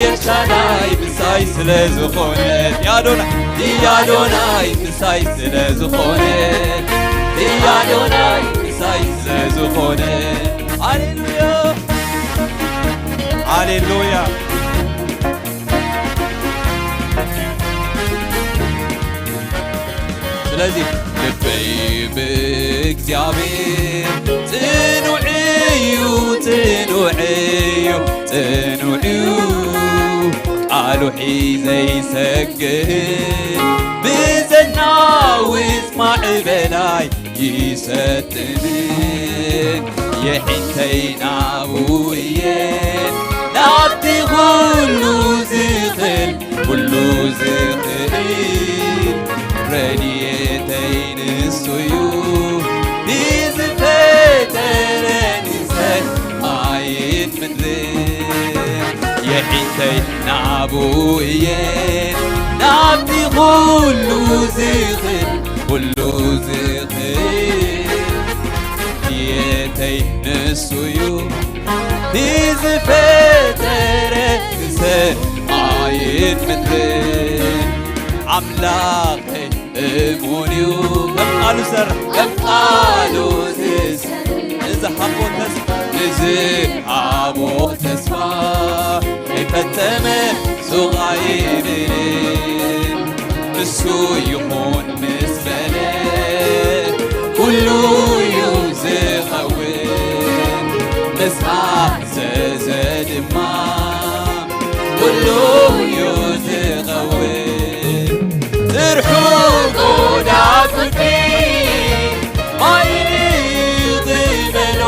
ኤልሻዳይ ምሳይ ስለ ዝኾነ፣ ያዶናይ፣ ያዶናይ ምሳይ ስለ ዝኾነ፣ ያዶናይ ምሳይ ስለ ዝኾነ። ሃሌሉያ፣ ሃሌሉያ። ስለዚ ልበይ ብእግዚኣብሔር ጽኑዕ እዩ፣ ጽኑዕ እዩ፣ ጽኑዕ እዩ። ቃሉ ሒዘ ይሰግድ፣ ብዘናውጽ ማዕበል ኣይሰጥምን። የዒንተይ ናብኡ እየ፣ ናብቲ ኩሉ ዝኽእል፣ ኩሉ ዝኽእል ረድኤተይ ንሱ እዩ። ንዝፈጠረኒ ሰማይን ምድርን የዒንተይ ናብኡ እየ፣ ናብቲ ኩሉ ዝኽእል፣ ኩሉ ዝኽእል ረድኤተይ ንሱ እዩ። ንዝፈጠረ ሰማይን ምድርን ኣምላኸይ እሙን እዩ። ከም ቃሉ ዝሰርሕ፣ ከም ቃሉ ዝሰርሕ፣ ንዝሃቦ ተስፋ፣ ንዝሃቦ ተስፋ ከይፈጸመ ሱቕ ኣይብልን። ንሱ ይኹን ምስ በለ፣ ኩሉ እዩ ዝኸውን። ምስ ኣዘዘ ድማ፣ ኩሉ እዩ ዝኸውን። ስርሑ ጎዳጉዲ ማይ ዝበሎ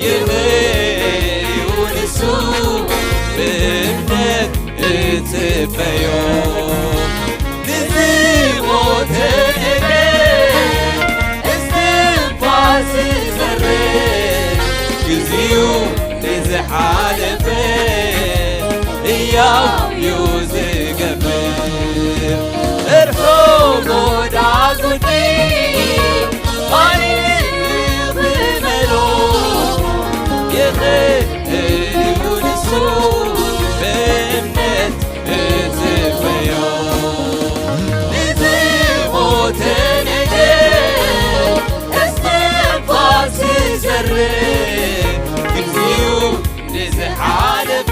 ይኽእል እዩ ንሱ፣ ብእምነት እጽበዮ። ንዝሞተ ነገር እስትንፋስ ይዘርእ፣ ግዚኡ ንዝሓለፈ ህያው እዩ ዝገብር። እርሑ ጎዳጉዲ ማይ ክመሎ ይኽእል እዩ ንሱ፣ ብእምነት እጽበዮ። ንዝሞተ ነገር እስትንፋስ ይዘርእ፣ ግዚኡ ንዝሓለፈ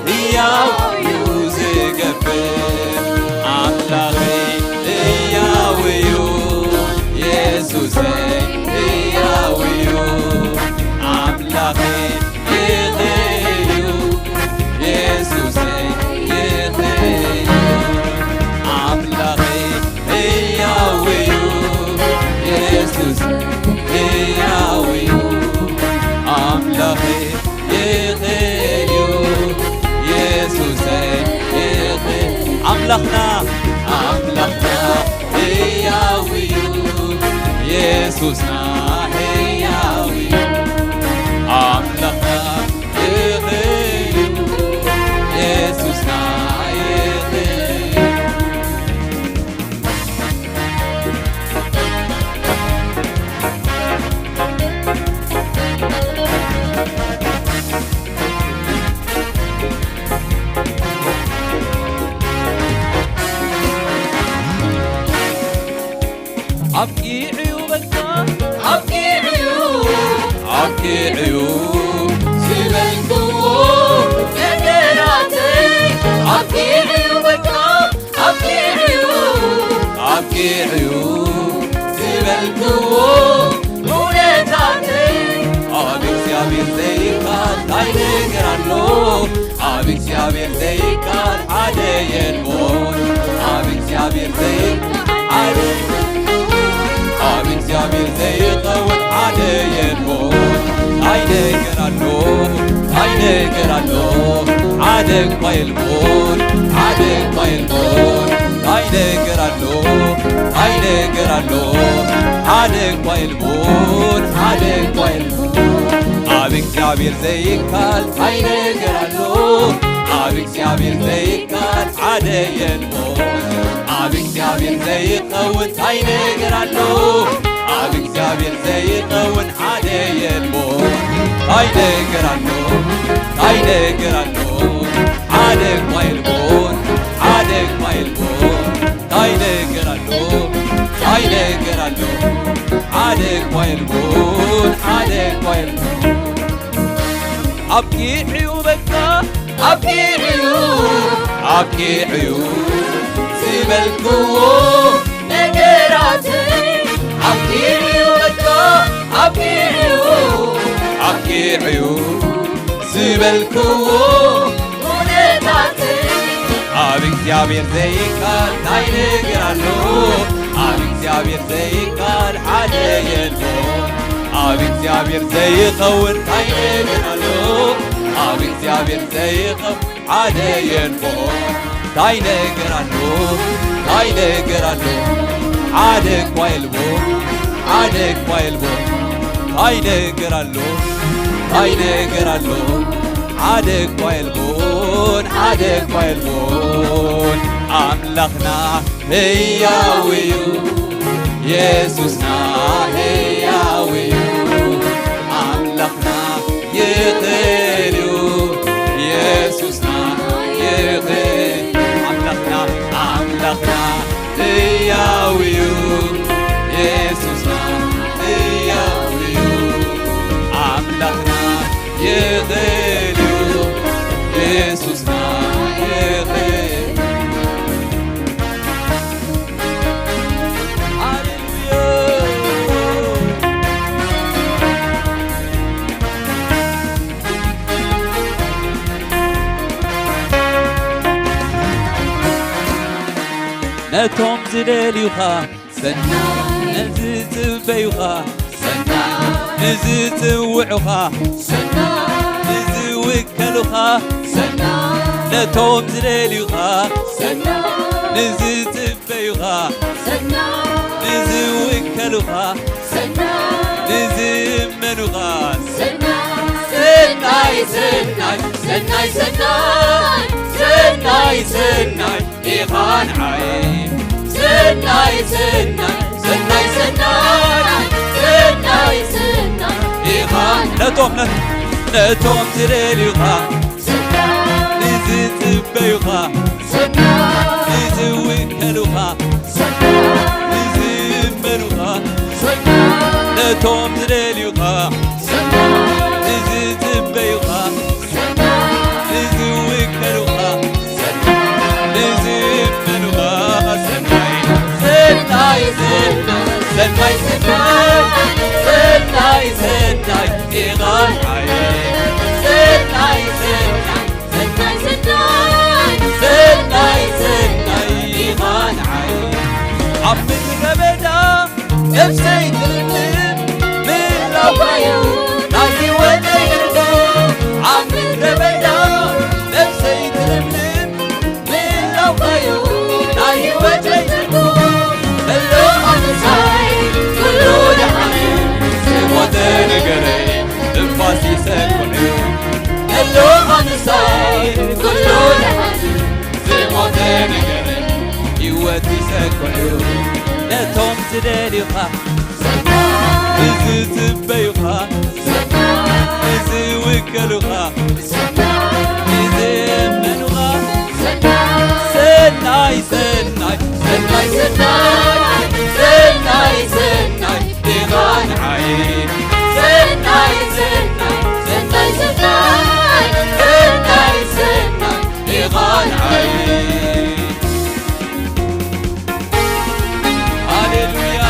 ህያው እዩ ዝገብር። ኣምላኸይ ህያው እዩ፣ የሱሰይ ህያው እዩ። ኣምላኸይ ይኽእል እዩ፣ የሱሰይ ይኽእል እዩ። ኣምላኸይ ህያው እዩ፣ የሱስ ህያው እዩ። ኣምላኸይ ይኽእል እዩ፣ የሱሰይ ይኽእል። ኣምላኽና፣ ኣምላኽና ህያው እዩ፣ የሱስና ህያው እዩ። ኣምላኽና ይኽእል እዩ፣ የሱስና ይኽእል እዩ። ኣብቂዑ በቃ፣ ኣብቂዑ፣ ኣብቂዑ ዝበልክዎ ነገራተይ፣ ኣብቂዑ በቃ፣ ኣብቂዑ፣ ኣብቂዑ ዝበልክዎ ኩነታተይ፣ ኣብ እግዚኣብሔር ዘይካል እንታይ ነገር ኣሎ? ኣብ እግዚኣብሔር ዘይካል ሓደ የልቦን፣ ኣብ እግዚኣብሔር ዘይካል ሓደ፣ ኣብ እግዚኣብሔር ዘይኸውን ሓደ የልቦን። እንታይ ነገር ኣሎ? እንታይ ነገር ኣሎ? ሓደ እኳ የልቦን፣ ሓደ እኳ የልቦን። እንታይ ነገር ኣሎ? እንታይ ነገር ኣሎ? ሓደ እኳ የልቦን፣ ሓደ እኳ የልቦን። ኣብ እግዚኣብሔር ዘይካል እንታይ ነገር ኣሎ? ኣብ እግዚኣብሔር ዘይካል ሓደ የልቦን። ኣብ እግዚኣብሔር ዘይኸውን እንታይ ነገር ኣሎ? ኣብ እግዚኣብሔር ዘይኸውን ሓደ የልቦን። እንታይ ነገር ኣሎ? እንታይ ነገር ኣሎ ሓደ እኳ የልቦን፣ ሓደ እኳ የልቦን። እንታይ ነገር ኣሎ፣ እንታይ ነገር ኣሎ ሓደ እኳ የልቦን፣ ሓደ እኳ የልቦን። ኣብቂዑ በቃ ኣብቂዑ ኣብቂዑ ዝበልክዎ ነገራተይ ኣብቂዑ በቃ ኣብቂዑ ኣብቂዑ ዝበልክዎ ኩነታተይ ኣብ እግዚኣብሔር ዘይካል እንታይ ነገር ኣሎ? ኣብ እግዚኣብሔር ዘይካል ሓደ የልቦን። ኣብ እግዚኣብሔር ዘይኸውን እንታይ ነገር ኣሎ? ኣብ እግዚኣብሔር ዘይኸውን ሓደ የልቦን። እንታይ ነገር ኣሎ? እንታይ ነገር ኣሎ? ሓደ እኳ የልቦን፣ ሓደ እኳ የልቦን። እንታይ ነገር ኣሎ? እንታይ ነገር ኣሎ? ሓደ እኳ የልቦን፣ ሓደ እኳ የልቦን። ኣምላኽና ህያው እዩ፣ የሱስና ህያው እዩ። ኣምላኽና ይኽእል እዩ፣ የሱስና ይኽእል። ኣምላኽና፣ ኣምላኽና ህያው እዩ፣ የሱስና ህያው እዩ። ኣምላኽና ይኽእል እዩ፣ የሱስና ይኽእል። ሃሌሉያ። ነቶም ዝደልዩኻ ሰናይ፣ ነዝጽበዩኻ ሰናይ፣ ንዝጽውዑኻ ሰናይ፣ ንዝውከሉኻ ሰናይ፣ ነቶም ዝደልዩኻ ሰናይ፣ ንዝጽበዩኻ ሰናይ፣ ንዝውከሉኻ ሰናይ፣ ንዝእመኑኻ ሰናይ፣ ሰናይ፣ ሰናይ፣ ሰናይ፣ ሰናይ፣ ሰናይ፣ ሰናይ፣ ሰናይ፣ ኢኻ ንዓይ። ሰናይ፣ ሰናይ፣ ሰናይ፣ ሰናይ፣ ሰናይ፣ ሰናይ፣ ኢኻ ነቶም፣ ነ-፣ ነቶም ዝደልዩኻ፣ ሰናይ፣ ንዝጽበዩኻ፣ ሰናይ፣ ንዝውከሉኻ፣ ሰናይ፣ ንዝእመኑኻ፣ ሰናይ፣ ነቶም ዝደልዩኻ፣ ሰናይ፣ ንዝጽበዩኻ፣ ሰናይ፣ ንዝውከሉኻ፣ ሰናይ፣ ንዝእመኑኻ፣ ሰናይ፣ ሰናይ፣ ሰናይ፣ ሰናይ፣ ሰናይ፣ ሰናይ፣ ሰናይ፣ ኢኻ ንዓይ። ሰናይ፣ ሰናይ፣ ሰናይ፣ ሰናይ፣ ሰናይ፣ ሰናይ፣ ሰናይ፣ ኢኻ ንዓይ። ኣብ ምድረ በዳ ነፍሰይ ትልምልም ምህላውካ'ዩ ናይ ህይወተይ ትርጉም። ኣብ ምድረ በዳ ነፍሰይ ትልምልም ምህላውካ'ዩ ናይ ህይወተይ ትርጉም። ተሎኻ ምሳይ ኩሉ ደሓን'ዩ፣ ዝሞተ ነገረይ ትንፋስ ይሰክዕ'ዩ። ተሎኻ ምሳይ ኩሉ ደሓን'ዩ፣ ዝሞተ ነገረይ ህይወት ይሰክዕ'ዩ። ነቶም ዝደልዩኻ፣ ንዝጽበዩኻ፣ ንዝውከሉኻ፣ ንዝእመኑኻ፣ ሰናይ፣ ሰናይ፣ ሰናይ፣ ሰናይ፣ ሰናይ፣ ሰናይ፣ ኢኻ ንዓይ። ሰናይ፣ ሰናይ፣ ሰናይ፣ ሰናይ፣ ሰናይ፣ ሰናይ፣ ኢኻ ንዓይ። ሃሌሉያ።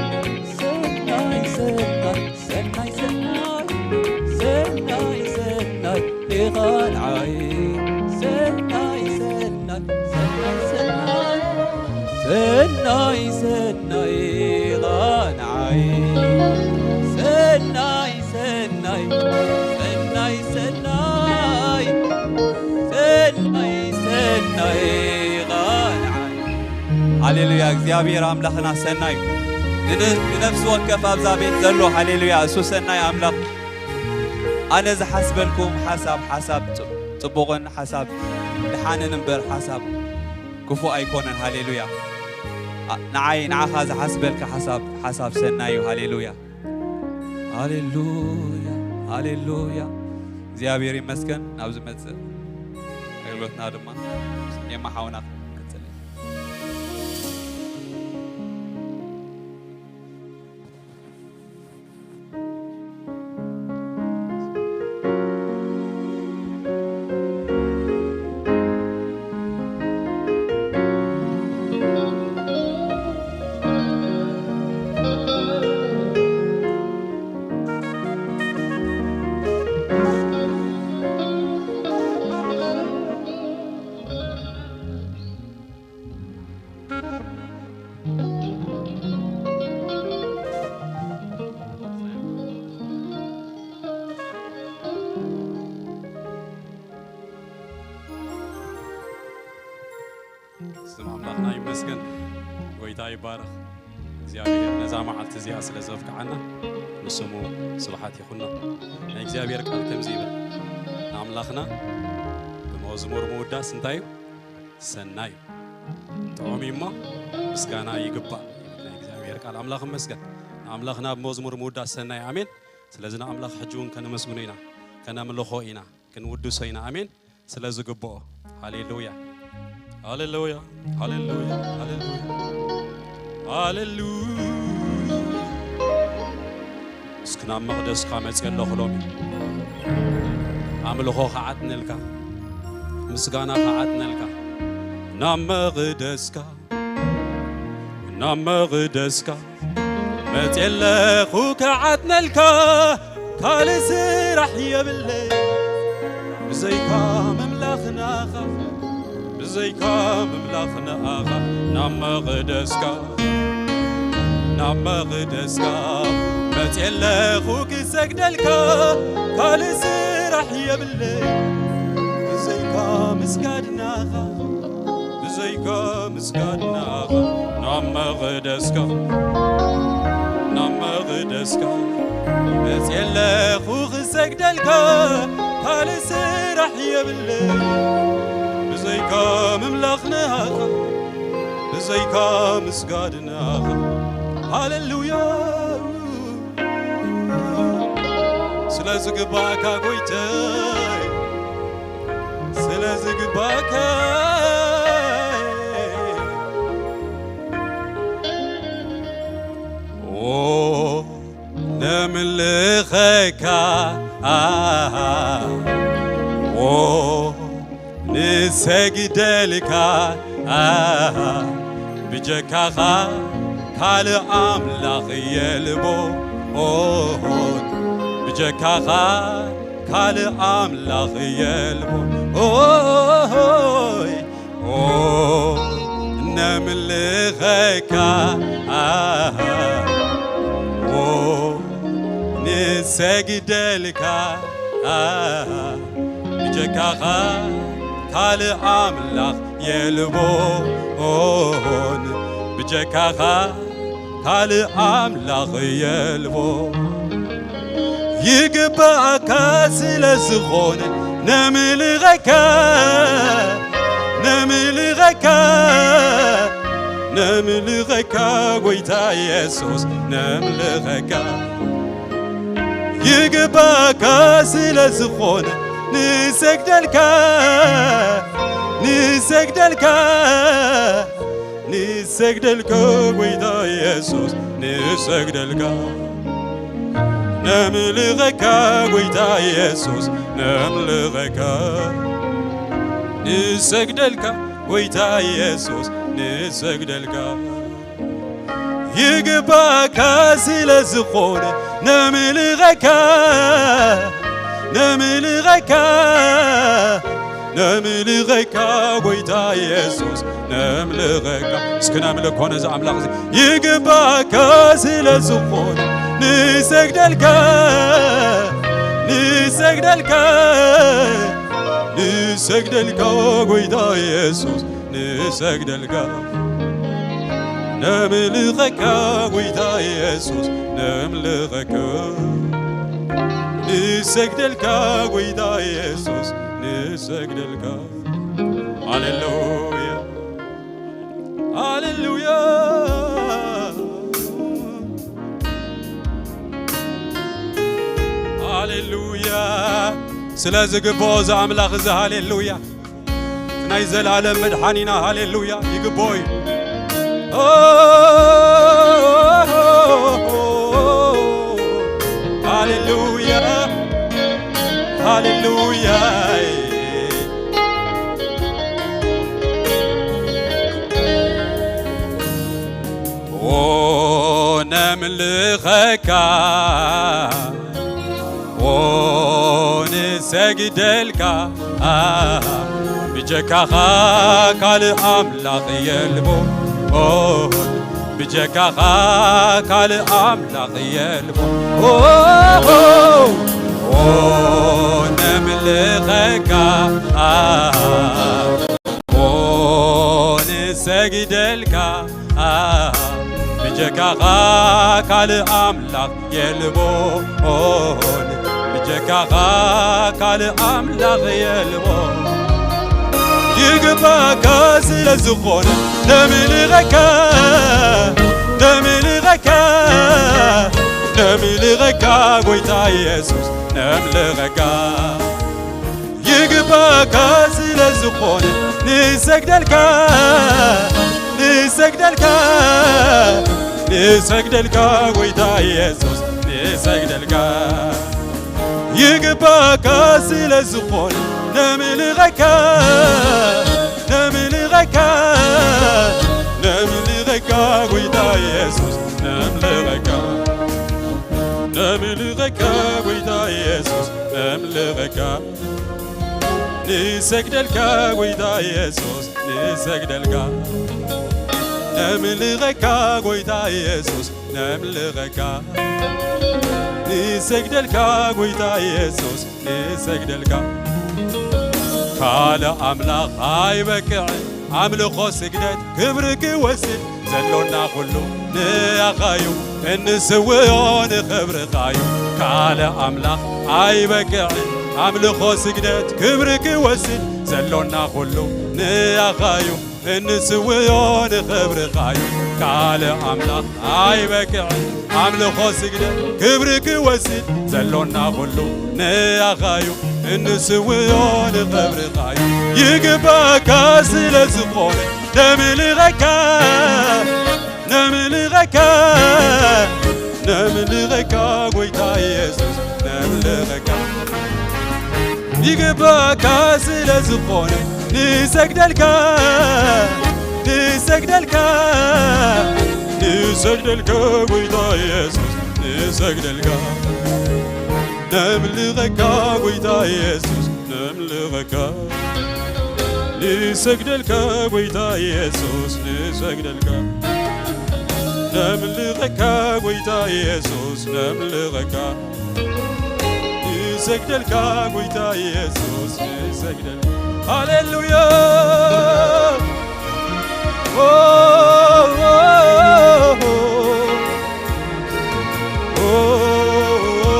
ሰናይ፣ ሰናይ፣ ሰናይ፣ ሰናይ፣ ሰናይ፣ ኢኻ ንዓይ። ሰናይ፣ ሰናይ፣ ሰናይ፣ ሰናይ፣ ሰናይ፣ ሰናይ፣ ኢኻ ንዓይ። ሰናይ፣ ሰናይ፣ ሰናይ፣ ሰናይ፣ ሰናይ፣ ሰናይ፣ ኢኻ ንዓይ። ሃሌሉያ፣ እግዚኣብሔር ኣምላኽና ሰናይ እዩ። ንነ-፣ ንነፍሲ ወከፍ ኣብዛ ቤት ዘሎ፣ ሃሌሉያ፣ እሱ ሰናይ ኣምላኽ። ኣነ ዝሓስበልኩም ሓሳብ፣ ሓሳብ ጽ-፣ ጽቡቕን ሓሳብ ደሓንን እምበር ሓሳብ ክፉእ ኣይኮነን። ሃሌሉያ። ኣ-፣ ንዓይ፣ ንዓኻ ዝሓስበልካ ሓሳብ፣ ሓሳብ ሰናይ እዩ። ሃሌሉያ። ሃሌሉያ፣ ሃሌሉያ። እግዚኣብሔር ይመስገን። ናብ ዝመጽእ ኣገልግሎትና ድማ ኤማ ሓውና ክንቅጽል ኢና። ስም ኣምላኽና ይመስገን። ጎይታ ይባረኽ። እግዚኣብሔር ነዛ መዓልቲ እዚኣ ስለ ዘብቅዓና ንስሙ ስብሓት ይኹኖ። ናይ እግዚኣብሔር ቃል ከምዚ ይብል፣ ንኣምላኽና ብመዝሙር ምውዳስ እንታይ እዩ? ሰናይ እዩ። ጥዑም እዩ እሞ ምስጋና ይግባእ ይብል ናይ እግዚኣብሔር ቃል። ኣምላኽ ይመስገን። ንኣምላኽና ብመዝሙር ምውዳስ ሰናይ። ኣሜን። ስለዚ ንኣምላኽ ሕጂ እውን ከነመስግኖ ኢና፣ ከነምልኾ ኢና፣ ክንውድሶ ኢና። ኣሜን። ስለ ዝግብኦ። ሃሌሉያ፣ ሃሌሉያ፣ ሃሌሉያ፣ ሃሌሉያ፣ ሃሌሉያ። እስኪ ናብ መቕደስካ መፅእ ኣለኹ ሎሚ። ኣምልኾ ከዓጥነልካ፣ ምስጋና ከዓጥነልካ፣ ናብ መቕደስካ፣ ናብ መቕደስካ መፅእ ኣለኹ ከዓጥነልካ፣ ካልእ ስራሕ የብለይ ብዘይካ ምምላኽ ንኣኻ፣ ብዘይካ ምምላኽ ንኣኻ። ናብ መቕደስካ፣ ናብ መቕደስካ መፅእ ኣለኹ ክሰግደልካ፣ ካልእ ስራሕ የብለይ ብዘይካ ምስጋድ ንኣኻ፣ ብዘይካ ምስጋድ ንኣኻ። ናብ መቕደስካ፣ ናብ መቕደስካ መፅእ ኣለኹ ክሰግደልካ፣ ካልእ ስራሕ የብለይ ብዘይካ ምምላኽ ንኣኻ፣ ብዘይካ ምስጋድ ንኣኻ። ሃሌሉያ። ስለ ዝግባእካ ጎይተይ፣ ስለ ዝግባእካ ኦ ነምልኸካ፣ ኦ ንሰግደልካ፣ ብጀካኻ ካልእ ኣምላኽ የልቦ፣ ኦ ብጀካኻ ካልእ ኣምላኽ የልቦ። ኦይ ኦ ነምልኸካ፣ ኦ ንሰግደልካ፣ ብጀካኻ ካልእ ኣምላኽ የልቦን፣ ብጀካኻ ካልእ ኣምላኽ የልቦ። ይግባእካ ስለ ዝኾነ ነምልኸካ፣ ነምልኸካ፣ ነምልኸካ ጎይታ የሱስ ነምልኸካ። ይግባእካ ስለ ዝኾነ ንሰግደልካ፣ ንሰግደልካ፣ ንሰግደልካ ጎይታ የሱስ ንሰግደልካ። ነምልኸካ ጎይታ የሱስ ነምልኸካ። ንሰግደልካ ጎይታ የሱስ ንሰግደልካ። ይግባእካ ስለ ዝኾነ ነምልኸካ፣ ነምልኸካ፣ ነምልኸካ ጎይታ የሱስ ነምልኸካ። እስኪ ነምልኮ ነዚ ኣምላኽ እዚ። ይግባእካ ስለ ዝኾነ ንሰግደልካ፣ ንሰግደልካ፣ ንሰግደልካ ጎይታ የሱስ ንሰግደልካ። ነምልኸካ ጎይታ ኢየሱስ፣ ነምልኸካ፣ ንሰግደልካ ጎይታ ኢየሱስ፣ ንሰግደልካ። ሃሌሉያ፣ ሃሌሉያ፣ ሃሌሉያ። ስለ ዝግብኦ እዚ ኣምላኽ እዚ፣ ሃሌሉያ። ናይ ዘላለም መድሓኒና፣ ሃሌሉያ፣ ይግብኦ እዩ። ኦ፣ ሃሌሉያ፣ ሃሌሉያ። ኦ፣ ነምልኸካ፣ ኦ፣ ንሰግደልካ፣ ብጀካኻ ካልእ ኣምላኽ የልቦ። ኦ፣ ብጀካኻ ካልእ ኣምላኽ የልቦ። ኦ፣ ኦ፣ ነምልኸካ፣ ኦ፣ ንሰግደልካ፣ ብጀካኻ ካልእ ኣምላኽ የልቦን፣ ብጀካኻ ካልእ ኣምላኽ የልቦን። ይግባእካ ስለ ዝኾነ ነምልኸካ፣ ነምልኸካ፣ ነምልኸካ ጎይታ ኢየሱስ፣ ነምልኸካ። ይግባእካ ስለ ዝኾነ ንሰግደልካ፣ ንሰግደልካ፣ ንሰግደልካ ጎይታ ኢየሱስ፣ ንሰግደልካ። ይግባእካ ስለ ዝኾነ ነምልኸካ፣ ነምልኸካ፣ ነምልኸካ ጎይታ ኢየሱስ፣ ነምልኸካ፣ ነምልኸካ ጎይታ ኢየሱስ፣ ነምልኸካ። ንሰግደልካ ጎይታ ኢየሱስ፣ ንሰግደልካ። ነምልኸካ ጎይታ ኢየሱስ፣ ነምልኸካ። ንሰግደልካ ጎይታ ኢየሱስ፣ ንሰግደልካ። ካልእ ኣምላኽ ኣይበቅዕን ኣምልኾ ስግደት ክብሪ ክወስድ፣ ዘሎና ኩሉ ንኣኻዩ እንስውዮ ንኽብርኻዩ። ካልእ ኣምላኽ ኣይበቅዕን ኣምልኾ ስግደት ክብሪ ክወስድ፣ ዘሎና ኩሉ ንኣኻዩ እንስውዮ ንኽብርኻዩ። ካልእ ኣምላኽ ኣይበቅዕን ኣምልኾ ስግደት ክብሪ ክወስድ፣ ዘሎና ኩሉ ንኣኻዩ እንስውዮ ንኽብርኻዩ። ይግባእካ ስለ ዝኾነ ነምልኸካ፣ ነምልኸካ፣ ነምልኸካ ጎይታ ኢየሱስ፣ ነምልኸካ። ይግባእካ ስለ ዝኾነ ንሰግደልካ፣ ንሰግደልካ፣ ንሰግደልካ ጎይታ ኢየሱስ፣ ንሰግደልካ። ነምልኸካ ጎይታ ኢየሱስ፣ ነምልኸካ። ንሰግደልካ ጎይታ ኢየሱስ፣ ንሰግደልካ። ነምልኸካ ጎይታ ኢየሱስ፣ ነምልኸካ። ንሰግደልካ ጎይታ ኢየሱስ፣ ንሰግደልካ። ሃሌሉያ። ኦ፣ ኦ፣ ኦ፣ ኦ፣ ኦ።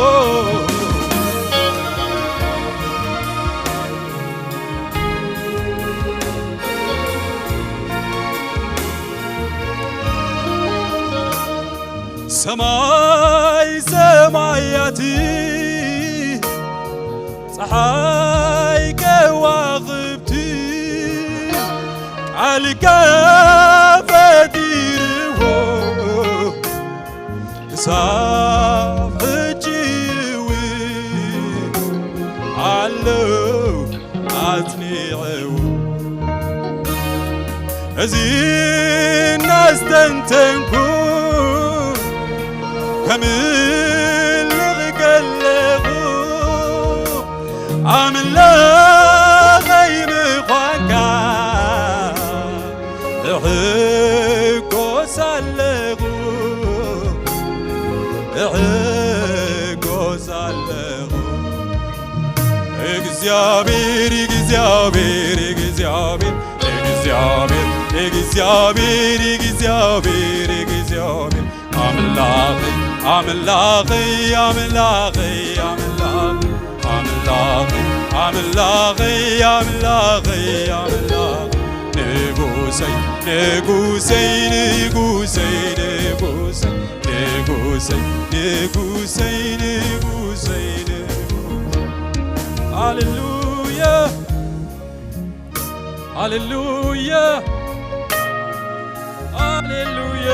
ሰማይ ሰማያት፣ ጸሓይ ከዋኽብቲ ቃልካ ፈጢርዎ፣ ክሳብ ሕጂ እውን ኣለዉ ኣጽኒዕዎ። እዚ እናስተንተንኩ ከምልኽ ከለኹ፣ ኣምላኸይ ምዃንካ እሕጎስ ኣለኹ፣ እሕጎስ ኣለኹ። እግዚኣብሔር፣ እግዚኣብሔር፣ እግዚኣብሔር፣ እግዚኣብሔር፣ እግዚኣብሔር፣ እግዚኣብሔር እግዚኣብሔር ኣምላኸይ ኣምላኸይ ኣምላኸይ ኣምላኸይ ኣምላኸይ ኣምላኸይ ኣምላኸይ ኣምላኸይ ንጉሰይ ንጉሰይ ንጉሰይ ንጉሰይ ንጉሰይ ንጉሰይ ንጉሰይ ንጉሰይ ሃሌሉያ ሃሌሉያ ሃሌሉያ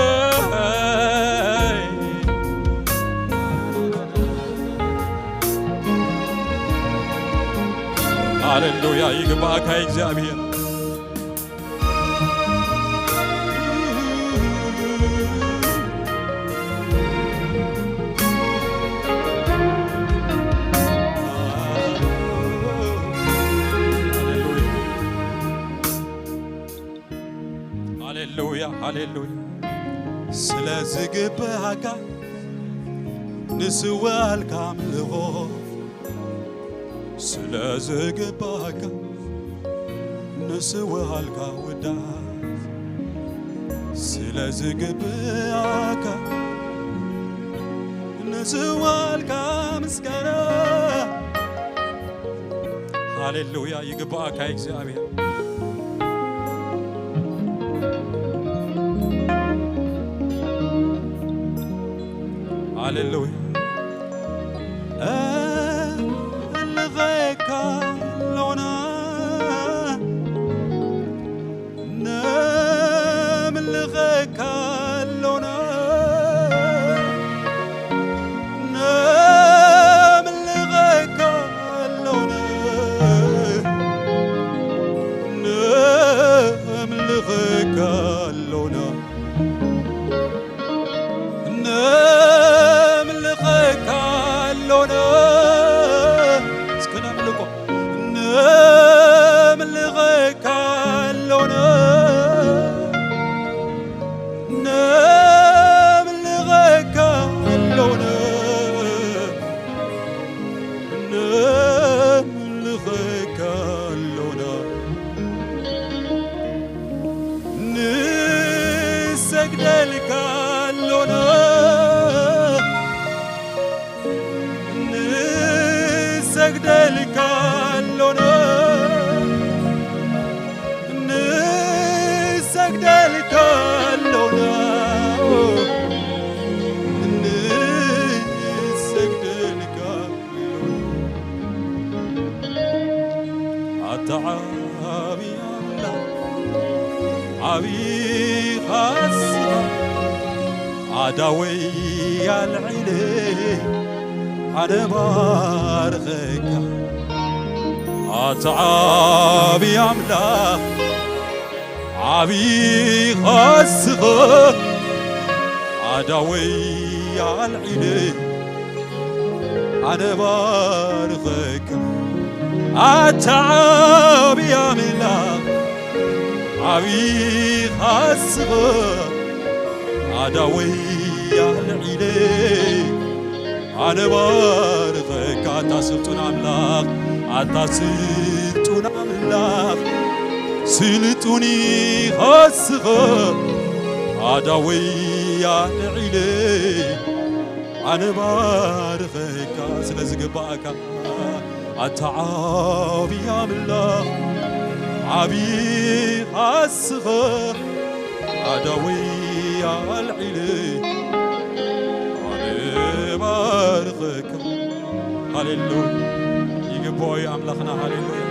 ሃሌሉያ ይግባእካ እግዚኣብሔር ሃሌሉያ ሃሌሉያ ስለ ዝግብኣካ ንስዋልካ ኣምልኾ ስለ ዝግብኣካ ንስዋልካ ውዳስ ስለ ዝግብኣካ ንስዋልካ ምስጋና ሃሌሉያ ይግባእካ እግዚኣብሔር ሃሌሉያ እልኸካ ሎና ነምልኸካ ሎና ነምልኸካ ሎና ነምልኸካ ሎና ነምልኸካ ሎና እስከ ነምልኾ ነምልኸካ ሎና ነምልኸካ ሎና ነምልኸካ ሎና ንሰግደልካ ሎና ንሰግደልካ ሎና ንሰግደልካ ሎና ንሰግደልካ ኣታ ዓቢ ኣምላኽ ዓቢ ኻስኻ ኣዳወይ ኣልዒለ ኣነ ባርኸካ ኣታ ዓቢ ኣምላኽ ዓቢ ኻስኻ ኣዳወይ ኣልዒለ ኣነ ባርኸካ ኣታ ዓቢ ኣምላኽ ዓቢ ኻስኻ ኣዳወይ ኣልዒለ ኣነ ባርኸካ ኣታ ስልጡን ኣምላኽ ኣታ ስልጡን ኣምላኽ ስልጡን ኻስኻ ኣዳወይ ኣልዒለ ኣነ ባርኸካ ስለ ዝግባእካ ኣታ ዓቢ ኣምላኽ ዓቢ ኻስኻ ኣዳወይ ኣልዒለ ኣነ ባርኸካ ሃሌሉያ ይግብኦ እዩ ኣምላኽና ሃሌሉያ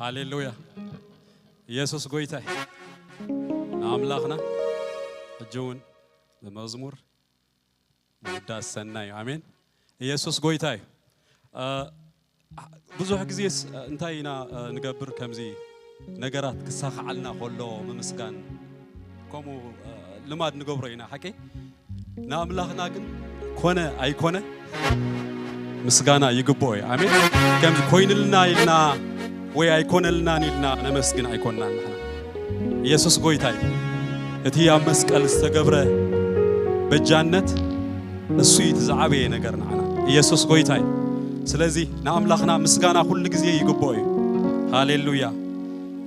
ሃሌሉያ ኢየሱስ ጎይታይ ንኣምላኽና ሕጂ እውን ብመዝሙር ምውዳስ ሰናይ እዩ ኣሜን ኢየሱስ ጎይታ እዩ ብዙሕ ግዜስ እንታይ ኢና ንገብር ከምዚ ነገራት ክሳኻዓልና ከሎ ምምስጋን ከምኡ ልማድ ንገብሮ ኢና ሓቂ ንኣምላኽና ግን ኮነ ኣይኮነ ምስጋና ይግብኦ እዩ ኣሜን ከምዚ ኮይንልና ኢልና ወይ ኣይኮነልናን ኢልና ነመስግን ኣይኮንናን ንሕና ኢየሱስ ጎይታ እዩ እቲ ኣብ መስቀል ዝተገብረ በጃነት፣ እሱ እዩ እቲ ዝዓበየ ነገር ንዓና። ኢየሱስ ጎይታ እዩ። ስለዚ ንኣምላኽና ምስጋና ኩሉ ግዜ ይግብኦ እዩ። ሃሌሉያ።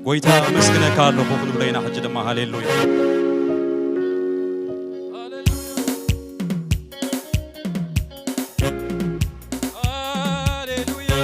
ጎይታ ኣመስግነካ ኣለኹ ክንብሎ ኢና። ሕጂ ድማ ሃሌሉያ። ሃሌሉያ።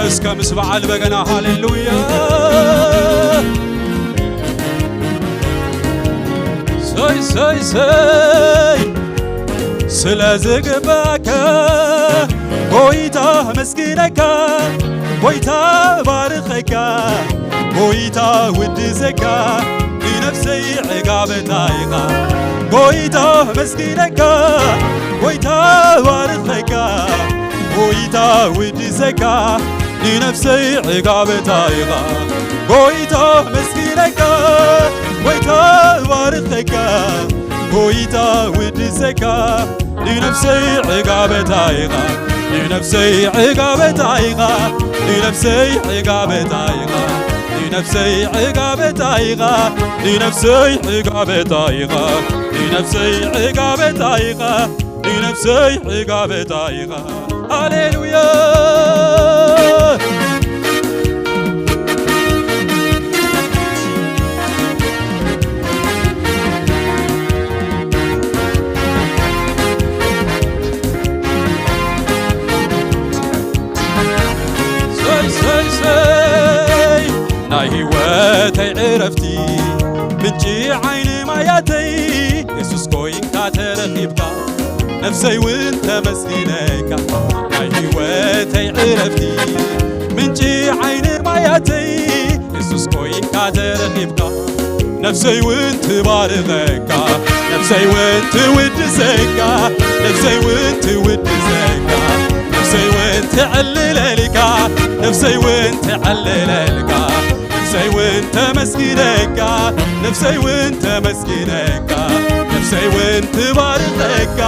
እስከ ምስ በዓል በገና ሃሌሉያ። ሰይ ሰይ ሰይ ስለ ዝግባከ ጎይታ መስጊነካ፣ ጎይታ ባርኸካ፣ ጎይታ ውድሰካ፣ ንነፍሰይ ዕጋበታ ኢኻ። ጎይታ መስጊነካ፣ ጎይታ ባርኸካ፣ ጎይታ ውድሰካ፣ ንነፍሰይ ዕጋበታ ኢኻ። ጎይታ መስጊነካ፣ ጎይታ ባርኸካ፣ ጎይታ ውድሰካ፣ ንነፍሰይ ዕጋበታ ኢኻ። ንነፍሰይ ዕጋበታ ኢኻ። ንነፍሰይ ዕጋበታ ኢኻ። ንነፍሰይ ዕጋበታ ኢኻ። ንነፍሰይ ዕጋበታ ኢኻ። ንነፍሰይ ዕጋበታ ኢኻ። ንነፍሰይ ዕጋበታ ኢኻ። ሃሌሉያ። ሰይ ሰይ ሰይ ናይ ህይወተይ ዕረፍቲ፣ ምንጪ ዓይኒ ማያተይ፣ የሱስ ኮይንካ ተረኺብካ፣ ነፍሰይ እውን ተመስጊነካ። ናይ ህይወተይ ዕረፍቲ፣ ምንጪ ዓይኒ ማያተይ፣ የሱስ ኮይንካ ተረኺብካ፣ ነፍሰይ እውን ትባርኸካ፣ ነፍሰይ እውን ትውድሰካ፣ ነፍሰይ እውን ትውድሰካ፣ ነፍሰይ እውን ትዕልለልካ፣ ነፍሰይ እውን ትዕልለልካ፣ ነፍሰይ እውን ተመስጊነካ፣ ነፍሰይ እውን ተመስጊነካ፣ ነፍሰይ እውን ትባርኸካ፣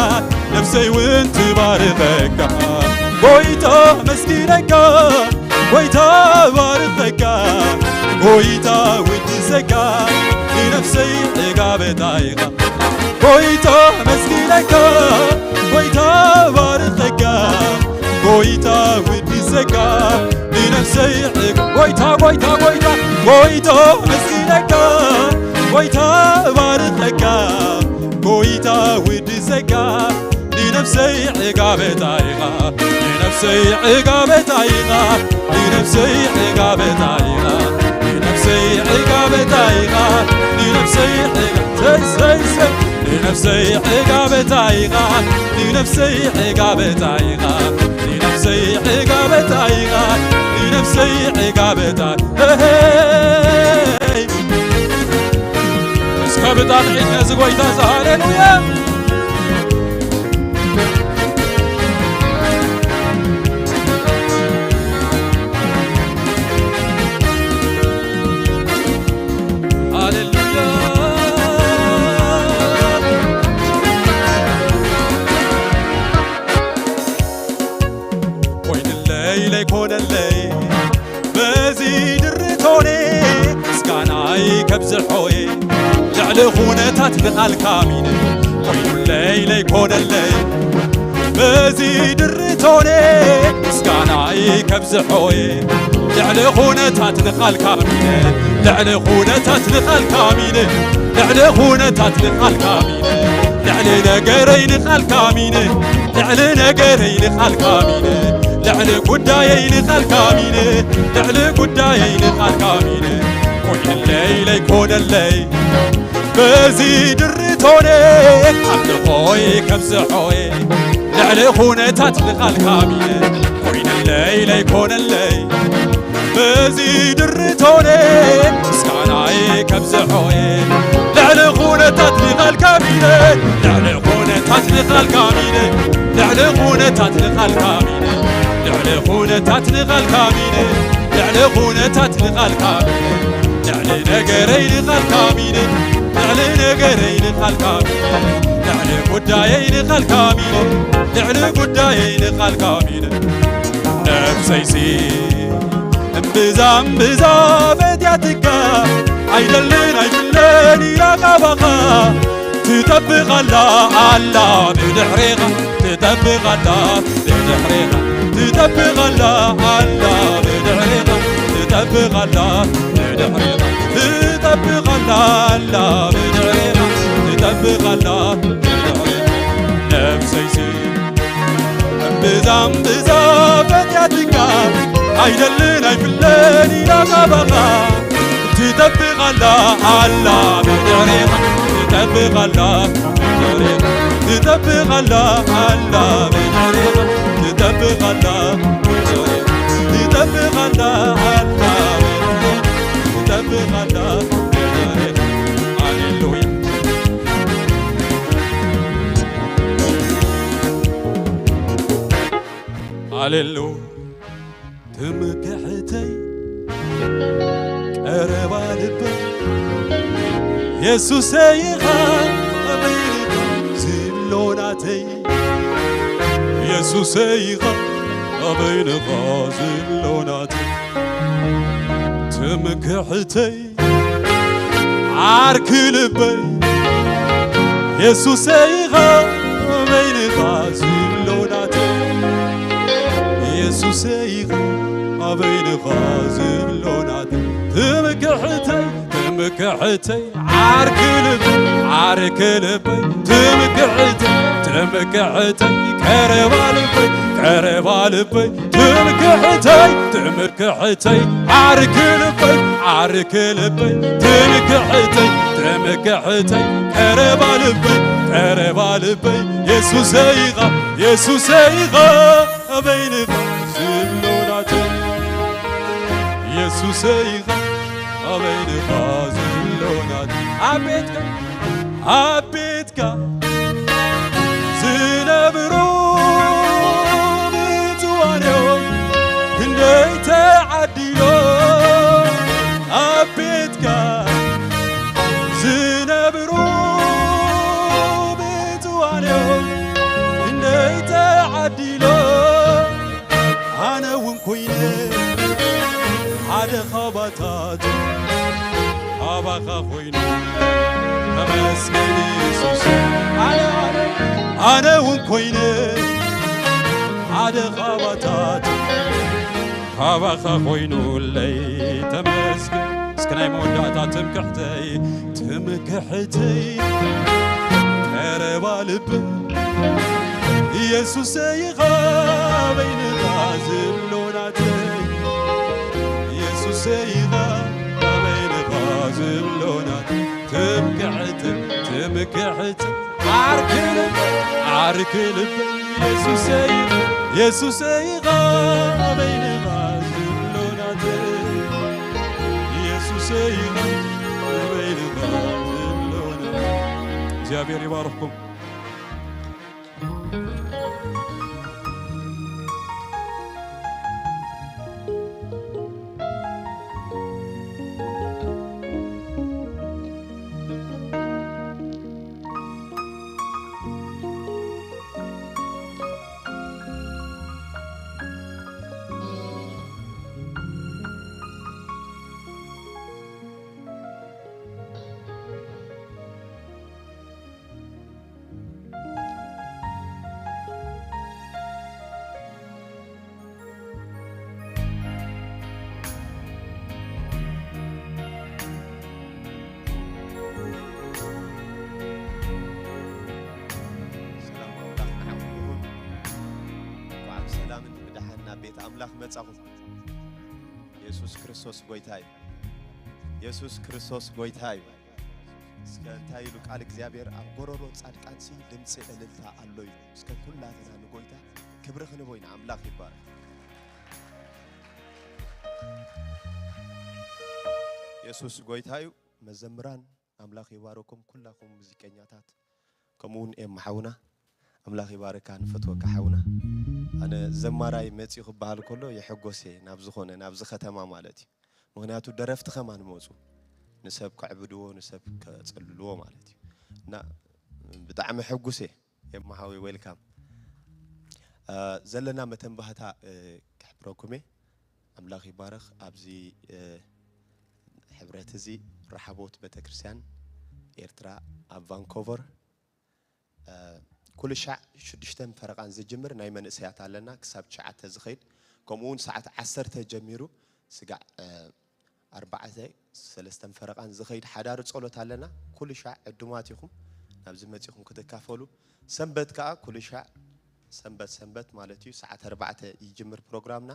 ነፍሰይ እውን ትባርኸካ። ጎይታ መስጊነካ፣ ጎይታ ባርኸካ፣ ጎይታ ውድሰካ፣ ንነፍሰይ ዕጋበታ ኢኻ። ጎይታ መስጊነካ፣ ጎይታ ባርኸካ፣ ጎይታ ውድሰካ፣ ንነፍሰይ ዕግ-፣ ጎይታ፣ ጎይታ፣ ጎይታ፣ ጎይታ መስጊነካ፣ ጎይታ ባርኸካ፣ ጎይታ ውድሰካ፣ ንነፍሰይ ዕጋበታ ኢኻ። ንነፍሰይ ዕጋበታ ኢኻ። ንነፍሰይ ዕጋበታ ኢኻ። ንነፍሰይ ዕጋበታ ኢኻ። ንነፍሰይ ዕጋ-፣ ሰይ፣ ሰይ፣ ሰይ። ንነፍሰይ ዕጋበታ ኢኻ። ንነፍሰይ ዕጋበታ ኢኻ። ንነፍሰይ ዕጋበታ ኢኻ። ንነፍሰይ ዕጋበታ። ሄይ፣ ሄይ። እስከ ብጣዕሚ ነዚ ጎይታ እዚ ሃሌሉያ። ሃሌሉያ። ኮይንለይ ለይኮነለይ በዚ ድርቶኔ ምስጋናይ ከብዝሖየ ልዕሊ ኩነታት ንቓልካ ኣሚነ። ኮይኑለይ ለይኮነለይ በዚ ድርቶኔ ምስጋናይ ከብዝሖየ ልዕሊ ኩነታት ንቓልካ ኣሚነ። ልዕሊ ኩነታት ንቓልካ ኣሚነ። ልዕሊ ኩነታት ንቓልካ ኣሚነ። ልዕሊ ነገረይ ንቓልካ ኣሚነ። ልዕሊ ነገረይ ንቓልካ ኣሚነ። ልዕሊ ጉዳየይ ንቓልካ ኣሚነ። ልዕሊ ጉዳየይ ንቓልካ ኣሚነ። ኮይንለይ ለይኮነለይ በዚ ድርቶኔ ኣምልኾይ ከብዝሖየ ልዕሊ ኩነታት ንቓልካ ኣሚነ። ኮይንለይ ለይኮነለይ በዚ ድርቶኔ ምስጋናይ ከብዝሖየ ልዕሊ ኩነታት ንቓልካ ኣሚነ። ልዕሊ ኩነታት ንቓልካ ኣሚነ። ልዕሊ ኩነታት ንቓልካ ኣሚነ። ልዕሊ ኩነታት ንቓልካ ሚነ፣ ልዕሊ ኩነታት ንቓልካ ሚነ፣ ልዕሊ ነገረይ ንቓልካ ሚነ፣ ልዕሊ ነገረይ ንቓልካ ሚነ፣ ልዕሊ ጉዳየይ ንቓልካ ሚነ፣ ልዕሊ ጉዳየይ ንቓልካ ሚነ። ነፍሰይሲ እምብዛ እምብዛ ፈትያትካ፣ ኣይደልን ኣይፍለን ኢላ ካባኻ ትጠብቕ ኣላ፣ ኣላ ብድሕሬኻ ትጠብቕ ኣላ፣ ብድሕሬኻ ትጠብቕ ኣላ፣ ኣላ ብድሕሬኻ ትጠብቕ ኣላ፣ ብድሕሬኻ ትጠብቕ ኣላ፣ ኣላ ብድሕሬኻ ትጠብቕ ኣላ፣ ብድሕሬኻ ነፍሰይሲ እምብዛ እምብዛ ፈትያትካ፣ ኣይደልን ኣይፍለን ኢላ ካባኻ ትጠብቕ ኣላ፣ ኣላ ብድሕሬኻ ትጠብቕ ኣላ፣ ብድሕሬኻ ትጠብቕ ኣላ፣ ኣላ ብድሕሬኻ ትጠብቕ ኣላ፣ ብድሕሬኻ ትጠብቕ ኣላ፣ ኣላ ብድሕሬኻ ትጠብቕ ኣላ፣ ብድሕሬኻ። ሃሌሉያ። ሃሌሉ ትምክሕተይ ቀረባ ልበይ የሱሰይ ኢኻ ኣበይንኻ ዝሎ ናተይ የሱሰይ ኢኻ ኣበይንኻ ዝሎ ናተይ ትምክሕተይ ዓርኪ ልበይ የሱሰይ ኢኻ ኣበይንኻ ዝሎ ናተይ የሱሰይ ኢኻ ኣበይንኻ ዝሎ ናተይ ትምክሕተይ ትምክሕተይ ዓርኪ ልበይ ዓርኪ ልበይ ትምክሕተይ ትምክሕተይ ቀረባ ልበይ ቀረባ ልበይ ትምክሕተይ ትምክሕተይ ዓርኪ ልበይ ዓርኪ ልበይ ትምክሕተይ ትምክሕተይ ቀረባ ልበይ ቀረባ ልበይ የሱሰይ ኢኻ የሱሰይ ኢኻ ኣበይንኻ ዝሎ ናተይ የሱሰይ ኢኻ ኣበይንኻ ዝሎ ናተይ ኣብ ቤትካ ኣብ ቤትካ ዝነብሩ ብፁዓን እዮም ክንደይ ተዓዲሎም ኣብ ቤትካ ዝነብሩ ብፁዓን እዮም ክንደይ ተዓዲሎም ኣነ እውን ኮይነ ሓደ ካባታት ካባኻ ኮይኑ ተመስገን የሱስ ኣነ ኣነ ኣነ እውን ኮይነ ሓደ ካባታት ካባኻ ኮይኑለይ ተመስገን እስከ ናይ መወዳእታ ትምክሕተይ ትምክሕተይ ቀረባ ልብ የሱሰይ ኢኻ በይንኻ ዝብሎ ናተይ የሱሰይ ኢኻ በይንኻ ዝብሎ ናተይ ትምክሕተይ ትምክሕተይ ዓርኪ ልብ ዓርኪ ልብ የሱሰይ ኢኻ የሱሰይ ኢኻ በይንኻ ዝብሎ ናተይ የሱሰይ ኢኻ በይንኻ ዝብሎ ናተይ እግዚኣብሔር ይባርኽኩም ሰላም ኣምላኽ ንዓኹም ይኹን። እንኳዕ ብሰላምን ብደሓን ናብ ቤት ኣምላኽ መጻኹም። የሱስ ክርስቶስ ጎይታ እዩ። የሱስ ክርስቶስ ጎይታ እዩ። እስከ እንታይ ኢሉ ቃል እግዚኣብሔር፣ ኣብ ጎረሮ ጻድቃንሲ ድምፂ እልልታ ኣሎ ኢሉ። እስከ ኩላትና ንጎይታ ክብሪ ክንቦ ኢና። ኣምላኽ ይባረክ። የሱስ ጎይታ እዩ። መዘምራን ኣምላኽ ይባረኩም፣ ኩላኹም ሙዚቀኛታት፣ ከምኡ እውን ኤም ሓውና። ኣምላኽ ይባርካ፣ ንፈትወካ ሓውና። ኣነ ዘማራይ መጺኡ ክበሃል ከሎ የሐጎስ እየ፣ ናብ ዝኾነ ናብዚ ከተማ ማለት እዩ። ምኽንያቱ ደረፍቲ ከማን መጹ፣ ንሰብ ከዕብድዎ፣ ንሰብ ከጽልልዎ ማለት እዩ። እና ብጣዕሚ ሕጉስ እየ። የማሃዊ ዌልካም። ዘለና መተንባህታ ክሕብረኩም እየ። ኣምላኽ ይባረኽ። ኣብዚ ሕብረት እዚ ረሓቦት ቤተክርስትያን ኤርትራ ኣብ ቫንኮቨር ኩሉ ሻዕ ሽዱሽተን ፈረቓን ዝጅምር ናይ መንእሰያት ኣለና፣ ክሳብ ትሽዓተ ዝኸይድ፣ ከምኡ እውን ሰዓት ዓሰርተ ጀሚሩ ስጋዕ ኣርባዕተ ሰለስተን ፈረቓን ዝኸይድ ሓዳር ጸሎት ኣለና። ኩሉ ሻዕ ዕዱማት ኢኹም ናብዚ መጺኹም ክትካፈሉ። ሰንበት ከኣ ኩሉ ሻዕ ሰንበት ሰንበት ማለት እዩ ሰዓት ኣርባዕተ ይጅምር ፕሮግራምና፣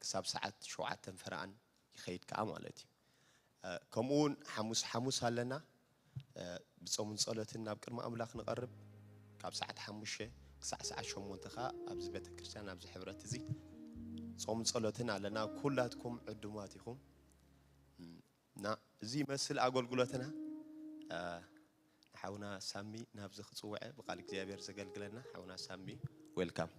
ክሳብ ሰዓት ሸውዓተን ፈረቓን ይኸይድ ከኣ ማለት እዩ። ከምኡ እውን ሓሙስ ሓሙስ ኣለና። ብጾምን ጸሎትን ናብ ቅድሚ ኣምላኽ ንቐርብ። ካብ ሰዓት ሓሙሽተ ክሳዕ ሰዓት ሸሞንተ ከኣ ኣብዚ ቤተክርስትያን ኣብዚ ሕብረት እዚ ጾም ጸሎትን ኣለና። ኩላትኩም ዕዱማት ኢኹም። እና እዚ ይመስል ኣገልግሎትና። ንሓውና ሳሚ ናብዚ ክጽውዐ ብቃል እግዚኣብሔር ዘገልግለና ሓውና ሳሚ፣ ዌልካም።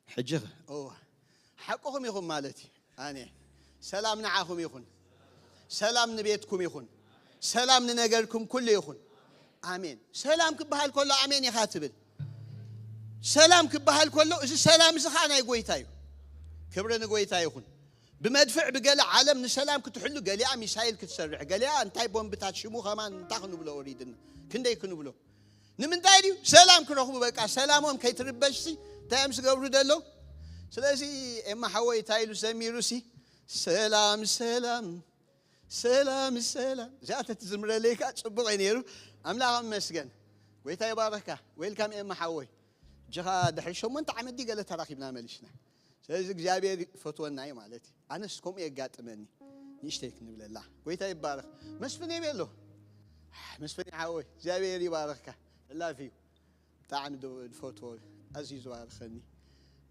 ሕጂ ሓቅኹም ኢኹም ማለት እዩ። ኣነ ሰላም ንዓኹም ይኹን፣ ሰላም ንቤትኩም ይኹን፣ ሰላም ንነገርኩም ኩሉ ይኹን። ኣሜን። ሰላም ክበሃል ከሎ ኣሜን ኢኻ ትብል። ሰላም ክበሃል ከሎ እዚ ሰላም እዚ ኸዓ ናይ ጎይታ እዩ። ክብሪ ንጎይታ ይኹን። ብመድፍዕ ብገለ ዓለም ንሰላም ክትሕሉ ገሊኣ ሚሳይል ክትሰርሕ፣ ገሊኣ እንታይ ቦምብታት ሽሙ ኸማን እንታይ ክንብሎ ወሪድና፣ ክንደይ ክንብሎ። ንምንታይ ድዩ ሰላም ክረኽቡ? በቃ ሰላሞም ከይትርበሽሲ እንታይ እዮም ዝገብሩ ዘለዉ? ስለዚ ኤማ ሓወይ እንታይ ኢሉ ዘሚሩሲ፣ ሰላም ሰላም ሰላም ሰላም። እዚኣ ተትዝምረለይ ከዓ ጽቡቕ እዩ ነይሩ። ኣምላኽ ይመስገን። ጎይታ ይባረካ። ዌልካም ኤማ ሓወይ። እጅኻ ድሕሪ ሸሞንተ ዓመት ድዩ ገለ ተራኺብና መሊስና። ስለዚ እግዚኣብሔር ይፈትወና እዩ ማለት እዩ። ኣነስ ከምኡ የጋጥመኒ። ንእሽተይ ክንብለላ። ጎይታ ይባረክ። መስፍን የቤሎ። መስፍን ሓወይ እግዚኣብሔር ይባረክካ። እላፊ እዩ። ብጣዕሚ ድ- ድፈትዎ ኣዝዩ ዝባርኸኒ።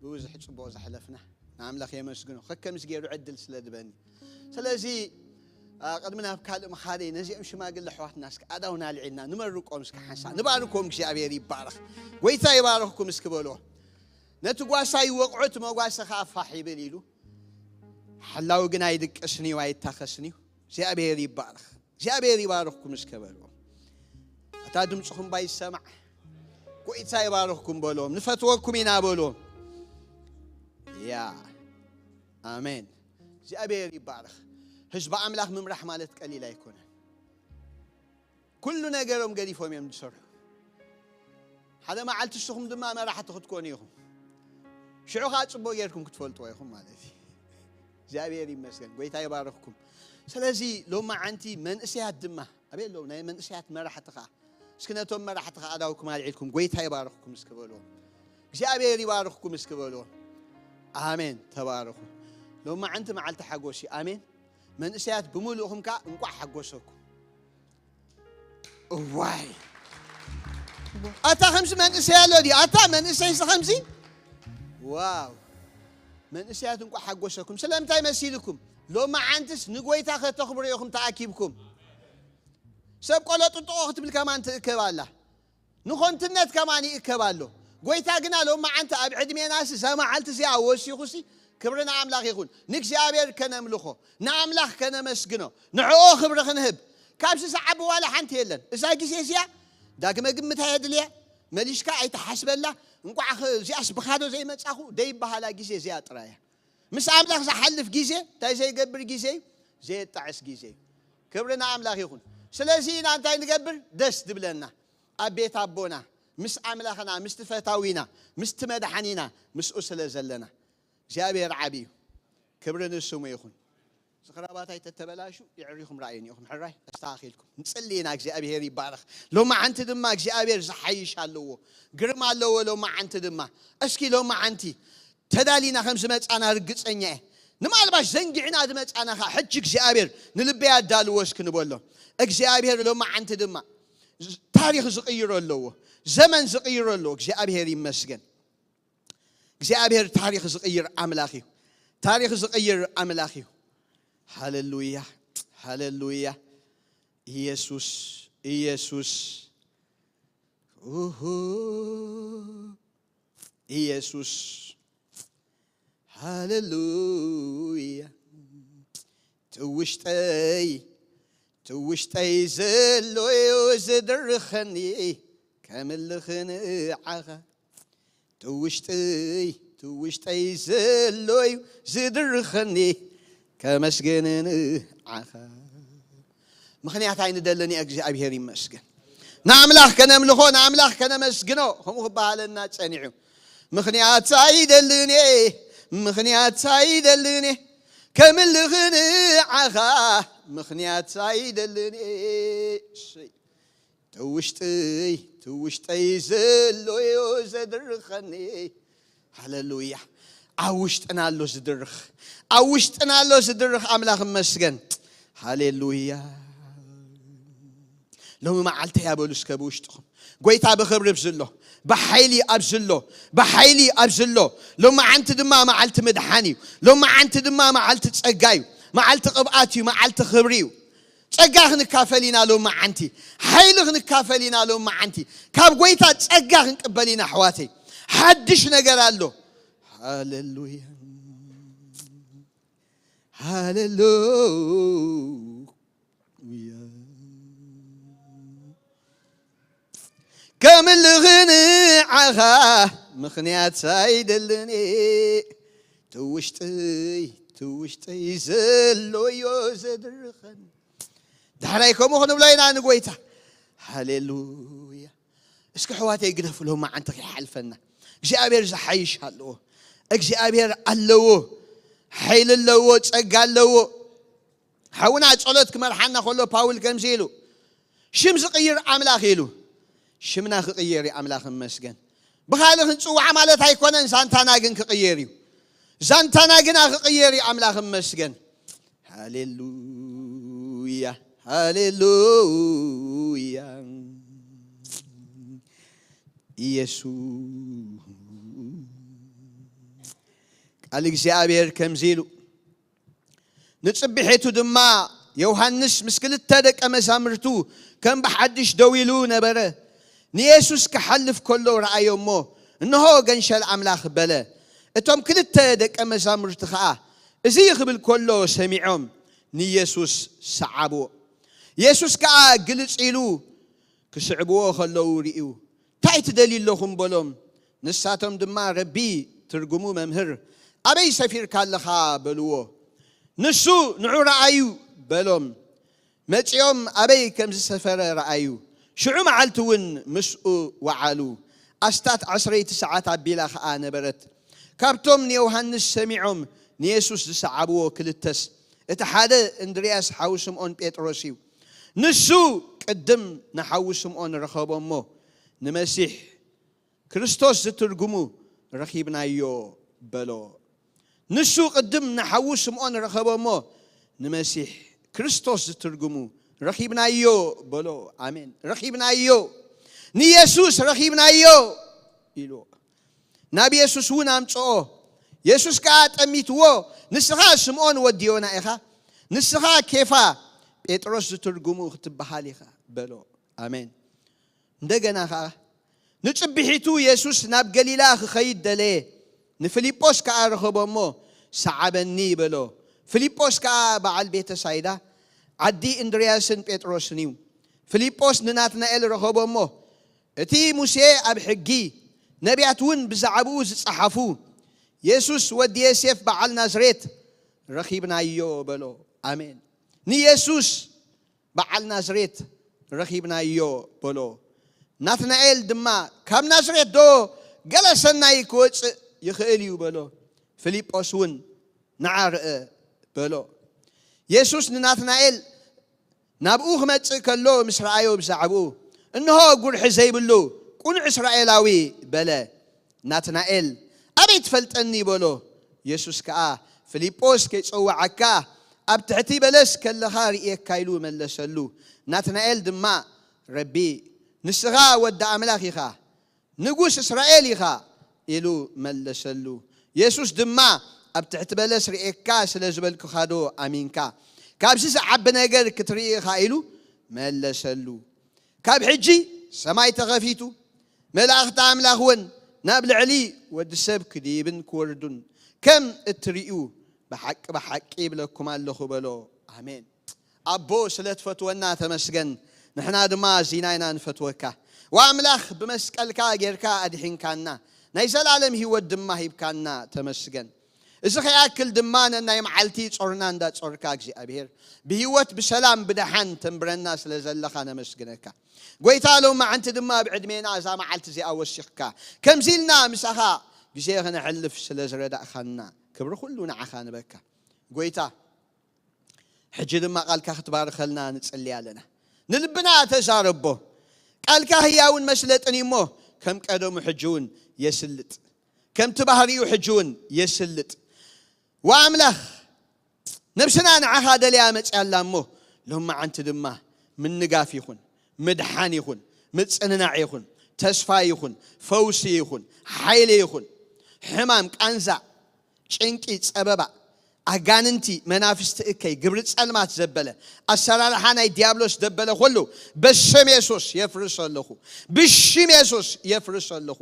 ብብዙሕ ጽቡቕ ዘሕለፍና ንኣምላኽ የመስግኖ። ከከምዚ ገይሩ ዕድል ስለ ድበኒ። ስለዚ ኣ፣ ቅድሚ ናብ ካልእ ምኻደይ ነዚኦም ሽማግለ ኣሕዋትና እስከ ኣእዳውና ኣልዒልና ንመርቆም እስከ ሓንሳእ ንባርኮም። እግዚኣብሔር ይባረኽ። ጎይታ ይባረኽኩም እስኪ በልዎ። ነቲ ጓሳ ይወቕዖ እቲ መጓሰ ኸዓ ፋሕ ይብል ኢሉ። ሓላዊ ግን ኣይድቅስን እዩ ኣይታኸስን እዩ። እግዚኣብሔር ይባረኽ። እግዚኣብሔር ይባርኽኩም እስከ በልዎም። ኣታ ድምፅኹም ባይሰማዕ ጎይታ ይባርኽኩም በልዎም። ንፈትወኩም ኢና በልዎም። ያ ኣሜን። እግዚኣብሔር ይባረኽ። ህዝቢ ኣምላኽ ምምራሕ ማለት ቀሊል ኣይኮነን። ኩሉ ነገሮም ገዲፎም እዮም ዝሰርሑ። ሓደ መዓልቲ ንስኹም ድማ መራሕቲ ክትኮኑ ኢኹም። ሽዑ ኸዓ ጽቡቕ ጌርኩም ክትፈልጥዎ ኢኹም ማለት እዩ። እግዚኣብሔር ይመስገን። ጎይታ ይባርኽኩም። ስለዚ ሎማዓንቲ መንእሰያት ድማ ኣበይ ኣለዉ ናይ መንእሰያት መራሕቲ ኸዓ? እስኪ ነቶም መራሕቲ ኸዓ ኣእዳውኩም ኣልዒልኩም ጎይታ ይባርኽኩም እስኪ በልዎም። እግዚኣብሔር ይባርኽኩም እስኪ በልዎም። ኣሜን። ተባረኹ። ሎማዓንቲ መዓልቲ ሓጎስ እዩ። ኣሜን። መንእሰያት ብምሉእኹም ከኣ እንቋዕ ሓጎሰኩም። እዋይ ኣታ ከምዚ መንእሰይ ኣሎ ድዩ? ኣታ መንእሰይሲ ከምዚ ዋው። መንእሰያት እንቋዕ ሓጎሰኩም። ስለምንታይ መሲልኩም? ሎማዓንትስ ንጎይታ ከተኽብሩ ኢኹም ተኣኪብኩም። ሰብ ቆሎ ጥጥቖ ክትብል ከማን ትእከብ ኣላ። ንኾንትነት ከማን ይእከብ ኣሎ። ጎይታ ግና ሎማዓንቲ ኣብ ዕድሜናሲ እዛ መዓልቲ እዚኣ ወሲኹሲ ክብሪ ንኣምላኽ ይኹን። ንእግዚኣብሔር ከነምልኾ፣ ንኣምላኽ ከነመስግኖ፣ ንዕኦ ክብሪ ክንህብ። ካብዚ ዝዓቢ ዋላ ሓንቲ የለን። እዛ ግዜ እዚኣ ዳግመ ግምት ኣየድልያ፣ መሊስካ ኣይትሓስበላ። እንቋዕ ኸ እዚኣስ ብኻዶ ዘይመጻኹ ደይበሃላ ግዜ እዚኣ ጥራይ እያ። ምስ ኣምላኽ ዝሓልፍ ግዜ እንታይ ዘይገብር ግዜ እዩ? ዘየጣዕስ ግዜ እዩ። ክብሪ ንኣምላኽ ይኹን። ስለዚ ኢና እንታይ ንገብር? ደስ ድብለና ኣብ ቤት ኣቦና ምስ ኣምላኽና ምስቲ ፈታዊና ምስቲ መድሓኒና ምስኡ ስለ ዘለና እግዚኣብሔር ዓብዪ እዩ። ክብሪ ንስሙ ይኹን። ስኽራባታይ ተተበላሹ የዕሪኹም ረኣዩኒ ኢኹም። ሕራይ ኣስተኻኺልኩም ንጽሊ ኢና። እግዚኣብሔር ይባረኽ። ሎማዓንቲ ድማ እግዚኣብሔር ዝሓይሽ ኣለዎ፣ ግርማ ኣለዎ። ሎማዓንቲ ድማ እስኪ ሎማዓንቲ ተዳሊና ከም ዝመጻና ርግጸኛ እየ። ንማልባሽ ዘንጊዕና ዝመጻና ኸኣ ሕጂ እግዚኣብሔር ንልበይ ኣዳልዎ እስኪ ንበሎ። እግዚኣብሔር ሎማዓንቲ ድማ ታሪኽ ዝቕይሮ ኣለዎ፣ ዘመን ዝቕይሮ ኣለዎ። እግዚኣብሔር ይመስገን። እግዚኣብሔር ታሪኽ ዝቕይር ኣምላኽ እዩ። ታሪኽ ዝቕይር ኣምላኽ እዩ። ሃሌሉያ፣ ሃሌሉያ። ኢየሱስ፣ ኢየሱስ፣ ኡሁ፣ ኢየሱስ። ሃሌሉያ። ትውሽጠይ፣ ትውሽጠይ ዘሎዩ ዝድርኸኒ ከምልኽ ንዓኻ። ትውሽጠይ፣ ትውሽጠይ ዘሎዩ ዝድርኸኒ ከመስግን ንዓኻ። ምኽንያት ኣይንደልን እዩ። እግዚኣብሔር ይመስገን። ንኣምላኽ ከነምልኾ፣ ንኣምላኽ ከነመስግኖ ከምኡ ክበሃለና ጸኒዑ። ምኽንያት ኣይደልን እየ፣ ምኽንያት ኣይደልን እየ፣ ከምልኽ ንዓኻ ምኽንያት ኣይደልን እየ። እሰይ። ትውሽጠይ፣ ትውሽጠይ ዘሎዮ ዘድርኸኒ። ሃሌሉያ። ኣብ ውሽጥና ኣሎ ዝድርኽ፣ ኣብ ውሽጥና ኣሎ ዝድርኽ ኣምላኽ እመስገን። ሃሌሉያ። ሎሚ መዓልቲ እያ በሉ እስከ ብውሽጥኹም። ጎይታ ብኽብሪ ኣብዚ ኣሎ፣ ብሓይሊ ኣብዚ ኣሎ፣ ብሓይሊ ኣብዚ ኣሎ። ሎሚ መዓልቲ ድማ መዓልቲ ምድሓን እዩ። ሎሚ መዓልቲ ድማ መዓልቲ ጸጋ እዩ። መዓልቲ ቅብኣት እዩ። መዓልቲ ክብሪ እዩ። ጸጋ ክንካፈል ኢና ሎሚ መዓልቲ። ሓይሊ ክንካፈል ኢና ሎሚ መዓልቲ። ካብ ጎይታ ጸጋ ክንቅበል ኢና ኣሕዋተይ። ሓድሽ ነገር ኣሎ። ሃሌሉያ። ሃሌሉያ። ከምልኽ ንዓኻ ምኽንያት ኣይደልን እየ። ትውሽጠይ፣ ትውሽጠይ ዘሎዮ ዘድርኸኒ። ዳሕራይ ከምኡ ክንብሎ ኢና ንጎይታ። ሃሌሉያ። እስኪ ኣሕዋተይ ግደፉ፣ ሎሚ መዓልቲ ከይሓልፈና። እግዚኣብሔር ዝሓይሽ ኣለዎ። እግዚኣብሔር ኣለዎ። ሓይሊ ኣለዎ፣ ጸጋ ኣለዎ። ሓውና ጸሎት ክመርሓና ከሎ ፓውል ከምዚ ኢሉ፣ ሽም ዝቕይር ኣምላኽ ኢሉ። ሽምና ክቕየር እዩ፣ ኣምላኽ እመስገን። ብኻልእ ክንጽዋዕ ማለት ኣይኮነን፣ ዛንታና ግን ክቕየር እዩ። ዛንታና ግና ክቕየር እዩ፣ ኣምላኽ እመስገን። ሃሌሉያ፣ ሃሌሉያ። ኢየሱስ። ቃል እግዚኣብሔር ከምዚ ኢሉ፣ ንጽብሒቱ ድማ ዮሃንስ ምስ ክልተ ደቀ መዛሙርቱ ከም ብሓድሽ ደው ኢሉ ነበረ። ንየሱስ ክሓልፍ ከሎ ረኣዮ እሞ፣ "እንሆ ገንሸል ኣምላኽ" በለ። እቶም ክልተ ደቀ መዛሙርቲ ኸኣ እዚ ክብል ከሎ ሰሚዖም ንየሱስ ሰዓብዎ። የሱስ ከኣ ግልጽ ኢሉ ክስዕብዎ ከለዉ ርእዩ፣ "እንታይ ትደልዩ ኣለኹም?" በሎም። ንሳቶም ድማ፣ "ረቢ" ትርጉሙ መምህር፣ "ኣበይ ሰፊርካ ኣለኻ?" በልዎ። ንሱ፣ "ንዑ ረኣዩ" በሎም። መጺኦም ኣበይ ከም ዝሰፈረ ረኣዩ። ሽዑ መዓልቲ እውን ምስኡ ወዓሉ። ኣስታት ዓሰርተ ሰዓት ኣቢላ ኸኣ ነበረት። ካብቶም ንዮሃንስ ሰሚዖም ንየሱስ ዝሰዓብዎ ክልተስ፣ እቲ ሓደ እንድርያስ ሓው ስምዖን ጴጥሮስ እዩ። ንሱ ቅድም ንሓዉ ስምዖን ረኸቦ እሞ፣ ንመሲሕ ክርስቶስ ዝትርጉሙ ረኺብናዮ በሎ። ንሱ ቅድም ንሓዉ ስምዖን ረኸቦ እሞ፣ ንመሲሕ ክርስቶስ ዝትርጉሙ ረኺብናዮ በሎ። ኣሜን። ረኺብናዮ። ንየሱስ ረኺብናዮ ኢሉ። ናብ የሱስ እውን ኣምጽኦ። የሱስ ከኣ ጠሚትዎ፣ "ንስኻ ስምዖን ወዲ ዮና ኢኻ፣ ንስኻ ኬፋ፣ ጴጥሮስ ዝትርጉሙ ክትበሃል ኢኻ" በሎ። ኣሜን። እንደገና ኸኣ ንጽብሒቱ የሱስ ናብ ገሊላ ክኸይድ ደለየ። ንፊልጶስ ከኣ ረኸቦ እሞ፣ "ሰዓበኒ" በሎ። ፊልጶስ ከኣ በዓል ቤተሳይዳ፣ ዓዲ እንድርያስን ጴጥሮስን እዩ። ፊልጶስ ንናትናኤል ረኸቦ እሞ፣ "እቲ ሙሴ ኣብ ሕጊ፣ ነቢያት እውን ብዛዕባኡ ዝጸሓፉ፣ የሱስ ወዲ ዮሴፍ በዓል ናዝሬት ረኺብናዮ" በሎ። ኣሜን። ንየሱስ በዓል ናዝሬት ረኺብናዮ በሎ። ናትናኤል ድማ፣ "ካብ ናዝሬት ዶ ገለ ሰናይ ክወጽእ ይኽእል እዩ?" በሎ። ፊልጶስ እውን፣ "ንዓ ርአ" በሎ። የሱስ ንናትናኤል ናብኡ ክመጽእ ከሎ ምስ ረኣዮ ብዛዕባኡ፣ "እንሆ ጉርሒ ዘይብሉ ቅኑዕ እስራኤላዊ" በለ። ናትናኤል፣ "ኣበይ ትፈልጠኒ?" በሎ። የሱስ ከኣ፣ "ፊልጶስ ከይጸውዓካ ኣብ ትሕቲ በለስ ከለኻ ርእየካ" ኢሉ መለሰሉ። ናትናኤል ድማ፣ "ረቢ፣ ንስኻ ወዲ ኣምላኽ ኢኻ፣ ንጉስ እስራኤል ኢኻ" ኢሉ መለሰሉ። የሱስ ድማ፣ "ኣብ ትሕቲ በለስ ርእየካ ስለ ዝበልኩኻዶ ኣሚንካ? ካብዚ ዝዓቢ ነገር ክትርኢ ኢኻ" ኢሉ መለሰሉ። ካብ ሕጂ ሰማይ ተኸፊቱ፣ መላእኽቲ ኣምላኽ እውን ናብ ልዕሊ ወዲ ሰብ ክድይብን ክወርዱን ከም እትርእዩ ብሓቂ ብሓቂ ይብለኩም ኣለኹ በሎ። ኣሜን። ኣቦ ስለ ትፈትወና ተመስገን። ንሕና ድማ ኣዚና ኢና ንፈትወካ። ወኣምላኽ ብመስቀልካ ጌርካ ኣድሒንካና፣ ናይ ዘላለም ህይወት ድማ ሂብካና ተመስገን። እዚ ከይኣክል ድማ ነናይ መዓልቲ ጾርና እንዳጾርካ እግዚኣብሔር ብህይወት ብሰላም ብደሓን ተንብረና ስለ ዘለኻ ነመስግነካ። ጎይታ ሎማዓንቲ ድማ ብዕድሜና እዛ መዓልቲ እዚኣ ወሲኽካ ከምዚ ኢልና ምሳኻ ግዜ ክነሕልፍ ስለ ዝረዳእኻና ክብሪ ኩሉ ንዓኻ ንበካ። ጎይታ ሕጂ ድማ ቃልካ ክትባርኸልና ንጽሊ ኣለና። ንልብና ተዛረቦ። ቃልካ ህያውን መስለጥን እዩ እሞ ከም ቀደሙ ሕጂ እውን የስልጥ፣ ከምቲ ባህሪኡ ሕጂ እውን የስልጥ። ወኣምላኽ ነብስና ንዓኻ ደልያ መጽያ ኣላ እሞ ሎማዓንቲ ድማ ምንጋፍ ይኹን፣ ምድሓን ይኹን፣ ምጽንናዕ ይኹን፣ ተስፋ ይኹን፣ ፈውሲ ይኹን፣ ሓይሊ ይኹን፣ ሕማም፣ ቃንዛ፣ ጭንቂ፣ ጸበባ፣ ኣጋንንቲ፣ መናፍስቲ እከይ፣ ግብሪ ጸልማት ዘበለ፣ ኣሰራርሓ ናይ ዲያብሎስ ደበለ ኩሉ በስም የሱስ የፍርሶ ኣለኹ። ብሽም የሱስ የፍርሶ ኣለኹ።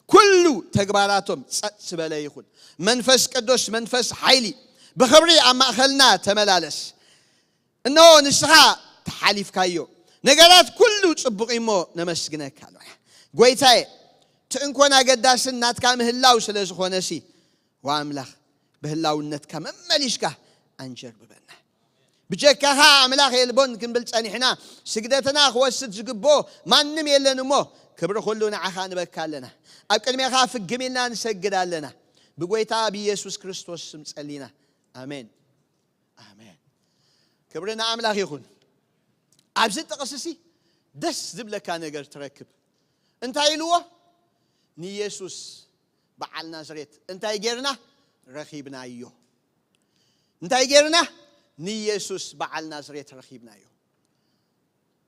ኩሉ ተግባራቶም ጸጥ ዝበለ ይኹን። መንፈስ ቅዱስ፣ መንፈስ ሓይሊ፣ ብኽብሪ ኣብ ማእከልና ተመላለስ። እነሆ ንስኻ ተሓሊፍካዮ። ነገራት ኩሉ ጽቡቕ እሞ ነመስግነካ ኣለና። ጎይታዬ፣ እቲ እንኮን ኣገዳስን ናትካ ምህላው ስለ ዝኾነሲ፣ ወኣምላኽ ብህላውነትካ መመሊስካ ኣንጀርብበና። ብጀካኻ ኣምላኽ የልቦን ክንብል ጸኒሕና፣ ስግደትና ክወስድ ዝግብኦ ማንም የለን እሞ፣ ክብሪ ኩሉ ንዓኻ ንበካ ኣለና። ኣብ ቅድሜኻ ፍግም ኢልና ንሰግድ ኣለና። ብጎይታ ብኢየሱስ ክርስቶስ ስም ጸሊና። ኣሜን። ኣሜን። ክብሪ ንኣምላኽ ይኹን። ኣብዚ ጥቕስሲ ደስ ዝብለካ ነገር ትረክብ። እንታይ ኢልዎ? ንየሱስ በዓል ናዝሬት እንታይ ጌርና? ረኺብናዮ። እንታይ ጌርና? ንየሱስ በዓል ናዝሬት ረኺብናዮ።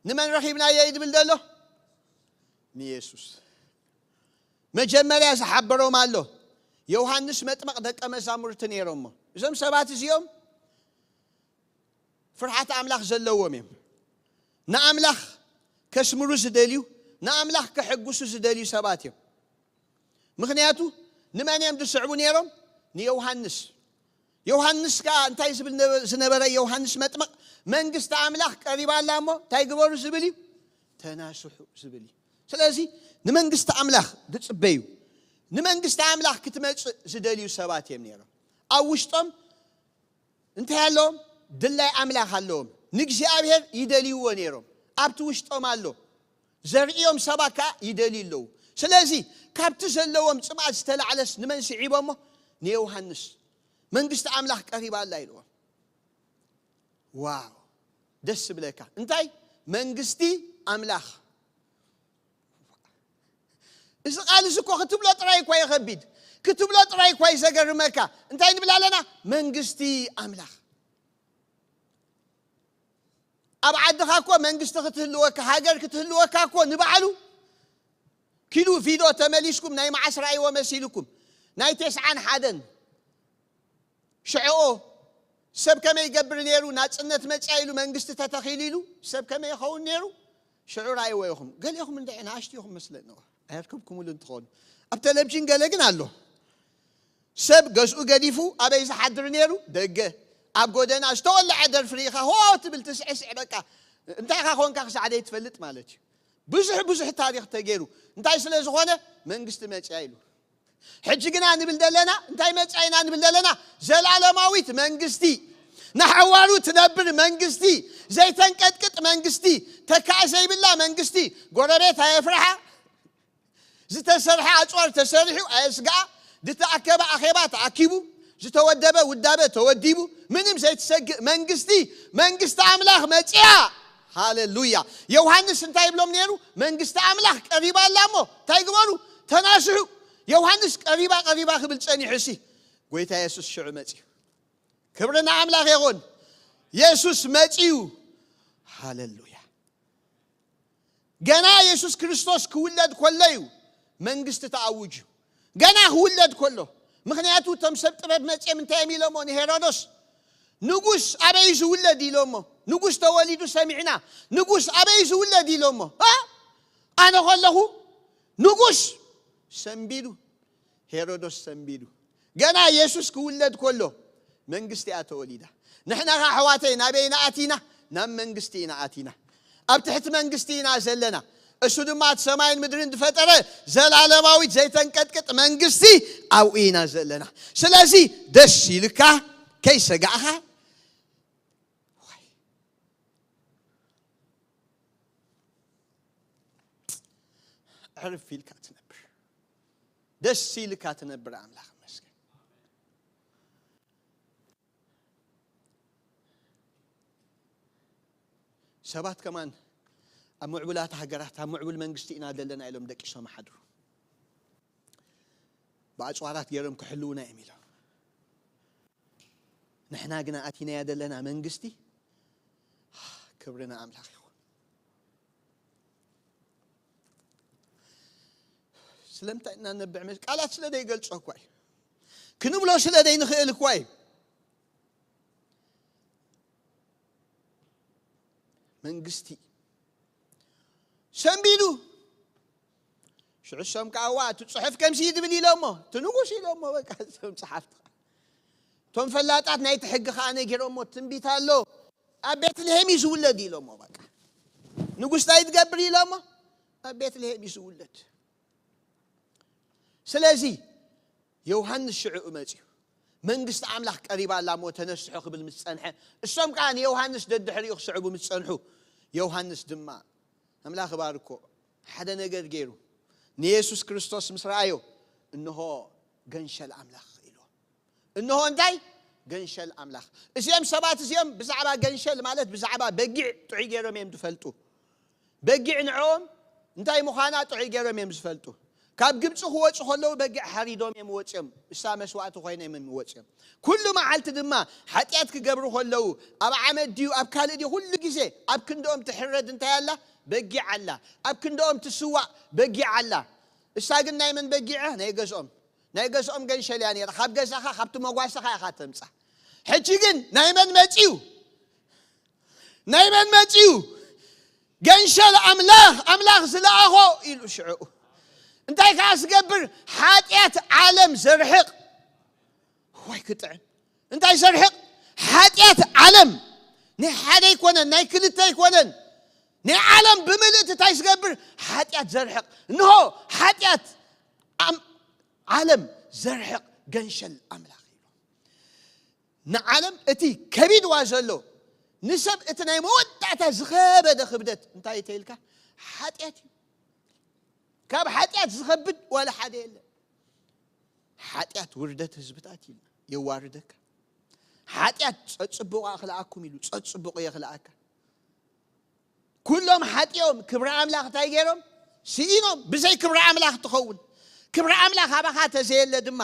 ንመን ረኺብናዮ እዩ ዝብል ዘሎ? ንየሱስ። መጀመርያ ዝሓበሮም ኣሎ። ዮሃንስ መጥመቕ ደቀ መዛሙርቲ ነይሮሞ። እዞም ሰባት እዚኦም ፍርሃት ኣምላኽ ዘለዎም እዮም። ንኣምላኽ ከስምሩ ዝደልዩ፣ ንኣምላኽ ከሐጉሱ ዝደልዩ ሰባት እዮም። ምኽንያቱ ንመን እዮም ዝስዕቡ ነይሮም? ንዮሃንስ። ዮሃንስ ከኣ እንታይ ዝብል ነበ-፣ ዝነበረ ዮሃንስ መጥምቕ? "መንግስቲ ኣምላኽ ቀሪባ ኣላ እሞ እንታይ ግበሩ?" ዝብል እዩ። "ተናስሑ" ዝብል እዩ። ስለዚ ንመንግስቲ ኣምላኽ ዝጽበዩ፣ ንመንግስቲ ኣምላኽ ክትመጽእ ዝደልዩ ሰባት እዮም ነይሮም። ኣብ ውሽጦም እንታይ ኣለዎም? ድላይ ኣምላኽ ኣለዎም። ንእግዚኣብሔር ይደልይዎ ነይሮም። ኣብቲ ውሽጦም ኣሎ። ዘርእዮም ሰባት ከኣ ይደልዩ ኣለዉ። ስለዚ ካብቲ ዘለዎም ጽምኣት ዝተላዕለስ ንመን ስዒቦሞ? ንዮሃንስ። "መንግስቲ ኣምላኽ ቀሪባ ኣላ" ኢልዎም። ዋው! ደስ ዝብለካ። እንታይ? መንግስቲ ኣምላኽ። እዚ ቃል እዚ እኮ ክትብሎ ጥራይ እኳ እዩ ከቢድ። ክትብሎ ጥራይ እኳ እዩ ዘገርመካ። እንታይ ንብል ኣለና? መንግስቲ ኣምላኽ። ኣብ ዓድኻ እኮ መንግስቲ ክትህልወካ፣ ሃገር ክትህልወካ እኮ ንባዕሉ ኪዱ ቪዶ ተመሊስኩም ናይ መዓስ ራእይዎ መሲልኩም? ናይ ተስዓን ሓደን። ሽዕኦ ሰብ ከመይ ይገብር ነይሩ? ናጽነት መጽያ ኢሉ መንግስቲ ተተኺሉ ኢሉ ሰብ ከመይ ይኸውን ነይሩ? ሽዑ ራእይዎ ኢኹም። ገሊኹም እንድዒ ንኣሽቱ ኢኹም መስለኒ። ኣየርከብኩምሉ እንትኾኑ። ኣብ ቴሌቪዥን ገለ ግን ኣሎ። ሰብ ገዝኡ ገዲፉ ኣበይ ዝሓድር ነይሩ? ደገ። ኣብ ጎደና ዝተወልዐ ደርፊ ርኢኻ ሆ ትብል ትስዕስዕ በቃ። እንታይ ኢኻ ኮንካ ክሳዕ ዘይትፈልጥ ማለት እዩ። ብዙሕ ብዙሕ ታሪኽ ተገይሩ። እንታይ ስለ ዝኾነ? መንግስቲ መጽያ ኢሉ። ሕጂ ግና ንብል ዘለና፣ እንታይ መጽያ ኢና ንብል ዘለና? ዘላለማዊት መንግስቲ፣ ንሓዋሩ ትነብር መንግስቲ፣ ዘይተንቀጥቅጥ መንግስቲ፣ ተካእ ዘይብላ መንግስቲ፣ ጎረቤት ኣየፍርሓ፣ ዝተሰርሐ ኣጽዋር ተሰሪሑ ኣየስግኣ፣ ዝተኣከበ ኣኼባ ተኣኪቡ፣ ዝተወደበ ውዳበ ተወዲቡ፣ ምንም ዘይትሰግእ መንግስቲ፣ መንግስቲ ኣምላኽ መጺኣ። ሃሌሉያ። ዮሃንስ እንታይ ይብሎም ነይሩ? መንግስቲ ኣምላኽ ቀሪባ ኣላ እሞ እንታይ ግበሩ? ተናስሑ። ዮሃንስ ቀሪባ፣ ቀሪባ ክብል ጸኒሑ ሲ፣ ጎይታ የሱስ ሽዑ መጺኡ። ክብሪ ንኣምላኽ ይኹን። የሱስ መጺኡ። ሃሌሉያ። ገና የሱስ ክርስቶስ ክውለድ ከሎ እዩ መንግስቲ ተኣውጁ። ገና ክውለድ ከሎ። ምኽንያቱ እቶም ሰብ ጥበብ መጺኦም እንታይ እዮም ኢሎሞ ንሄሮዶስ? ንጉስ ኣበይ ዝውለድ ኢሎሞ? ንጉስ ተወሊዱ ሰሚዕና። ንጉስ ኣበይ ዝውለድ ኢሎሞ? እ? ኣነ ከለኹ ንጉስ ሰንቢዱ፣ ሄሮዶስ ሰንቢዱ። ገና የሱስ ክውለድ ከሎ መንግስቲ እያ ተወሊዳ። ንሕና ኸ ኣሕዋተይ ናበይ ኢና ኣቲና? ናብ መንግስቲ ኢና ኣቲና። ኣብ ትሕቲ መንግስቲ ኢና ዘለና። እሱ ድማ እቲ ሰማይን ምድርን ዝፈጠረ ዘላለማዊት ዘይተንቀጥቅጥ መንግስቲ ኣብኡ ኢና ዘለና። ስለዚ ደስ ኢልካ ከይሰጋእኻ፣ ዋይ፣ ዕርፍ ኢልካ ትነብር። ደስ ኢልካ ትነብር። ኣምላኽ ይመስገን። ሰባት ከማን ኣብ ምዕቡላት ሃገራት፣ ኣብ ምዕቡል መንግስቲ ኢና ዘለና ኢሎም ደቂሶም ሓድሩ። ብኣጽዋራት ገይሮም ክሕልዉና እዮም ኢሎም። ንሕና ግና ኣቲናያ ዘለና መንግስቲ፣ ክብሪ ንኣምላኽ ይኹን። ስለምንታይ እናነብዕ መስ-፣ ቃላት ስለ ዘይገልጾ እኳ እዩ። ክንብሎ ስለ ዘይንኽእል እኳ እዩ። መንግስቲ ሰንቢዱ። ሽዑ እሶም ከኣ፣ "እዋ፣ እቲ ጽሑፍ ከምዚ እዩ ዝብል" ኢሎሞ፣ እቲ ንጉስ ኢሎሞ፣ በቃ እዞም ጸሓፍቲ። እቶም ፈላጣት ናይቲ ሕጊ ከኣ ነጊሮሞ፣ ትንቢት ኣሎ፣ ኣብ ቤትልሄም እዩ ዝውለድ ኢሎሞ፣ በቃ። ንጉስ እንታይ ትገብር ኢሎሞ፣ ኣብ ቤትልሄም እዩ ዝውለድ። ስለዚ ዮሃንስ ሽዑ መጺኡ፣ "መንግስቲ ኣምላኽ ቀሪባ ኣላ እሞ ተነስሑ" ክብል ምስ ጸንሐ፣ እሶም ከኣ ንዮሃንስ ደድሕሪኡ ክስዕቡ ምስ ጸንሑ፣ ዮሃንስ ድማ፣ ኣምላኽ ባርኮ፣ ሓደ ነገር ገይሩ፣ ንየሱስ ክርስቶስ ምስ ረኣዮ፣ "እንሆ ገንሸል ኣምላኽ" ኢልዎ። እንሆ እንታይ? ገንሸል ኣምላኽ። እዚኦም ሰባት እዚኦም ብዛዕባ ገንሸል ማለት ብዛዕባ በጊዕ ጥዑይ ገይሮም እዮም ዝፈልጡ። በጊዕ ንዕኦም እንታይ ምዃና ጥዑይ ገይሮም እዮም ዝፈልጡ። ካብ ግብጺ ክወጹ ከለዉ በጊዕ ሓሪዶም እዮም ወጺኦም። እሳ መስዋእቲ ኮይኖም እዮም ወጺኦም። ኩሉ መዓልቲ ድማ ሓጢኣት ክገብሩ ከለዉ ኣብ ዓመት ድዩ ኣብ ካልእ ድዩ ኩሉ ግዜ ኣብ ክንድኦም ትሕረድ እንታይ ኣላ? በጊዕ ኣላ። ኣብ ክንድኦም ትስዋእ በጊዕ ኣላ። እሳ ግን ናይ መን በጊዕ እያ? ናይ ገዝኦም። ናይ ገዝኦም ገንሸል እያ ነይራ። ካብ ገዛኻ ካብቲ መጓሰኻ ኢኻ ተምጻ። ሕጂ ግን ናይ መን መጺኡ? ናይ መን መጺኡ? ገንሸል ኣምላኽ፣ ኣምላኽ ዝለኣኾ ኢሉ ሽዑ። እንታይ ከኣ ዝገብር? ሓጢኣት ዓለም ዘርሕቕ። ዋይ ክጥዕም። እንታይ ዘርሕቕ? ሓጢኣት ዓለም። ናይ ሓደ ኣይኮነን፣ ናይ ክልተ ኣይኮነን። ናይ ዓለም ብምልእቲ እንታይ ዝገብር? ሓጢኣት ዘርሕቕ። እንሆ ሓጢኣት ኣም-፣ ዓለም ዘርሕቕ ገንሸል ኣምላኽ ኢሉ። ንዓለም እቲ ከቢድዋ ዘሎ፣ ንሰብ እቲ ናይ መወዳእታ ዝኸበደ ክብደት እንታይ እዩ ተይልካ? ሓጢኣት እዩ። ካብ ሓጢኣት ዝኸብድ ዋላ ሓደ የለን። ሓጢኣት ውርደት ህዝብታት እዩ፣ የዋርደካ። ሓጢኣት ጸጽቡቕ ኣኽልኣኩም ኢሉ፣ ጸጽቡቕ የኽልኣካ። ኩሎም ሓጢኦም ክብሪ ኣምላኽ እንታይ ገይሮም? ስኢኖም። ብዘይ ክብሪ ኣምላኽ ትኸውን። ክብሪ ኣምላኽ ኣባኻ ተዘየለ ድማ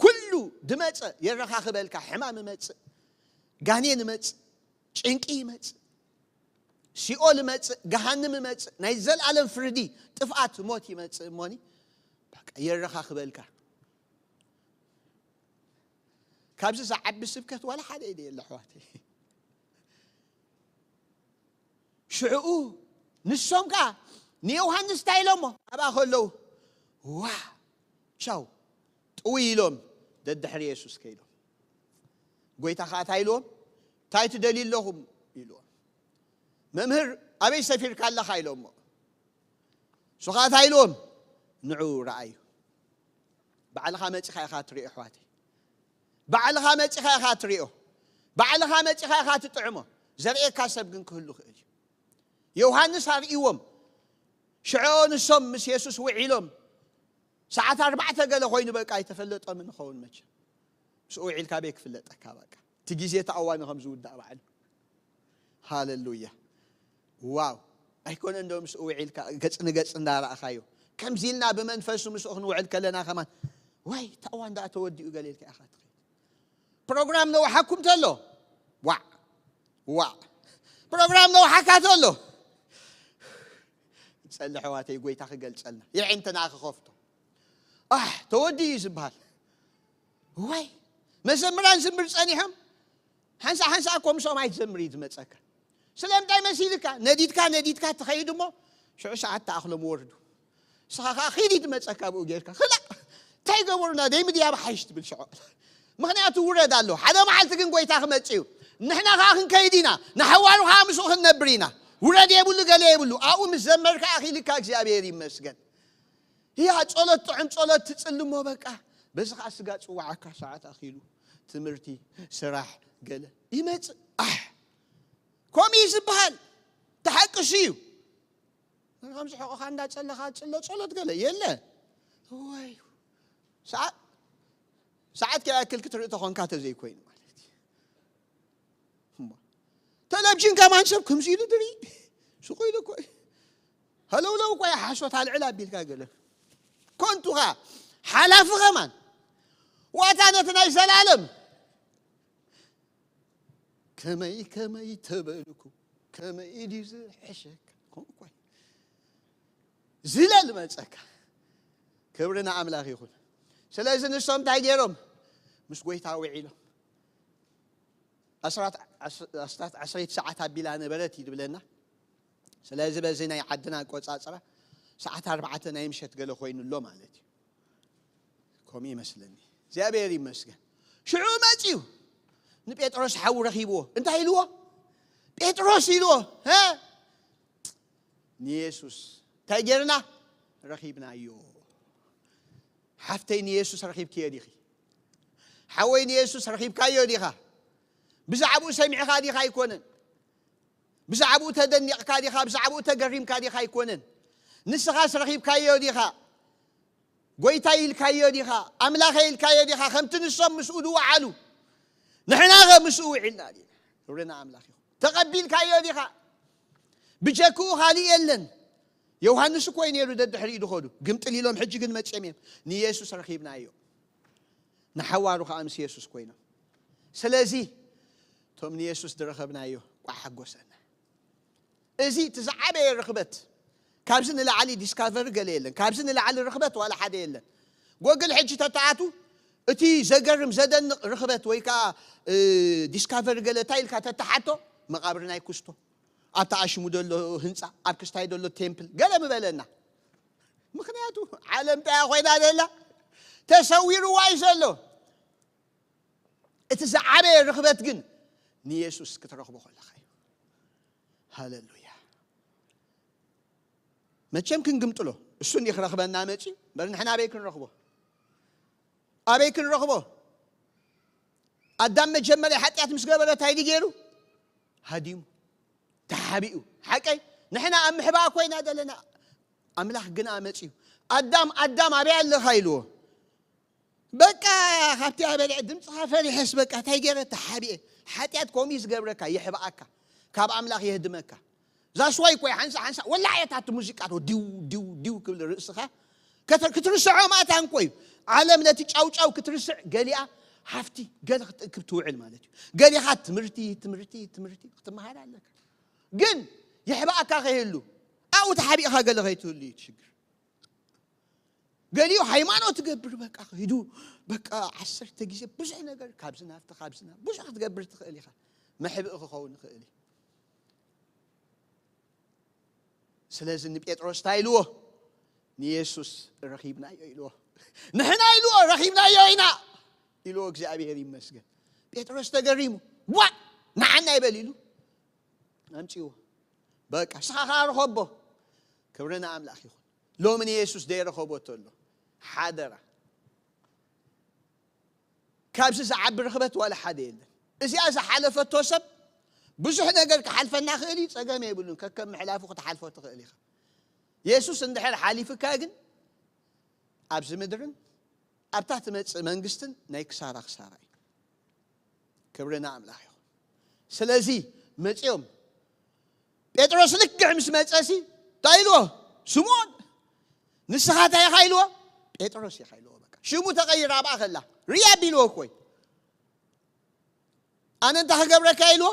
ኩሉ ድመጸ የረኻኽበልካ። ሕማም ይመጽእ፣ ጋኔን ይመጽእ፣ ጭንቂ ይመጽእ፣ ሲኦል ይመጽእ፣ ገሃንም ይመጽእ፣ ናይ ዘልኣለም ፍርዲ፣ ጥፍኣት፣ ሞት ይመጽእ እሞኒ በቃ የረኻኽበልካ። ካብዚ ዝዓቢ ስብከት ዋላ ሓደ ኢደ የለ ኣሕዋተይ። ሽዕኡ ንሶም ከኣ ንዮሃንስ እንታይ ኢሎሞ? ኣብኣ ከለዉ ዋ ቻው ጥውይ ኢሎም ደድሕሪ የሱስ ከይዶም። ጎይታ ከኣ እንታይ ኢልዎም? እንታይ ትደልዩ ኣለኹም? ኢልዎም። መምህር ኣበይ ሰፊርካ ኣለኻ? ኢሎሞ። እሱ ከኣ እንታይ ኢልዎም? ንዑ ረኣዩ። ባዕልኻ መጺኻ ኢኻ ትሪኦ ኣሕዋተይ። ባዕልኻ መጺኻ ኢኻ ትሪኦ። ባዕልኻ መጺኻ ኢኻ ትጥዕሞ። ዘርእየካ ሰብ ግን ክህሉ ክእል እዩ። ዮሃንስ ኣርእይዎም። ሽዑ ንሶም ምስ የሱስ ውዒሎም። ሰዓት ኣርባዕተ ገለ ኮይኑ በቃ ኣይተፈለጦምን ይኸውን መቸም። ምስኡ ውዒልካ በይ ክፍለጠካ። በቃ እቲ ግዜ እቲ ኣዋኑ ከም ዝውዳእ ባዕሉ። ሃለሉያ። ዋው። ኣይኮነ እንዶ ምስኡ ውዒልካ ገጽ ንገጽ እንዳረኣኻዮ፣ ከምዚ ኢልና ብመንፈሱ ምስኡ ክንውዕል ከለና ከማን፣ ዋይ እቲ ኣዋን ደኣ ተወዲኡ ገለ ኢልካ ኢኻ ትኸይድ። ፕሮግራም ነውሓኩም ተሎ፣ ዋዕ ዋዕ። ፕሮግራም ነውሓካ ተሎ፣ ጸሊ ኣሕዋተይ፣ ጎይታ ክገልጸልና የዒንትና ክኸፍቶ። ኣሕ ተወዲኡ እዩ ዝበሃል። ወይ መዘምራን ዝምር ጸኒሖም፣ ሓንሳ ሓንሳ እኮ ምስኦም ኣይትዘምር እዩ ዝመጸካ። ስለምንታይ መሲልካ? ነዲድካ ነዲድካ ትኸይድ እሞ ሽዑ ሰዓት ተኣኽሎም ወርዱ። ንስኻ ከዓ ኺድ እዩ ዝመጸካ ብኡ ጌርካ። ክላእ እንታይ ገበሩና ደይ ምድያብ ሓይሽ ትብል ሽዑ። ምኽንያቱ ውረድ ኣሎ። ሓደ መዓልቲ ግን ጎይታ ክመጽእ እዩ። ንሕና ከዓ ክንከይድ ኢና። ንሓዋሩ ከዓ ምስኡ ክንነብር ኢና። ውረድ የብሉ ገለ የብሉ። ኣብኡ ምስ ዘመርካ ኣኺልካ እግዚኣብሔር ይመስገን። ያ ጸሎት ጥዑም ጸሎት ትጽልሞ በቃ። በዚ ከዓ ስጋ ጽዋዓካ ሰዓት ኣኺሉ ትምህርቲ፣ ስራሕ፣ ገለ ይመጽእ። ኣሕ ከምኡ እዩ ዝበሃል። ተሓቅሱ እዩ። ከምዚ ሕቆኻ እንዳጸለኻ ጽሎ ጸሎት ገለ የለ። ወይ ሰዓት ሰዓት ከይኣክል ክትርኢ ተኾንካ ተዘይኮይኑ ማለት እዩ። እሞ ተለብጅን ከማን ሰብ ከምዚ ኢሉ ድሪ ሱቕ ኢሉ እኮ እዩ። ሃለውለው እኮ እያ ሓሶት ኣልዕል ኣቢልካ ገለ ኮንቱኻ ሓላፊ ከማን ዋታ ነቲ ናይ ዘላለም ከመይ ከመይ ተበልኩ ከመይ ድዩ ዝሕሸካ ኮንኳይ ዝለል መጸካ። ክብሪ ንኣምላኽ ይኹን። ስለዚ ንሶም እንታይ ገይሮም? ምስ ጎይታ ውዒሎም። ኣስራት ኣስራት ዓሰርተ ሰዓት ኣቢላ ነበረት እዩ ዝብለና። ስለዚ በዚ ናይ ዓድና ኣቆጻጽራ ሰዓት ኣርባዕተ ናይ ምሸት ገለ ኮይኑ ኣሎ ማለት እዩ። ከምኡ ይመስለኒ። እግዚኣብሔር ይመስገን። ሽዑ መጺኡ ንጴጥሮስ ሓው ረኺብዎ። እንታይ ኢልዎ? ጴጥሮስ ኢልዎ። ሀ? ንየሱስ እንታይ ጌርና? ረኺብናዮ። ሓፍተይ ንየሱስ ረኺብክዮ ዲኺ? ሓወይ ንየሱስ ረኺብካዮ ዲኻ? ብዛዕባኡ ሰሚዕኻ ዲኻ? ኣይኮነን። ብዛዕባኡ ተደኒቕካ ዲኻ? ብዛዕባኡ ተገሪምካ ዲኻ? ኣይኮነን። ንስኻስ ረኺብካዮ ዲኻ? ጎይታ ኢልካዮ ዲኻ? ኣምላኸ ኢልካዮ ዲኻ? ከምቲ ንሶም ምስኡ ዝወዓሉ ንሕና ኸ ምስኡ ውዒልና ዲና? ክብሪ ንኣምላኽ ይኹን። ተቐቢልካዮ ዲኻ? ብጀክኡ ካልእ የለን። ዮሃንስ እኮ እዩ ነይሩ ደድሕሪኡ ዝኸዱ። ግምጥል ኢሎም ሕጂ ግን መጺኦም እዮም። ንየሱስ ረኺብናዮ። ንሓዋሩ ኸዓ ምስ የሱስ ኮይኖም። ስለዚ እቶም ንየሱስ ዝረኸብናዮ ቋዕ ሓጎሰና። እዚ እቲ ዝዓበየ ርኽበት። ካብዚ ንላዕሊ ዲስካቨሪ ገለ የለን። ካብዚ ንላዕሊ ርኽበት ዋላ ሓደ የለን። ጎግል ሕጂ ተተኣቱ እቲ ዘገርም ዘደንቕ ርኽበት ወይ ከዓ እ፣ ዲስካቨሪ ገለ እንታይ ኢልካ ተተሓቶ መቓብር ናይ ኩስቶ ኣብቲ ኣሽሙ ዘሎ ህንፃ ኣብ ክስታይ ዘሎ ቴምፕል ገለ ምበለና። ምኽንያቱ ዓለም እንታይ ኮይና ዘላ ተሰዊርዋ እዩ ዘሎ። እቲ ዝዓበየ ርኽበት ግን ንየሱስ ክትረኽቦ ከለኻ እዩ። ሃለሉያ። መቸም ክንግምጥሎ እሱ እንዲ ክረኽበና መፂ በር ንሕና ኣበይ ክንረኽቦ? ኣበይ ክንረኽቦ? ኣዳም መጀመርያ ሓጢኣት ምስ ገበረ እንታይ ድዩ ገይሩ? ሃዲሙ ተሓቢኡ። ሓቀይ ንሕና ኣብ ምሕባእ ኮይና ዘለና ኣምላኽ ግና መፂኡ ኣዳም ኣዳም ኣበይ ኣለኻ ኢልዎ። በቃ ካብቲ ኣበልዐ ድምፅኻ ፈሪሐስ በቃ እንታይ ገይረ ተሓቢኤ። ሓጢኣት ከምኡ እዩ ዝገብረካ፣ የሕብኣካ፣ ካብ ኣምላኽ የህድመካ። ዛስዋይ እኮ ሓንሳ ሓንሳ ወላዕ እያ ታቲ ሙዚቃ ዶ ዲው ዲው ዲው ክብል ርእስኻ ከተ- ክትርስዖ ማእታ እንኮ እዩ። ዓለም ነቲ ጫውጫው ክትርስዕ ገሊኣ ሃፍቲ ገለ ክትእክብ ትውዕል ማለት እዩ። ገሊኻ ትምህርቲ ትምህርቲ ትምህርቲ ክትመሃር ኣለካ። ግን የሕብኣካ ከይህሉ ኣብኡ ተሓቢእኻ ገለ ከይትህሉ እዩ እቲ ሽግር። ገሊኡ ሃይማኖት ትገብር በቃ ከይዱ በቃ ዓሰርተ ግዜ ብዙሕ ነገር ካብዚ ናብቲ ካብዚ ናብ ብዙሕ ክትገብር ትኽእል ኢኻ። መሕብኢ ክኸውን ይኽእል እዩ። ስለዚ ንጴጥሮስ እንታይ ኢልዎ? ንየሱስ ረኺብናዮ ኢልዎ። ንሕና ኢልዎ ረኺብናዮ ኢና ኢልዎ። እግዚኣብሔር ይመስገን። ጴጥሮስ ተገሪሙ ዋ ንዓና ይበል ኢሉ ኣምፅዎ። በቃ ስኻ ከዓ ርኸቦ። ክብሪ ንኣምላኽ ይኹን። ሎሚ ንየሱስ ደይረኸቦ ተሎ ሓደራ። ካብዚ ዝዓቢ ርኽበት ዋላ ሓደ የለን። እዚኣ ዝሓለፈቶ ሰብ ብዙሕ ነገር ክሓልፈና ክእል እዩ፣ ጸገም የብሉን። ከከም ምሕላፉ ክትሓልፎ ትኽእል ኢኻ። የሱስ እንድሕር ሓሊፍካ ግን ኣብዚ ምድርን ኣብታ ትመጽእ መንግስትን ናይ ክሳራ ክሳራ እዩ። ክብሪ ንኣምላኽ ይኹን። ስለዚ መጺኦም ጴጥሮስ ልክዕ ምስ መጸሲ እንታይ ኢልዎ? ስምዖን ንስኻ እንታይ ኢኻ ኢልዎ? ጴጥሮስ ኢኻ ኢልዎ። በቃ ሽሙ ተቐይራ ኣብኣ ከላ ርያ ቢልዎ እኮ እዩ። ኣነ እንታይ ክገብረካ ኢልዎ?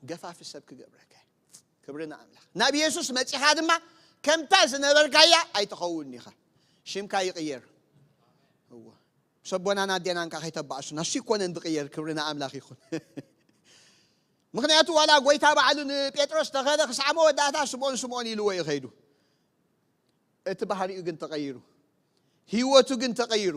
ገፋፊ ሰብ ክገብረካ። ክብሪ ንኣምላኽ። ናብ የሱስ መጺኻ ድማ ከምታ ዝነበርካያ ኣይትኸውን ኢኻ። ሽምካ ይቕየር። እዎ። ሰቦናን ኣዴናን ከ ከይተባእሱና እሱ ይኮነን ዝቕየር። ክብሪ ንኣምላኽ ይኹን። ምኽንያቱ ዋላ ጎይታ ባዕሉ ንጴጥሮስ ተኸለ ክስዓሞ ወዳእታ ስምኦን ስምኦን ኢልዎ እዩ ከይዱ። እቲ ባህሪኡ ግን ተቐይሩ፣ ህይወቱ ግን ተቐይሩ፣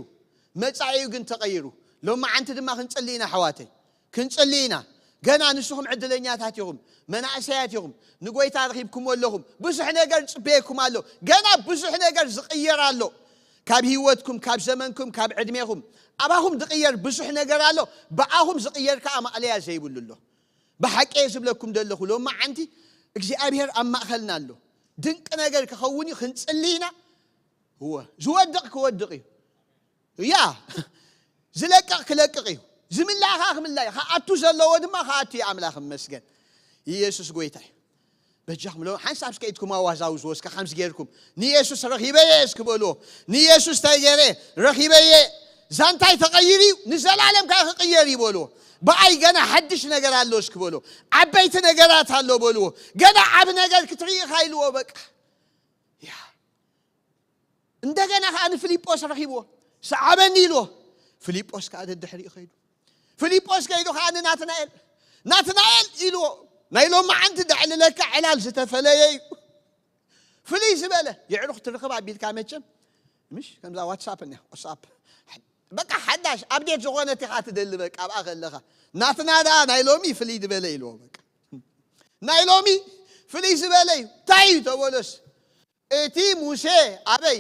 መጻኢኡ ግን ተቐይሩ። ሎማዓንቲ ድማ ክንጽሊ ኢና ኣሕዋተይ፣ ክንጽሊ ኢና። ገና ንስኹም ዕድለኛታት ኢኹም፣ መናእሰያት ኢኹም፣ ንጎይታ ረኺብኩም ኣለኹም። ብዙሕ ነገር ዝጽበየኩም ኣሎ። ገና ብዙሕ ነገር ዝቕየር ኣሎ። ካብ ህይወትኩም፣ ካብ ዘመንኩም፣ ካብ ዕድሜኹም ኣባኹም ዝቕየር ብዙሕ ነገር ኣሎ። ብኣኹም ዝቕየር ከኣ ማእለያ ዘይብሉ ኣሎ። ብሓቂ እየ ዝብለኩም ዘለኹ፣ ሎማዓንቲ እግዚኣብሔር ኣብ ማእኸልና ኣሎ። ድንቂ ነገር ክኸውን እዩ። ክንጽሊ ኢና። እወ፣ ዝወድቕ ክወድቕ እዩ። ያ ዝለቅቕ ክለቅቕ እዩ። ዝምላእ ከዓ ክምላእ እዩ። ክኣቱ ዘለዎ ድማ ክኣቱ እዩ። ኣምላኽ ይመስገን። ኢየሱስ ጎይታ እዩ። በጃኹም ሎ ሓንሳብ እስከ ኢድኩም ኣዋዛውዝዎ እስከ ከምዚ ጌርኩም ንኢየሱስ ረኺበየ እስኪ በልዎ። ንኢየሱስ እንታይ ገይረ ረኺበየ። ዛንታይ ተቐይሩ እዩ፣ ንዘላለም ከዓ ክቕየር እዩ በልዎ። ብኣይ ገና ሓድሽ ነገር ኣሎ እስኪ በልዎ። ዓበይቲ ነገራት ኣሎ በልዎ። ገና ዓብ ነገር ክትርኢ ኢኻ ኢልዎ። በቃ ያ እንደገና ከዓ ንፊልጶስ ረኺብዎ። ሰዓበኒ ኢልዎ። ፊልጶስ ከዓ ደድሕሪኡ ከይዱ። ፊልጶስ ከይዱ ከዓ ንናትናኤል ናትናኤል ኢልዎ። ናይ ሎማዓንቲ ደዕልለካ ዕላል ዝተፈለየ እዩ። ፍልይ ዝበለ የዕሩኽ ትርኽብ ኣቢልካ መቸም ምሽ ከምዛ ዋትሳፕ እኒያ ዋትሳፕ በቃ ሓዳሽ ኣብዴት ዝኾነት ኢኻ ትደሊ። በቃ ኣብኣ ከለኻ ናትና ደኣ ናይ ሎሚ ፍልይ ዝበለ ኢልዎ። በቃ ናይ ሎሚ ፍልይ ዝበለ እዩ። እንታይ እዩ ተበሎስ እቲ ሙሴ ኣበይ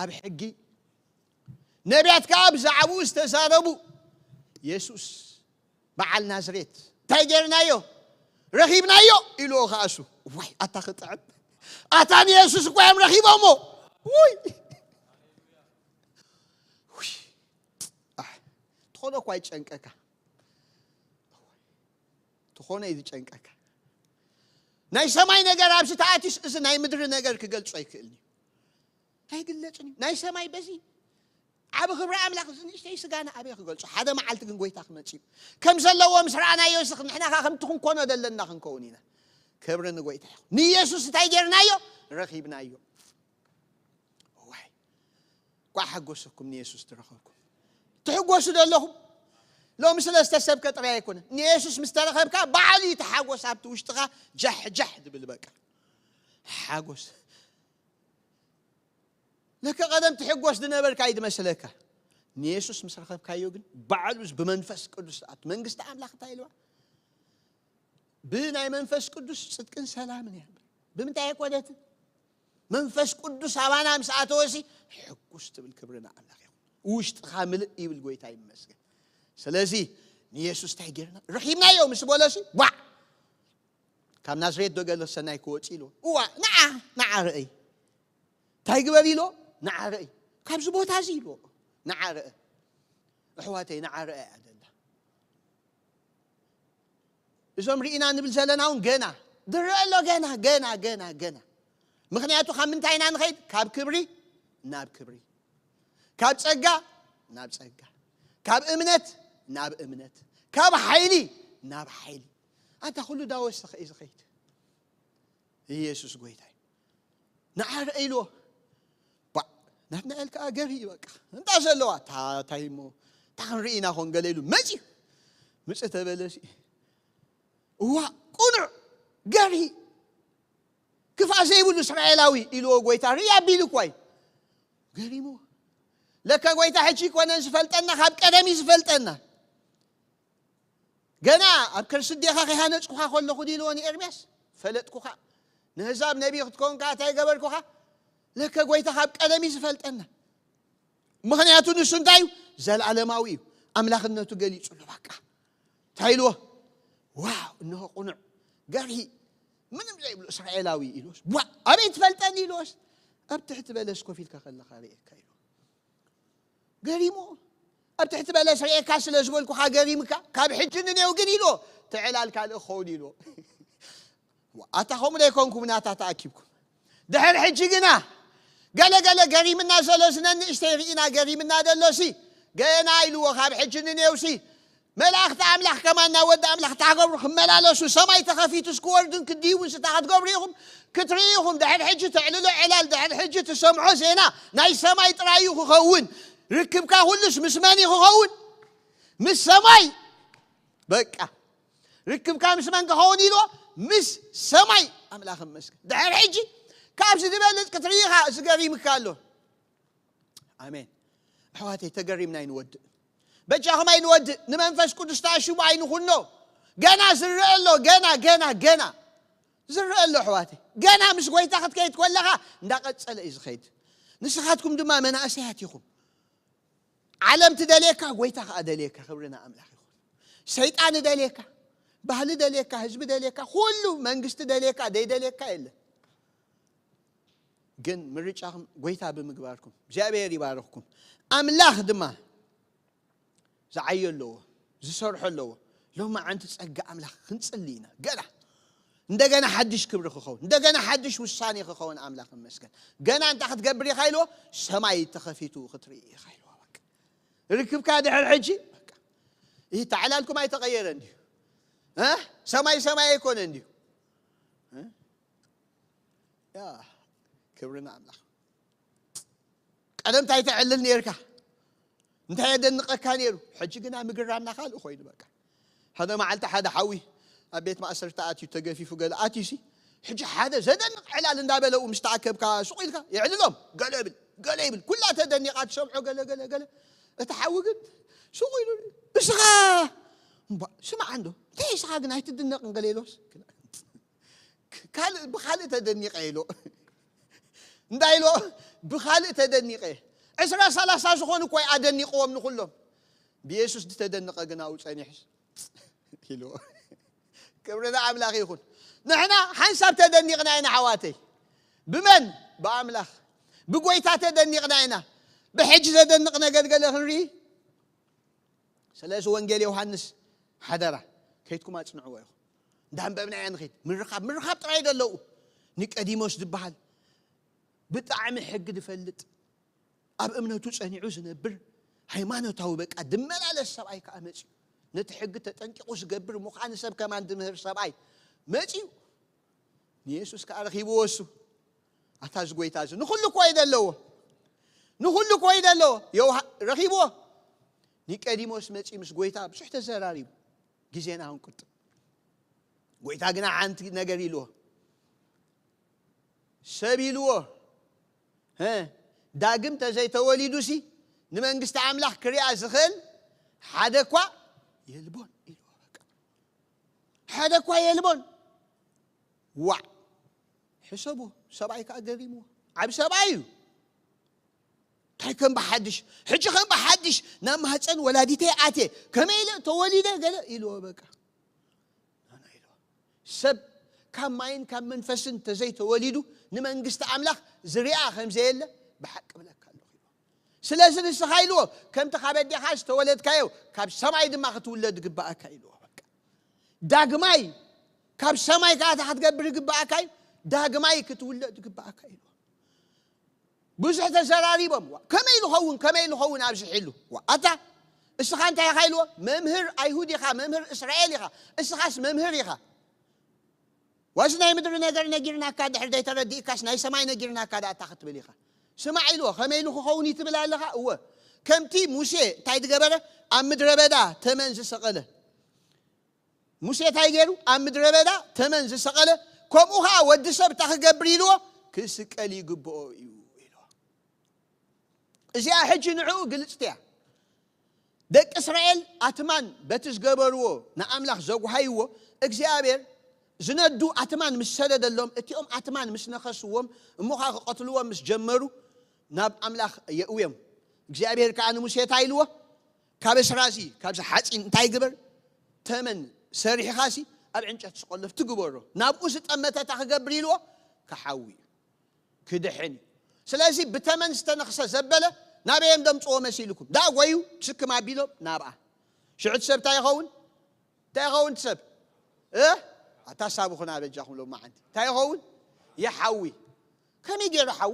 ኣብ ሕጊ ነቢያት ከዓ ብዛዕባኡ ዝተዛረቡ የሱስ በዓል ናዝሬት እንታይ ጌርናዮ ረኺብናዮ ኢልዎ። ከኣሱ ዋይ ኣታ ክጥዕም ኣታ ንየሱስ እኮ እዮም ረኺቦሞ። ውይ ውይ፣ ኣሕ፣ ትኾኖ እኳ ይጨንቀካ ትኾነ እዩ ዝጨንቀካ። ናይ ሰማይ ነገር ኣብዚ ተኣቲስ እዚ ናይ ምድሪ ነገር ክገልጾ ኣይክእልን እዩ። ኣይግለጽን እዩ። ናይ ሰማይ በዚ ዓብ ክብሪ ኣምላኽ እዚ ንእሽተይ ስጋና ኣበይ ክገልጾ? ሓደ መዓልቲ ግን ጎይታ ክመጽእ እዩ። ከም ዘለዎ ምስ ረኣናዮ እዚ ንሕና ከኣ ከምቲ ክንኮኖ ዘለና ክንከውን ኢና። ክብሪ ንጎይታ ይኹን። ንኢየሱስ እንታይ ጌርናዮ? ረኺብናዮ። ዋይ ኳ ሓጎሰኩም ንየሱስ ትረኸብኩም ትሕጎሱ ዶ ኣለኹም? ሎሚ ስለስተ ሰብከ ጥራይ ኣይኮነ ንየሱስ ምስ ተረኸብካ ባዕሉ እዩ ተሓጎስ ኣብቲ ውሽጥኻ ጃሕ ጃሕ ዝብል በቃ ሓጎስ። ለከ ቀደም ትሕጎስ ዝነበርካ እዩ ዝመስለካ። ንየሱስ ምስ ረኸብካዮ ግን ባዕሉ ብመንፈስ ቅዱስ ኣት መንግስቲ ኣምላኽ እንታይ ኢልዋ? ብናይ መንፈስ ቅዱስ ጽድቅን ሰላምን እያ። ብምንታይ ኣይኮነትን? መንፈስ ቅዱስ ኣባና ምስ ኣተወሲ ሕጉስ ትብል ክብሪ ንኣምላኽ ይኹን። ውሽጥኻ ምልእ ይብል ጎይታ ይመስገን። ስለዚ ንየሱስ እንታይ ጌርና ረኺብናዮ ምስ በለሲ ዋዕ ካብ ናዝሬት ዶ ገለ ሰናይ ክወጽእ ኢልዎ። እዋ ንዓ ንዓ ርአይ እንታይ ግበር ኢልዎ። ንዓ ርአይ ካብዚ ቦታ እዚ ኢልዎ። ንዓ ርአ ኣሕዋተይ ንዓ ርአ እያ ደላ እዞም ርኢና ንብል ዘለና እውን ገና ድረአ ኣሎ። ገና ገና ገና ገና ምኽንያቱ ካብ ምንታይ ኢና ንኸይድ? ካብ ክብሪ ናብ ክብሪ፣ ካብ ጸጋ ናብ ጸጋ፣ ካብ እምነት ናብ እምነት፣ ካብ ሓይሊ ናብ ሓይሊ። ኣንታ ኩሉ ዳወሰኸ እዩ ዝኸይድ። ኢየሱስ ጎይታ እዩ። ንዓ ርአ ኢልዎ። ባ ናትናኤል ከዓ ገርሂ በቃ እንታ ዘለዋ ታታይ እሞ ታን ርኢና ኾን ገለ ኢሉ መፂ ምፅ ተበለሲ እዋ ቁኑዕ ገርሂ ክፋእ ዘይብሉ እስራኤላዊ ኢልዎ ጎይታ ርያ ቢሉ እኳ እዩ ገሪምዎ። ለካ ጎይታ ሕጂ ይኮነን ዝፈልጠና ካብ ቀደም እዩ ዝፈልጠና። ገና ኣብ ከርሲ ኣዴኻ ከይሃነጽኩኻ ከለኹ ድዩ ኢልዎ ንኤርምያስ? ፈለጥኩኻ። ንህዛብ ነቢይ ክትከውን ከኣ እንታይ ገበርኩኻ? ለከ ጐይታ ካብ ቀደም እዩ ዝፈልጠና። ምኽንያቱ ንሱ እንታይ እዩ? ዘለኣለማዊ እዩ። ኣምላኽነቱ ገሊጹ ኣሎ። በቃ እንታይ ኢልዎ? ዋው፣ እንሆ ቁኑዕ ገርሂ ምንም ዘይብሉ እስራኤላዊ ኢልዎስ፣ ዋ፣ ኣበይ ትፈልጠኒ ኢልዎስ፣ ኣብ ትሕቲ በለስ ኮፍ ኢልካ ከለኻ ርእየካ ኢልዎ። ገሪሞ ኣብ ትሕቲ በለስ ርእየካ ስለ ዝበልኩኻ ገሪምካ፣ ካብ ሕጂ ንኔው ግን ኢልዎ፣ ትዕላል ካልእ ክኸውን ኢልዎ። ኣታ ከምኡ ዘይኮንኩም ናታ ተኣኪብኩም። ድሕር ሕጂ ግና ገለ ገለ ገሪምና ዘሎ፣ ዝነንእሽተይ ርኢና ገሪምና ደሎሲ፣ ገና ኢልዎ፣ ካብ ሕጂ ንኔውሲ መላእኽቲ ኣምላኽ ከማን ናብ ወዲ ኣምላኽ ታገብሩ ክመላለሱ፣ ሰማይ ተኸፊቱ እስክወርድን ክድይቡን ስታ ክትገብሩ ኢኹም ክትርኢ ኢኹም። ድሕር ሕጂ ተዕልሎ ዕላል፣ ድሕር ሕጂ ትሰምዖ ዜና ናይ ሰማይ ጥራይ እዩ ክኸውን። ርክብካ ኩሉስ ምስ መን እዩ ክኸውን? ምስ ሰማይ። በቃ ርክብካ ምስ መን ክኸውን ኢልዎ? ምስ ሰማይ። ኣምላኽ ይመስገን። ድሕር ሕጂ ካብዚ ዝበልጽ ክትርኢ ኢኻ። እዚ ገሪምካ ኣሎ። ኣሜን። ኣሕዋተይ፣ ተገሪምና ኣይንወድእ። በጃኹም ኣይንወድእ። ንመንፈስ ቅዱስ ተኣሽሙ ኣይንኹኖ። ገና ዝረአ ኣሎ፣ ገና፣ ገና፣ ገና። ዝረአ ኣሎ ኣሕዋተይ። ገና ምስ ጎይታ ክትከይድ ከለኻ እንዳቐጸለ እዩ ዝኸይድ። ንስኻትኩም ድማ መናእሰያት ኢኹም። ዓለም ትደልየካ፣ ጎይታ ከኣ ደልየካ። ክብሪ ንኣምላኽ ይኹን። ሰይጣን ደልየካ፣ ባህሊ ደልየካ፣ ህዝቢ ደልየካ፣ ኩሉ መንግስቲ ደልየካ፣ ደይደልየካ የለን። ግን ምርጫኹም ጎይታ ብምግባርኩም እግዚኣብሔር ይባርኽኩም። ኣምላኽ ድማ ዝዓዮ ኣለዎ፣ ዝሰርሖ ኣለዎ። ሎማዓንቲ ጸጋ ኣምላኽ ክንጽሊ ኢና። ገና እንደገና ሓድሽ ክብሪ ክኸውን፣ እንደገና ሓድሽ ውሳኔ ክኸውን ኣምላኽ ይመስገን። ገና እንታይ ክትገብር ኢኻ ኢልዎ? ሰማይ ተኸፊቱ ክትርኢ ኢኻ ኢልዎ። በቃ ርክብካ ድሕር ሕጂ በቃ ይህ ተዓላልኩም ኣይተቐየረ እንዲዩ። እ? ሰማይ ሰማይ ኣይኮነ እንዲዩ። እ? ያ ክብሪ ንኣምላኽ። ቀደም እንታይ ተዕልል ነርካ? እንታይ የደንቐካ ነይሩ? ሕጂ ግና ምግርራምና ካልእ ኮይኑ በቃ። ሓደ መዓልቲ ሓደ ሓዊ ኣብ ቤት ማእሰርቲ ኣትዩ ተገፊፉ ገለ ኣትዩሲ፣ ሕጂ ሓደ ዘደንቕ ዕላል እንዳበለኡ ምስ ተኣከብካ ሱቕ ኢልካ የዕልሎም። ገለ ይብል፣ ገለ ይብል። ኩላ ተደኒቓ ትሰምዖ ገለ፣ ገለ፣ ገለ። እቲ ሓዊ ግን ሱቕ ኢሉ፣ "እስኻ እምባ፣ ስማዕ እንዶ፣ እንታይ እስኻ ግን ኣይትድነቕን?" ገለ ኢሎስ፣ "ካልእ፣ ብኻልእ ተደኒቐ" ኢሎ። እንታይ ኢሎ? "ብኻልእ ተደኒቐ። ዕስራ ሰላሳ ዝኾኑ እኮ ኣደኒቕዎም ንኹሎም። ብየሱስ ዝተደነቐ ግን ኣብኡ ጸኒሑስ" ኢሎ። ክብሪ ንኣምላኽ ይኹን። ንሕና ሓንሳብ ተደኒቕና ኢና ኣሕዋተይ። ብመን? ብኣምላኽ። ብጎይታ ተደኒቕና ኢና። ብሕጂ ዘደንቕ ነገር ገለ ክንርኢ? ስለዚ ወንጌል ዮሃንስ ሓደራ ከይድኩም ኣጽንዕዎ ኢኹም። እንዳንበብና ኢና ንኸይድ። ምርኻብ፣ ምርኻብ ጥራይ ደለዉ። ኒቀዲሞስ ዝበሃል ብጣዕሚ ሕጊ ዝፈልጥ፣ ኣብ እምነቱ ጸኒዑ ዝነብር፣ ሃይማኖታዊ በቃ ድመላለስ ሰብኣይ ከኣ መጺኡ። ነቲ ሕጊ ተጠንቂቑ ዝገብር፣ ምዃን ሰብ ከማን ዝምህር ሰብኣይ መጺኡ። ንየሱስ ከኣ ረኺብዎ እሱ። ኣታ እዚ ጎይታ እዚ ንኹሉ እኮ እዩ ዘለዎ። ንኹሉ እኮ እዩ ዘለዎ። ዮሃ-፣ ረኺብዎ። ኒቀዲሞስ መጺኡ ምስ ጎይታ ብዙሕ ተዘራሪቡ። ግዜና ክንቁጥብ። ጎይታ ግና ሓንቲ ነገር ኢልዎ። ሰብ ኢልዎ፣ "ሀ፣ ዳግም ተዘይተወሊዱሲ ንመንግስቲ ኣምላኽ ክሪኣ ዝኽእል ሓደ እኳ የልቦን" ኢልዎ። በቃ። "ሓደ እኳ የልቦን።" ዋዕ! ሕሰቡ፣ ሰብኣይ ከኣ ገሪምዎ። ዓብ ሰብኣይ እዩ። እንታይ ከም ብሓድሽ፣ ሕጂ ከም ብሓድሽ ናብ ማህፀን ወላዲተይ ኣትየ፣ ከመይ ኢለ ተወሊደ ገለ ኢልዎ በቃ። ናና ኢልዎ። ሰብ ካብ ማይን ካብ መንፈስን ተዘይተወሊዱ ንመንግስቲ ኣምላኽ ዝሪኣ ከም ዘየለ ብሓቂ እብለካ ኣለኹ ኢልዎ። ስለዚ ንስኻ ኢልዎ፣ ከምቲ ካብ ኣዴኻ ዝተወለድካዮ፣ ካብ ሰማይ ድማ ክትውለድ ግባኣካ ኢልዎ በቃ። ዳግማይ ካብ ሰማይ ከኣ እንታይ ክትገብር ይግባኣካ እዩ? ዳግማይ ክትውለድ ይግባኣካ ኢልዎ። ብዙሕ ተዘራሪቦም። ዋ፣ ከመይ ኢሉ ኸውን? ከመይ ኢሉ ኸውን? ኣብዚሕ ኢሉ። ዋ፣ ኣታ እስኻ እንታይ ኢኻ ኢልዎ? መምህር ኣይሁድ ኢኻ፣ መምህር እስራኤል ኢኻ። እስኻስ መምህር ኢኻ። ዋዚ ናይ ምድሪ ነገር ነጊርናካ ድሕር ዘይተረዲእካስ ናይ ሰማይ ነጊርናካ ደኣ ኣታ ክትብል ኢኻ። ስማዕ ኢልዎ። ከመይ ኢሉ ክኸውን እዩ ትብል ኣለኻ? እወ። ከምቲ ሙሴ እንታይ ዝገበረ? ኣብ ምድረ በዳ ተመን ዝሰቐለ። ሙሴ እንታይ ገይሩ? ኣብ ምድረ በዳ ተመን ዝሰቐለ፣ ከምኡ ኸዓ ወዲ ሰብ እንታይ ክገብር ኢልዎ? ክስቀል ይግብኦ እዩ ኢልዎ። እዚኣ ሕጂ ንዕኡ ግልጽቲ እያ። ደቂ እስራኤል ኣትማን በቲ ዝገበርዎ ንኣምላኽ ዘጉሃይዎ እግዚኣብሔር ዝነዱ ኣትማን ምስ ሰደደሎም፣ እቲኦም ኣትማን ምስ ነኸስዎም፣ እሞ ኸዓ ክቐትልዎም ምስ ጀመሩ፣ ናብ ኣምላኽ የእውዮም። እግዚኣብሔር ከኣ ንሙሴ እንታይ ኢልዎ? ካብ እስራሲ፣ ካብዚ ሓጺን እንታይ ግበር? ተመን ሰሪሕኻሲ ኣብ ዕንጨት ስቐሎ ትግበሮ። ናብኡ ዝጠመተ እንታይ ክገብር ኢልዎ? ክሓዊ እዩ። ክድሕን እዩ። ስለዚ ብተመን ዝተነኽሰ ዘበለ ናበይ እዮም ደምፅዎ መሲልኩም? ዳ ጎዩ ትስክም ኣቢሎም ናብኣ። ሽዑ እቲ ሰብ እንታይ ይኸውን? እንታይ ይኸውን እቲ ሰብ? እ ኣታ ሳብኹና በጃኹም ሎም መዓንቲ እንታይ ይኸውን? ይሓዊ። ከመይ ገይሩ ሓዊ?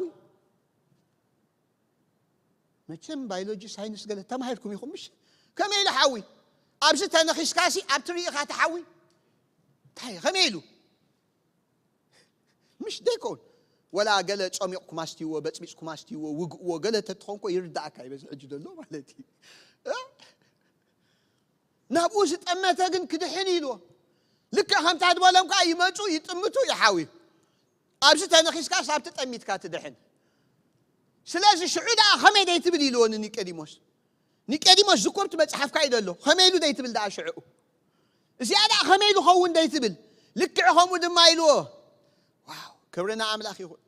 መቸም ባዮሎጂ ሳይንስ ገለ ተማሂርኩም ኢኹም ምሽ? ከመይ ኢሉ ሓዊ? ኣብዚ ተነኺስካሲ ኣብቲ ርኢኻ ትሓዊ? እንታይ ከመይ ኢሉ? ምሽ ደይከውን። ወላ ገለ ጸሚቕኩም ኣስትይዎ፣ በጽቢጽኩም ኣስትይዎ፣ ውግእዎ፣ ገለ ተትኾንኮ ይርዳእካ እዩ በዚ ሕጂ ዘሎ ማለት እዩ። እ? ናብኡ ዝጠመተ ግን ክድሕን ኢልዎ። ልክዕ ከምታ ዝበሎም ከዓ ይመፁ፣ ይጥምቱ፣ ይሓዊ። ኣብዚ ተነኺስካስ ኣብቲ ጠሚትካ ትድሕን። ስለዚ ሽዑ ደኣ ከመይ ደይትብል ኢልዎ ንኒቆዲሞስ። ኒቆዲሞስ ዝኮብቲ መጽሓፍካ እዩ ዘሎ። ከመይ ኢሉ ደይትብል ደኣ ሽዑ። እዚኣ ደኣ ከመይ ኢሉ ኸውን ደይትብል። ልክዕ ከምኡ ድማ ኢልዎ። ዋው፣ ክብሪ ንኣምላኽ ይኹን።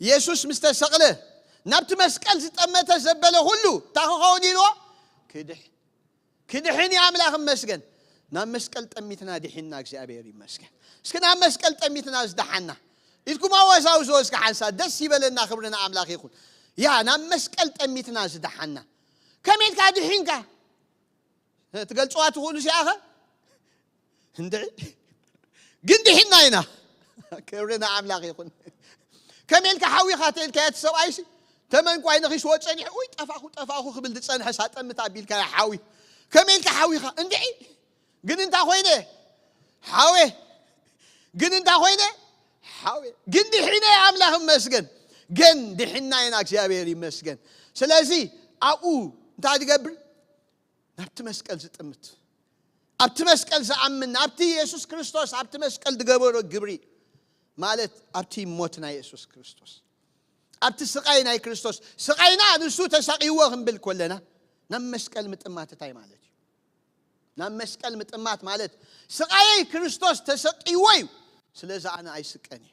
የሱስ ምስ ተሰቕለ ናብቲ መስቀል ዝጠመተ ዘበለ ኩሉ እንታይ ክኸውን ኢልዎ? ክድሕ ክድሕን እዩ ኣምላኽ ይመስገን። ናብ መስቀል ጠሚትና ድሒንና እግዚኣብሔር ይመስገን። እስኪ ናብ መስቀል ጠሚትና ዝደሓና ኢድኩም ኣወዛውዝዎ እስኪ ሓንሳ ደስ ይበለና። ክብሪ ንኣምላኽ ይኹን። ያ ናብ መስቀል ጠሚትና ዝደሓና ከመይ ኢልካ ድሒንካ? ትገልፅዋ ትኽእሉ እዚኣኸ እንድዒ ግን ድሒና ኢና። ክብሪ ንኣምላኽ ይኹን። ከመይ ኢልካ ሓዊኻ ተኢልካዮ እቲ ሰብኣይሲ ተመንቋይ ነኺስዎ ፀኒሑ ውይ ጠፋኹ ጠፋኹ ክብል ዝፀንሐ ሳጠምት ኣቢልካዮ ሓዊ ከመይ ኢልካ ሓዊኻ እንድዒ ግን እንታይ ኮይነ ሓወ ግን እንታይ ኮይነ ሓወ ግን ድሒነ ኣምላኽ ይመስገን። ግን ድሒና ኢና እግዚኣብሔር ይመስገን። ስለዚ ኣብኡ እንታይ ዝገብር ናብቲ መስቀል ዝጥምት ኣብቲ መስቀል ዝኣምን ኣብቲ የሱስ ክርስቶስ ኣብቲ መስቀል ዝገበሮ ግብሪ ማለት ኣብቲ ሞት ናይ የሱስ ክርስቶስ ኣብቲ ስቓይ ናይ ክርስቶስ ስቓይና ንሱ ተሰቒዎ ክንብል ኮለና ናብ መስቀል ምጥማት እንታይ ማለት እዩ? ናብ መስቀል ምጥማት ማለት ስቓየይ ክርስቶስ ተሰቒዎ እዩ ስለዚ ኣነ ኣይስቀን እየ።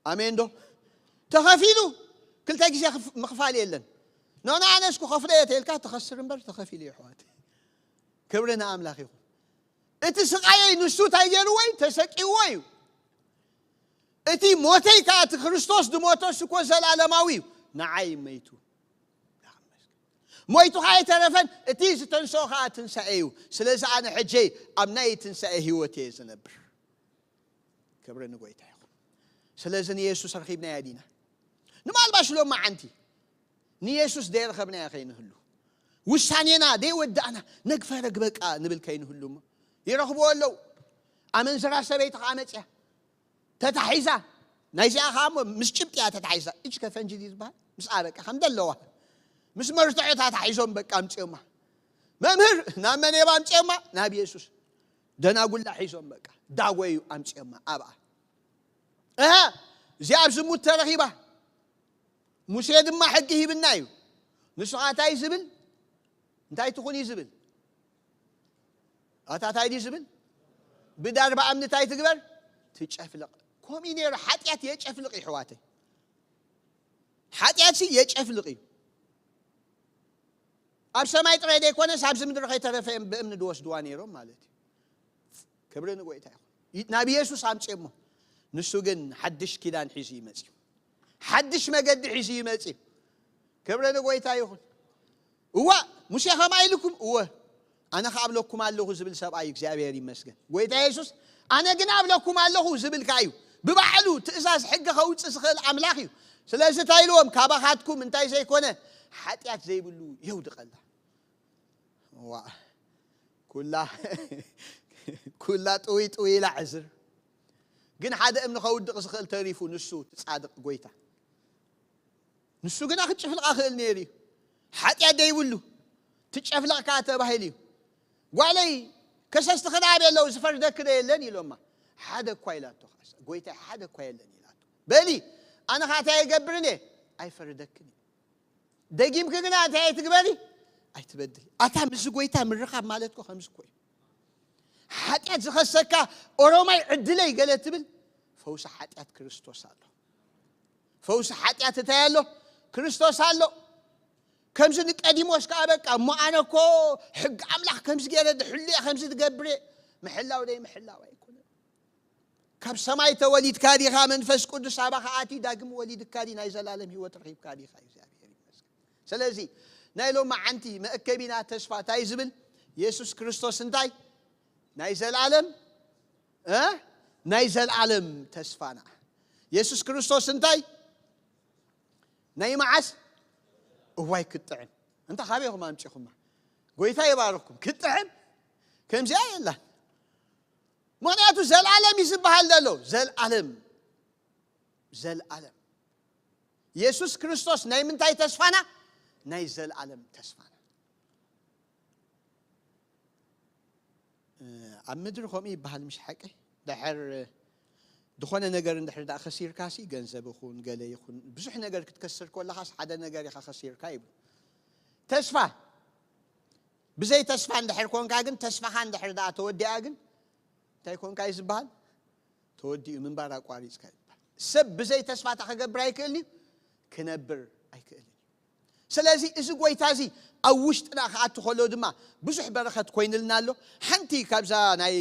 ኣሜን ዶ? ተኸፊሉ ክልተ ግዜ ምኽፋል የለን። ኖና ኣነስ ክኸፍሎ እየ ተልካ ትኸስር እምበር ተኸፊሉ እዩ ኣሕዋት። ክብሪ ንኣምላኽ ይኹን። እቲ ስቓየይ ንሱ እንታይ ገይርዎ እዩ? ተሰቂዎ እዩ። እቲ ሞተይ ከዓ እቲ ክርስቶስ ዝሞተስ እኮ ዘላለማዊ እዩ። ንዓይ መይቱ ሞይቱ ከዓ ኣይተረፈን። እቲ ዝተንስኦ ከዓ ትንሳኤ እዩ። ስለዚ ኣነ ሕጂ ኣብ ናይ ትንሳኤ ህይወት እየ ዝነብር። ክብሪ ንጎይታ ይኹን። ስለዚ ንየሱስ ረኺብናዮ ዲና? ንማልባሽ ሎም መዓንቲ ንየሱስ ደይረኸብናዮ ከይንህሉ ውሳኔና ደይወዳእና ነግፈ ረግበቃ ንብል ከይንህሉ እሞ ይረኽብዎ ኣለዉ። ኣመንዝራ ሰበይቲ ከዓ መፅያ ተታሒዛ ናይዚኣ ከዓ እሞ ምስ ጭብጢ እያ ተታሒዛ እጅ ከፈንጂ ድዩ ዝበሃል ምስኣ በቃ ከም ደለዋ ምስ መርትዖ ተታሒዞም በቃ ኣምፅዮማ። መምህር ናብ መን እየባ ኣምፅዮማ ናብ የሱስ። ደናጉላ ሒዞም በቃ ዳጎዩ ኣምፅዮማ ኣብኣ። እህ እዚኣ ኣብ ዝሙት ተረኺባ ሙሴ ድማ ሕጊ ሂብና እዩ። ንሱ ከዓ እንታይ ዝብል እንታይ ትኹን እዩ ዝብል ኣታ እንታይ ድዩ ዝብል ብዳርባ እምኒ እንታይ ትግበር ትጨፍልቕ። ከምኡ ነይሩ ሓጢኣት የጨፍልቕ ይሕዋተይ። ሓጢኣትሲ የጨፍልቕ እዩ። ኣብ ሰማይ ጥራይ ዘይኮነስ ኣብዚ ምድሪ ከይተረፈ እዮም ብእምኒ ድወስድዋ ነይሮም ማለት እዩ። ክብሪ ንጎይታ ይኹን። ናብ ኢየሱስ ኣምፅኦሞ። ንሱ ግን ሓድሽ ኪዳን ሒዙ ይመፅእ። ሓድሽ መገዲ ሒዙ ይመፅእ። ክብሪ ንጎይታ ይኹን። እዋ ሙሴ ከምኣ ኢልኩም እወ ኣነ ከኣ ኣብለኩም ኣለኹ ዝብል ሰብኣይ እግዚኣብሔር ይመስገን። ጎይታ የሱስ ኣነ ግን ኣብለኩም ኣለኹ ዝብልካ እዩ። ብባዕሉ ትእዛዝ ሕጊ ከውፅእ ዝኽእል ኣምላኽ እዩ። ስለዚ እንታይ ኢልዎም ካባኻትኩም እንታይ ዘይኮነ ሓጢኣት ዘይብሉ የውድቐላ። ዋ ኩላ ኩላ ጥውይ ጥውይ ኢላ ዕዝር ግን ሓደ እምኒ ከውድቕ ዝኽእል ተሪፉ ንሱ ትጻድቕ ጎይታ ንሱ ግና ክጭፍልቓ ክእል ነይሩ እዩ። ሓጢኣት ደይብሉ ትጨፍለቕ ከዓ ተባሂሉ እዩ። ጓለይ ከሰስቲ ክዳብ የለው ዝፈርደክ ዶ የለን ኢሎማ። ሓደ እኳ ኢላቶ ጎይታ ሓደ እኳ የለን ኢላቶ። በሊ ኣነ ከዓ እንታይ ኣይገብርን እየ ኣይፈርደክን እየ። ደጊምክ ግና እንታይ ኣይትግበሪ ኣይትበድሊ። ኣታ ምስ ጎይታ ምርኻብ ማለት እኮ ከምዚ እኮ እዩ። ሓጢኣት ዝኸሰካ ኦሮማይ ዕድለይ ገለ ትብል ፈውሲ ሓጢኣት ክርስቶስ ኣሎ። ፈውሲ ሓጢኣት እንታይ ኣሎ? ክርስቶስ ኣሎ። ከምዚ ንቀዲሞስ ከዓ በቃ እሞ ኣነ እኮ ሕጊ ኣምላኽ ከምዚ ገይረ ድሕሉ እየ ከምዚ ዝገብር እየ። ምሕላው ደይ ምሕላው ኣይኮነን። ካብ ሰማይ ተወሊድካ ዲኻ መንፈስ ቅዱስ ኣባኻ ኣትዩ ዳግም ወሊድካ ዲ ናይ ዘላለም ህይወት ረኺብካ ዲኻ እግዚኣብሔር ይመስገን። ስለዚ ናይ ሎማዓንቲ መእከቢና ተስፋ እንታይ ዝብል? የሱስ ክርስቶስ እንታይ? ናይ ዘላለም እ ናይ ዘላለም ተስፋና። የሱስ ክርስቶስ እንታይ? ናይ መዓስ? እዋይ ክትጥዕም እንታ ካበይኹም ኣምጪኹማ? ጎይታ ይባርኽኩም። ክትጥዕም ከምዚኣ የላን። ምኽንያቱ ዘላለም እዩ ዝበሃል ዘሎ። ዘላለም፣ ዘላለም። የሱስ ክርስቶስ ናይ ምንታይ ተስፋና? ናይ ዘላለም ተስፋና። ኣብ ምድሪ ከምኡ ይበሃል፣ ምሽ ሓቂ? ድሕር ዝኾነ ነገር እንድሕር ደኣ ከሲርካሲ፣ ገንዘብ ይኹን ገለ ይኹን፣ ብዙሕ ነገር ክትከስር ከለኻስ ሓደ ነገር ኢኻ ከሲርካ ይብሉ። ተስፋ፣ ብዘይ ተስፋ እንድሕር ኮንካ ግን፣ ተስፋኻ እንድሕር ደኣ ተወዲኣ ግን እንታይ ኮንካ እዩ ዝበሃል? ተወዲኡ፣ ምንባር ኣቋሪጽካ ይበሃል። ሰብ ብዘይ ተስፋ እንታይ ክገብር ኣይክእልን እዩ? ክነብር ኣይክእልን እዩ። ስለዚ እዚ ጎይታ እዚ ኣብ ውሽጥና ክኣቱ ከሎ ድማ ብዙሕ በረኸት ኮይንልና ኣሎ። ሓንቲ ካብዛ ናይ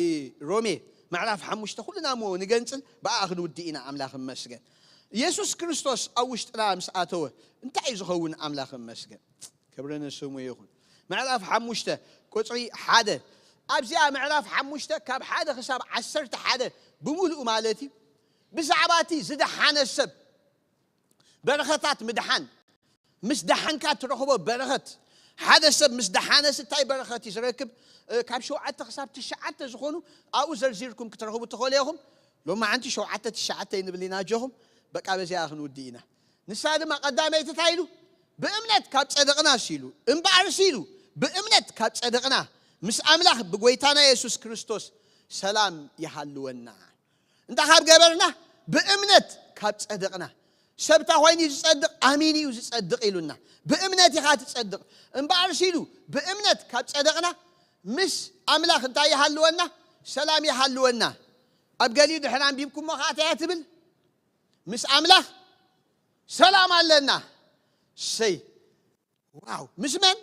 ሮሜ ምዕራፍ ሓሙሽተ ኩልና እሞ ንገንጽል፣ ብኣ ክንውድእ ኢና። ኣምላኽ ይመስገን። የሱስ ክርስቶስ ኣብ ውሽጥና ምስ ኣተወ እንታይ እዩ ዝኸውን? ኣምላኽ ይመስገን። ክብሪ ንስሙ ይኹን። ምዕራፍ ሓሙሽተ ቁጽሪ ሓደ፣ ኣብዚኣ ምዕራፍ ሓሙሽተ ካብ ሓደ ክሳብ ዓሰርተ ሓደ ብምሉኡ ማለት እዩ፣ ብዛዕባ እቲ ዝደሓነ ሰብ በረኸታት ምድሓን፣ ምስ ደሓንካ ትረኽቦ በረኸት። ሓደ ሰብ ምስ ደሓነስ እንታይ በረኸት እዩ ዝረክብ? እ፣ ካብ ሸውዓተ ክሳብ ትሽዓተ ዝኾኑ ኣብኡ ዘርዚርኩም ክትረኽቡ ትኽእሉ ኢኹም። ሎማዓንቲ ሸውዓተ ትሽዓተ ይንብል ኢና ኣጆኹም። በቃ በዚኣ ክንውድእ ኢና። ንሳ ድማ ቀዳመይቲ እንታይ ኢሉ? ብእምነት ካብ ጸደቕና ሲሉ፣ እምበኣር ሲሉ፣ ብእምነት ካብ ጸደቕና ምስ ኣምላኽ ብጎይታና የሱስ ክርስቶስ ሰላም ይሃልወና። እንታ ካብ ገበርና ብእምነት ካብ ጸደቕና። ሰብ እንታይ ኮይኑ እዩ ዝጸድቕ? ኣሚኑ እዩ ዝጸድቕ ኢሉና። ብእምነት ኢኻ ትጸድቕ። እምበኣር ሲሉ ብእምነት ካብ ጸደቕና ምስ ኣምላኽ እንታይ ይሃልወና? ሰላም ይሃልወና። ኣብ ገሊኡ ድሕር ኣንቢብኩሞ ኸዓ እንታይ እያ ትብል? ምስ ኣምላኽ ሰላም ኣለና። ሰይ፣ ዋው! ምስ መን?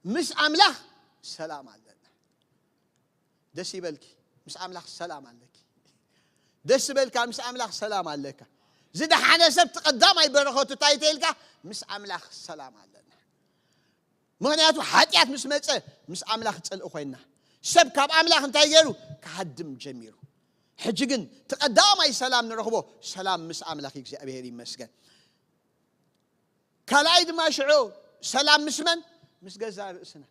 ምስ ኣምላኽ ሰላም ኣለና። ደስ ይበልኪ፣ ምስ ኣምላኽ ሰላም ኣለኪ። ደስ ይበልካ፣ ምስ ኣምላኽ ሰላም ኣለካ። ዝደሓነ ሰብ እቲ ቀዳማይ በረኸቱ እንታይ ተልካ? ምስ ኣምላኽ ሰላም ኣለና። ምኽንያቱ ሓጢኣት ምስ መጸ ምስ ኣምላኽ ጽልኢ ኮይንና። ሰብ ካብ ኣምላኽ እንታይ ገይሩ? ክሃድም ጀሚሩ። ሕጂ ግን እቲ ቀዳማይ ሰላም ንረኽቦ ሰላም ምስ ኣምላኽ እዩ። እግዚኣብሔር ይመስገን። ካልኣይ ድማ ሽዑ ሰላም ምስ መን? ምስ ገዛእ ርእስና።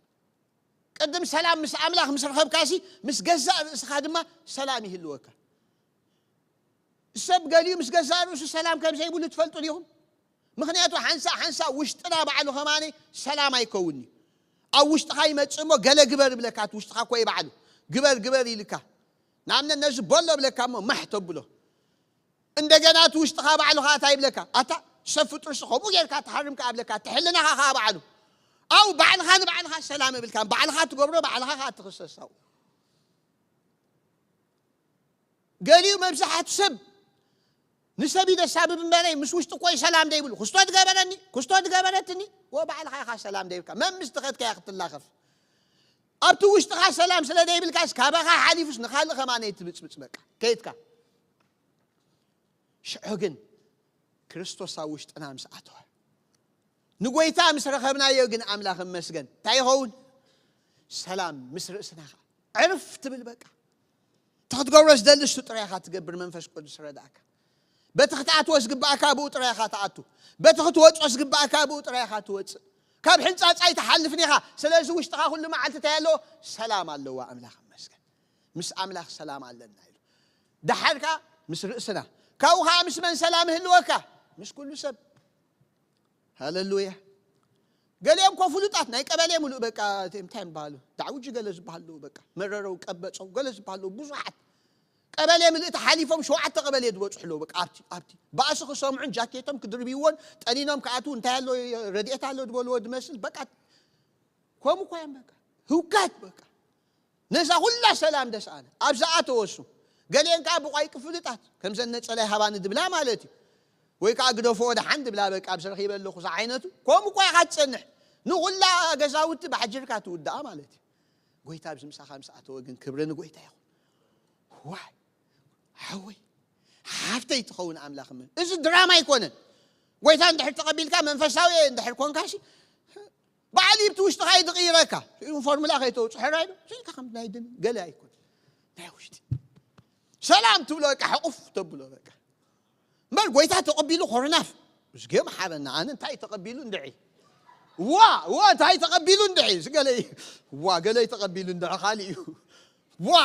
ቅድም ሰላም ምስ ኣምላኽ ምስ ረኸብካሲ ምስ ገዛእ ርእስኻ ድማ ሰላም ይህልወካ። ሰብ ገሊኡ ምስ ገዛእ ርእሱ ሰላም ከም ዘይብሉ ትፈልጡ ዲኹም? ምኽንያቱ ሓንሳእ ሓንሳእ ውሽጥና ባዕሉ ኸማኒ ሰላም ኣይከውን እዩ። ኣብ ውሽጥኻ ይመጽእ እሞ ገለ ግበር ይብለካ፣ እቲ ውሽጥኻ እኮ እዩ ባዕሉ። ግበር፣ ግበር ኢልካ። ንኣብነት ነዚ በሎ ብለካ እሞ ማሕ ተብሎ። እንደገና እቲ ውሽጥኻ ባዕሉ ኸዓ እንታይ ይብለካ? ኣታ ሰብ ፍጡርሲ ከምኡ ጌርካ ትሃርም ከኣ ብለካ፣ እቲ ሕልናኻ ኸዓ ባዕሉ። ኣው ባዕልኻ ንባዕልኻ ሰላም እብልካ፣ ባዕልኻ ትገብሮ፣ ባዕልኻ ኸዓ ትኽሰስ ኣብኡ። ገሊኡ መብዛሕቱ ሰብ ንሰብ ይደሳብብ እምበረይ፣ ምስ ውሽጡ እኮ እዩ ሰላም ደይብሉ። ክስቶ ትገበረኒ፣ ክስቶ ትገበረትኒ፣ ወ ባዕልኻ ኢኻ ሰላም ደይብልካ። መን ምስ ትኸድካ እያ ክትላኸፍ? ኣብቲ ውሽጥኻ ሰላም ስለ ደይብልካስ፣ ካባኻ ሓሊፉስ ንኻልእ ኸማን እትብጽብጽ በቃ። ከይድካ። ሽዑ ግን ክርስቶስ ኣብ ውሽጥና ምስ ኣተወ፣ ንጎይታ ምስ ረኸብናዮ ግን ኣምላኽ እመስገን። እንታይ ይኸውን? ሰላም ምስ ርእስና ኸዓ። ዕርፍ ትብል በቃ። እቲ ክትገብሮ ዝደሊ እሱ ጥራይ ኢኻ ትገብር፣ መንፈስ ቅዱስ ረዳእካ። በቲ ክትኣትዎ ዝግባእካ ብኡ ጥራይ ኢኻ ትኣቱ። በቲ ክትወጾ ዝግባእካ ብኡ ጥራይ ኢኻ ትወጽእ። ካብ ሕንጻጻ ኣይትሓልፍን ኢኻ። ስለዚ ውሽጥኻ ኩሉ መዓልቲ እንታይ ኣለዎ? ሰላም ኣለዎ። ኣምላኽ እመስገን። ምስ ኣምላኽ ሰላም ኣለና ኢሉ። ደሓር ከኣ ምስ ርእስና። ካብኡ ከኣ ምስ መን ሰላም ይህልወካ? ምስ ኩሉ ሰብ። ሃሌሉያ። ገሊኦም እኮ ፍሉጣት ናይ ቀበሌ ሙሉእ በቃ፣ እቶም እንታይ ይበሃሉ? ዳዕውጂ ገለ ዝበሃሉ በቃ፣ መረረው ቀበጸው ገለ ዝበሃሉ ብዙሓት። ቀበሌ ምልእቲ ሓሊፎም ሸውዓተ ቀበሌ ዝበጽሑ ኣለዉ። በቃ ኣብቲ፣ ኣብቲ ባእሲ ክሰምዑን ጃኬቶም ክድርብይዎን ጠኒኖም ክኣትዉ እንታይ ኣሎ ረድኤት ኣሎ ዝበልዎ ዝመስል በቃ ከምኡ እኮ እዮም በቃ። ህውከት በቃ። ነዛ ኩላ ሰላም ደስኣነ። ኣብ ዝኣተወ እሱ። ገሊአን ከኣ ብቋይቂ ፍሉጣት። ከምዘን ነጸላ ይሃባኒ ድብላ ማለት እዩ። ወይ ከኣ ግደፎ ወደሓን ድብላ በቃ ኣብ ዝረኺበ ኣለኹ ዝዓይነቱ። ከምኡ እኮ ኢኻ ትጸንሕ። ንኹላ ገዛውቲ ባሕጅርካ ትውድኣ ማለት እዩ። ጎይታ ኣብዚ ምሳኻ ምስ ኣተወ ግን ክብሪ ንጎይታ ይኹን። ዋይ፣ ሓወይ፣ ሓፍተይ ትኸውን ኣምላኽ እመን። እዚ ድራማ ኣይኮነን። ጎይታ እንድሕር ተቐቢልካ መንፈሳዊ እንድሕር ኮንካሲ በዓል ይብቲ ውሽጥኻ እዩ ዝቕይረካ። ሽዑ ፎርሙላ ከይተውፅሖ ራይ ኢልካ ከም ናይ ደም ገለ ኣይኮን ናይ ውሽጢ ሰላም ትብሎ በቃ ሕቑፍ ተብሎ በቃ እምበር ጎይታ ተቐቢሉ ኮርናፍ እዝጌም ሓበና ኣነ እንታይ ተቐቢሉ እንድዒ ዋ ዋ እንታይ ተቐቢሉ እንድዒ ዝገለ ዋ ገለይ ተቐቢሉ እንድዒ ካሊእ እዩ ዋ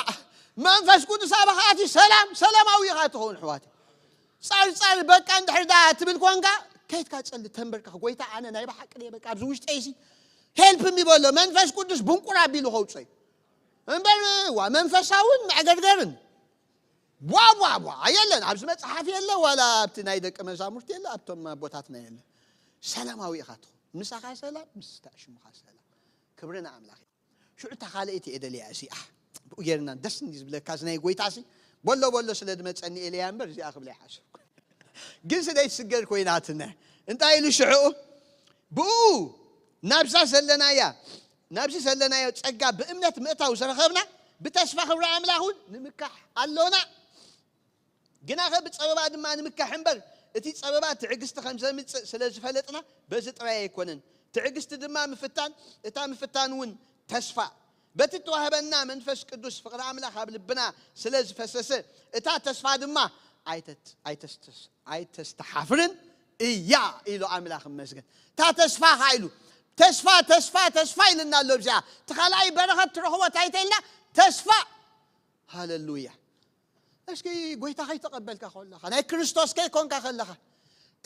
መንፈስ ቅዱስ ኣባኻ ኣቲ ሰላም ሰላማዊ ኢኻ ትኸውን ኣሕዋት ጻርጻር በቃ እንድሕር ዳ ትብል ኮንካ ከይትካ ጸሊ ተንበርካ ጎይታ ኣነ ናይ ብሓቂ ደይ በቃ ኣብዚ ውሽጠይሲ ሄልፕ ሚ በሎ መንፈስ ቅዱስ ብንቁር ኣቢሉ ከውጾ እዩ እምበር ዋ መንፈሳውን መዕገርገርን ቧ ቧ ቧ የለን ኣብዚ መጽሓፍ የለ ዋላ ኣብቲ ናይ ደቂ መዛሙርቲ የለ ኣብቶም ኣቦታትና የለ ሰላማዊ ኢኻ ትኹን ምሳኻ ሰላም ምስ ሽምኻ ሰላም ክብሪ ንኣምላኽ ሽዑ እታ ካልኣይቲ እየ ደልያ እዚኣ ብኡ ጌርና ደስ እንዲ ዝብለካ እዚ ናይ ጎይታ ሲ በሎ በሎ ስለ ዝመፀኒ እየ ለያ እምበር እዚኣ ክብላ ይሓሰብኩ ግን ስለ ይትስገር ኮይናትነ እንታይ ኢሉ ሽዑ ብኡ ናብዛ ዘለናያ ናብዚ ዘለናዮ ጸጋ ብእምነት ምእታው ዝረኸብና ብተስፋ ክብሪ ኣምላኽ እውን ንምካሕ ኣሎና ግናኸ ብጸበባ ድማ ንምካሕ እምበር እቲ ጸበባ ትዕግስቲ ከም ዘምጽእ ስለ ዝፈለጥና በዚ ጥራይ ኣይኮነን ትዕግስቲ ድማ ምፍታን እታ ምፍታን እውን ተስፋ በቲ ተዋህበና መንፈስ ቅዱስ ፍቕሪ ኣምላኽ ኣብ ልብና ስለ ዝፈሰሰ እታ ተስፋ ድማ ኣይተስተሓፍርን እያ ኢሉ ኣምላኽ መስገን እታ ተስፋ ካ ኢሉ ተስፋ ተስፋ ተስፋ ኢልና ኣሎ ብዚኣ እቲ ካልኣይ በረኸት ትረኽቦ ታይተልና ተስፋ ሃለሉያ እስኪ ጎይታ ከይተቐበልካ ከለኻ ናይ ክርስቶስ ከይኮንካ ከለኻ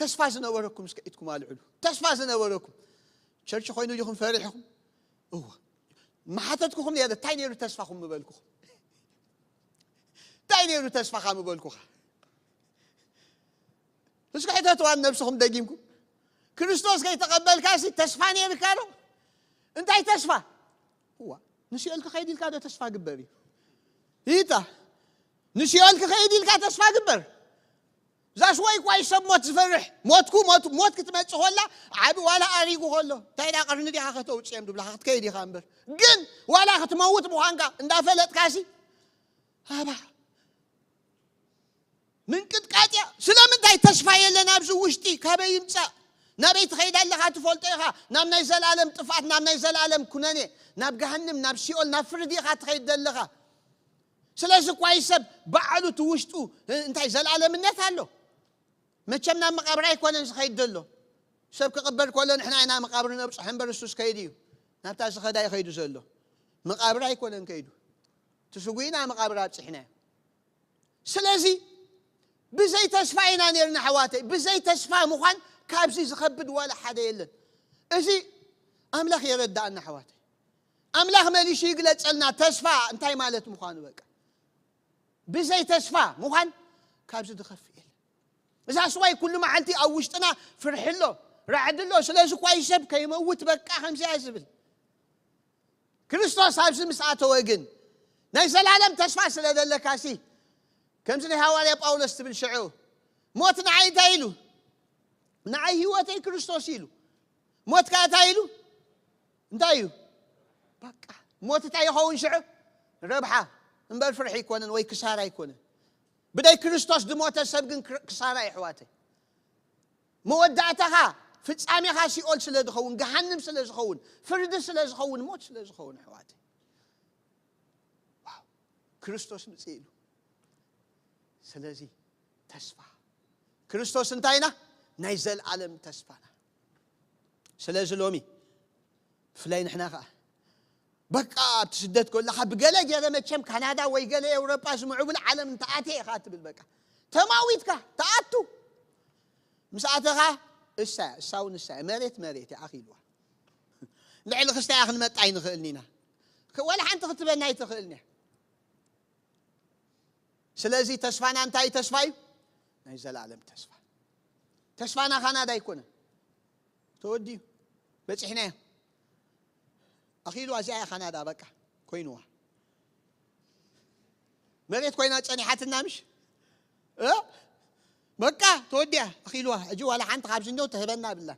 ተስፋ ዝነበረኩም እስከ ኢድኩም ኣልዕሉ ተስፋ ዝነበረኩም ቸርች ኮይኑ ዲኹም ፈሪሕኹም እወ መሓተትኩኹም ነረ እንታይ ነይሩ ተስፋኹም ምበልኩኹም እንታይ ነይሩ ተስፋኻ ምበልኩኻ እስኪ ሕተትዋን ነብስኹም ደጊምኩም ክርስቶስ ከይተቐበልካ ሲ ተስፋ ነይርካ ዶ እንታይ ተስፋ እዋ ንሲኦል ክኸይድ ኢልካ ዶ ተስፋ ግበር እዩ ይታ ንሲኦል ክኸይድ ኢልካ ተስፋ ግበር ዛስ ወይ ኳይ ሰብ ሞት ዝፈርሕ ሞትኩ ሞት ሞት ክትመጽእ ኮላ ዓቢ ዋላ ኣሪጉ ኮሎ እንታይ ዳ ቅርኒ ዲኻ ከተውጽኦም ድብላኻ ክትከይድ ኢኻ እምበር ግን ዋላ ክትመውት ምዃንካ እንዳፈለጥካሲ ኣባ ምንቅጥቃጥያ ስለምንታይ ተስፋ የለን ኣብዚ ውሽጢ ካበይ ይምጻእ ናበይ ትኸይድ ኣለኻ ትፈልጦ ኢኻ ናብ ናይ ዘላለም ጥፍኣት ናብ ናይ ዘላለም ኩነኔ ናብ ገሃንም ናብ ሲኦል ናብ ፍርዲ ኢኻ ትኸይድ ዘለኻ ስለዚ እኳ ሰብ ባዕሉ እቲ ውሽጡ እንታይ ዘላለምነት ኣሎ መቸም ናብ መቃብር ኣይኮነን ዝኸይድ ዘሎ ሰብ ክቕበል ከሎ ንሕና ኢና መቃብር ነብፅሖ እምበር እሱስ ከይዱ እዩ ናብታ ዝኸዳ ይኸይዱ ዘሎ መቃብር ኣይኮነን ከይዱ ትስጉኢና መቃብር ኣብፅሕናዮ ስለዚ ብዘይ ተስፋ ኢና ነርና ኣሕዋተይ ብዘይ ተስፋ ምዃን ካብዚ ዝኸብድ ዋላ ሓደ የለን እዚ ኣምላኽ የረዳእና ኣሕዋተይ ኣምላኽ መሊሹ ይግለጸልና ተስፋ እንታይ ማለት ምዃኑ በቃ ብዘይ ተስፋ ምዃን ካብዚ ዝኸፍእ የለን እዛ ስዋይ ኩሉ መዓልቲ ኣብ ውሽጥና ፍርሒ ኣሎ ራዕዲ ኣሎ ስለዚ ኳይ ሰብ ከይመውት በቃ ከምዚያ ዝብል ክርስቶስ ኣብዚ ምስ ኣተወ ግን ናይ ዘላለም ተስፋ ስለ ዘለካሲ ከምዚ ናይ ሃዋርያ ጳውሎስ ትብል ሽዑ ሞት ንዓይ እንታይ ኢሉ ንዓይ ህይወተይ ክርስቶስ ኢሉ ሞት ከኣ እንታይ ኢሉ እንታይ እዩ በቃ ሞት እንታይ ይኸውን ሽዑ ረብሓ እምበር ፍርሒ ኣይኮነን ወይ ክሳራ ኣይኮነን ብደይ ክርስቶስ ዝሞተ ሰብ ግን ክሳራ ይሕዋተይ መወዳእታኻ ፍጻሜኻ ሲኦል ስለ ዝኸውን ገሃንም ስለ ዝኸውን ፍርዲ ስለ ዝኸውን ሞት ስለ ዝኸውን ኣሕዋተይ ክርስቶስ ምጽእ ኢሉ ስለዚ ተስፋ ክርስቶስ እንታይ ኢና ናይ ዘልኣለም ተስፋና ስለዚ ሎሚ ብፍላይ ንሕና ከዓ በቃ ኣብቲ ስደት ከለካ ብገለ ገለ መቸም ካናዳ ወይ ገለ ኤውሮጳ ዝምዕብል ዓለም እንተኣትየ ኢኻ ትብል በቃ ተማዊትካ ተኣቱ ምስ ኣተኻ እሳ እሳውን እሳ መሬት መሬት ኣኺልዋ ልዕሊ ክስታይ ክንመጣ ኣይንኽእልን ኢና ወላ ሓንቲ ክትበና ኣይትኽእልን እያ ስለዚ ተስፋና እንታይ ተስፋ እዩ ናይ ዘላለም ተስፋ ተስፋና ካናዳ ኣይኮነን ተወዲዩ በፂሕናዮ ኣኺሉ ኣዚኣ እያ ካናዳ በቃ ኮይንዋ መሬት ኮይና ፀኒሓትና ምሽ በቃ ተወዲያ ኣኺልዋ ሕጂ ዋላ ሓንቲ ካብዚ እንዶ ተህበና ብላ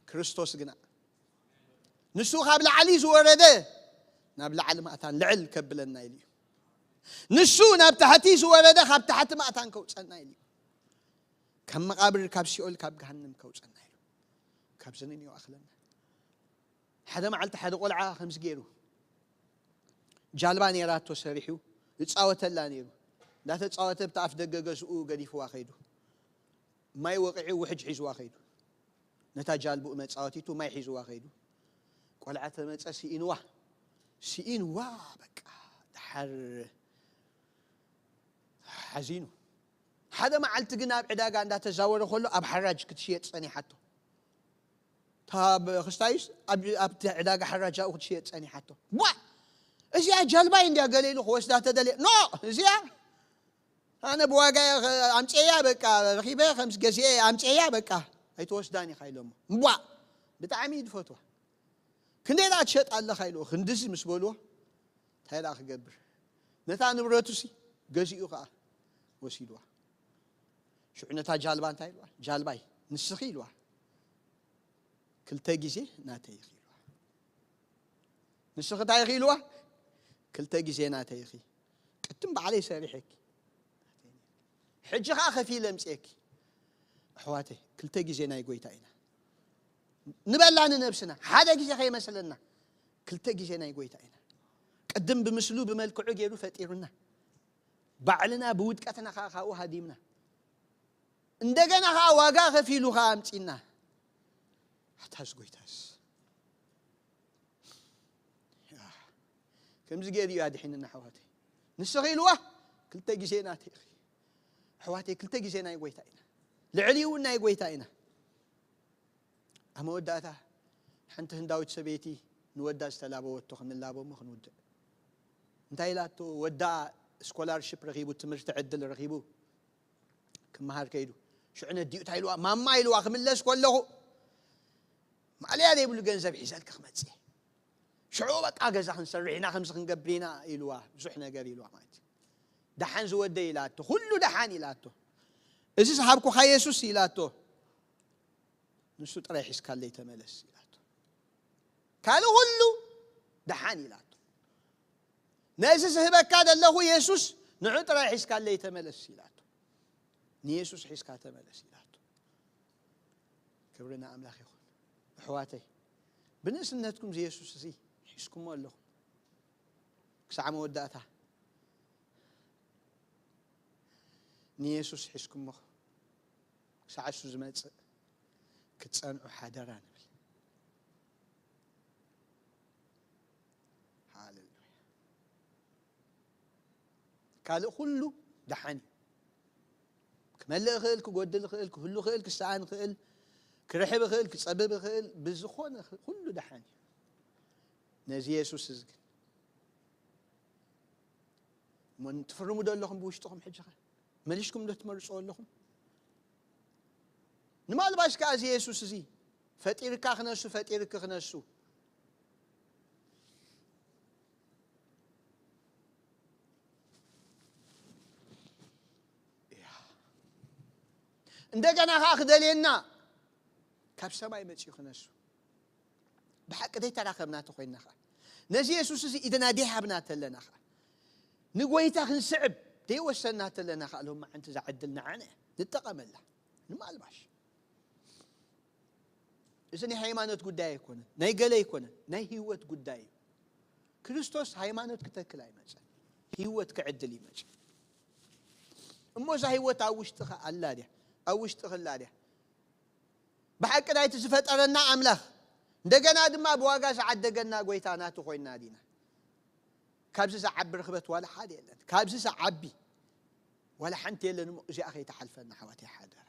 ክርስቶስ ግና ንሱ ካብ ላዕሊ ዝወረደ ናብ ላዕሊ ማእታን ልዕል ከብለና ኢሉ እዩ ንሱ ናብ ታሕቲ ዝወረደ ካብ ታሕቲ ማእታን ከውፀና ኢሉ እዩ ካብ መቓብር፣ ካብ ሲኦል፣ ካብ ገሃነም ከውፀና ኢሉ። ካብዚ ንንዮ ኣኽለና። ሓደ መዓልቲ ሓደ ቆልዓ ከምዚ ገይሩ፣ ጃልባ ነይራቶ ሰሪሑ፣ ይፃወተላ ነይሩ። እንዳተፃወተ ብቲ ኣፍ ደገ ገዝኡ ገዲፍዋ ከይዱ። ማይ ወቂዑ ውሕጅ ሒዝዋ ከይዱ። ነታ ጃልብኡ መፃወቲቱ ማይ ሒዝዋ ከይዱ። ቆልዓ ተመፀ፣ ስኢንዋ። ስኢንዋ፣ በቃ፣ ደሓር ሓዚኑ። ሓደ መዓልቲ ግን ኣብ ዕዳጋ እንዳተዛወረ ከሎ ኣብ ሓራጅ ክትሽየጥ ጸኒሓቶ። እታ ብ-፣ ክስታይስ ኣብ፣ ኣብቲ ዕዳጋ ሓራጅ ኣብኡ ክትሽየጥ ጸኒሓቶ። ዋ! እዚኣ ጃልባይ እንድያ፣ ገለ ኢሉ ክወስዳ ተደልየ። ኖ! እዚኣ ኣነ ብዋጋ ኣምጽኤያ፣ በቃ፣ ረኺበ፣ ከምስ ገዚኤ ኣምጽኤያ፣ በቃ፣ ኣይትወስዳን ኢኻ ኢሎሞ። እምቧ! ብጣዕሚ እዩ ዝፈትዋ። ክንደይ ደኣ ትሸጣ ኣለኻ ኢልዎ። ክንድዚ ምስ በልዎ፣ እንታይ ደኣ ክገብር? ነታ ንብረቱሲ ገዚኡ ኸኣ ወሲድዋ። ሽዑ ነታ ጃልባ እንታይ ኢልዋ? ጃልባይ፣ ንስኺ ኢልዋ፣ ክልተ ግዜ ናተይ ኢኺ ኢልዋ። ንስኺ እንታይ ኢኺ ኢልዋ? ክልተ ግዜ ናተይ ኢኺ። ቅድም ባዕለይ ሰሪሐኪ። ሕጂ ኸኣ ከፊለ ኣምጽኤኪ። ኣሕዋተይ፣ ክልተ ግዜ ናይ ጎይታ ኢና። ንበላ ንነብስና፣ ሓደ ግዜ ከይመስለና፣ ክልተ ግዜ ናይ ጎይታ ኢና። ቅድም ብምስሉ ብመልክዑ ገይሩ ፈጢሩና። ባዕልና ብውድቀትና ኸኣ ካብኡ ሃዲምና። እንደገና ኸኣ ዋጋ ከፊሉ ኸኣ ኣምጺና። ኣታስ ጎይታስ። ያ። ከምዚ ገይሩ እዩ ኣድሒንና ኣሕዋተይ። ንስኺ ኢልዋ፣ ክልተ ግዜ ናተይ ኢኺ። ኣሕዋተይ፣ ክልተ ግዜ ናይ ጎይታ ኢና። ልዕሊኡ እውን ናይ ጎይታ ኢና። ኣብ መወዳእታ ሓንቲ ህንዳዊት ሰበይቲ ንወዳ ዝተላበወቶ ክንላቦ እሞ ክንውድእ። እንታይ ኢላቶ? ወዳ ስኮላርሺፕ ረኺቡ፣ ትምህርቲ ዕድል ረኺቡ፣ ክመሃር ከይዱ። ሽዑ ነዲኡ እንታይ ኢልዋ? ማማ ኢልዋ፣ ክምለስ ከለኹ ማእለያ ዘይብሉ ገንዘብ ሒዘልኪ ክመጽእ እየ። ሽዑ በቃ ገዛ ክንሰርሕ ኢና፣ ከምዚ ክንገብር ኢና ኢልዋ፣ ብዙሕ ነገር ኢልዋ ማለት እዩ። ደሓን ዝወደይ ኢላቶ፣ ኩሉ ደሓን ኢላቶ። እዚ ዝሃብኩኻ የሱስ ኢላቶ፣ ንሱ ጥራይ ሒዝካለይ ተመለስ ኢላቶ። ካልእ ኩሉ ደሓን ኢላቶ። ነዚ ዝህበካ ዘለኹ የሱስ ንዑ ጥራይ ሒዝካለይ ተመለስ ኢላቶ። ንየሱስ ሒዝካ ተመለስ ኢላቶ። ክብሪ ንኣምላኽ ይኹን። ኣሕዋተይ፣ ብንእስነትኩም እዚ የሱስ እዚ ሒዝኩሞ ኣለኹም። ክሳዕ መወዳእታ ንየሱስ ሒዝኩሞ ክሳዕ እሱ ዝመጽእ ክትጸንዑ ሓደራ ንብል። ሃሌሉያ። ካልእ ኩሉ ደሓን እዩ። ክመልእ ይኽእል፣ ክጎድል ይኽእል፣ ክህሉ ይኽእል፣ ክሰኣን ይኽእል፣ ክርሕብ ይኽእል፣ ክጸብብ ይኽእል፣ ብዝኾነ ይኽእል፣ ኩሉ ደሓን እዩ። ነዚ የሱስ እዚ ግን እሞ ትፍርሙ ዶ ኣለኹም ብውሽጥኹም ሕጂ ኸ? መሊስኩም ዶ ትመርጽዎ ኣለኹም? ንማልባሽ ከኣ እዚ የሱስ እዚ ፈጢርካ ክነሱ፣ ፈጢርኪ ክነሱ። እያ። እንደገና ከኣ ክደልየና ካብ ሰማይ መጺኡ ክነሱ። ብሓቂ ዘይተራኸብና ተኾይንና ኸዓ፣ ነዚ የሱስ እዚ ኢድና ደይሃብና ተለና ኸዓ፣ ንጎይታ ክንስዕብ ደይወሰንና ተለና ኸዓ፣ ሎም መዓንቲ እዛ ዕድል ንዓና እያ። ንጠቐመላ። ንማልባሽ። እዚ ናይ ሃይማኖት ጉዳይ ኣይኮነን፣ ናይ ገለ ኣይኮነን፣ ናይ ህይወት ጉዳይ እዩ። ክርስቶስ ሃይማኖት ክተክል ኣይመጸን፣ ህይወት ክዕድል ይመጽእ። እሞ እዛ ህይወት ኣብ ውሽጥኻ ኣላ ድያ? ኣብ ውሽጥኺ ኣላ ድያ? ብሓቂ ናይቲ ዝፈጠረና ኣምላኽ፣ እንደገና ድማ ብዋጋ ዝዓደገና ጎይታ ናቱ ኮይንና ዲና? ካብዚ ዝዓቢ ርኽበት ዋላ ሓደ የለን። ካብዚ ዝዓቢ ዋላ ሓንቲ የለን። እሞ እዚኣ ከይትሓልፈና ኣሕዋተይ ሓደራ።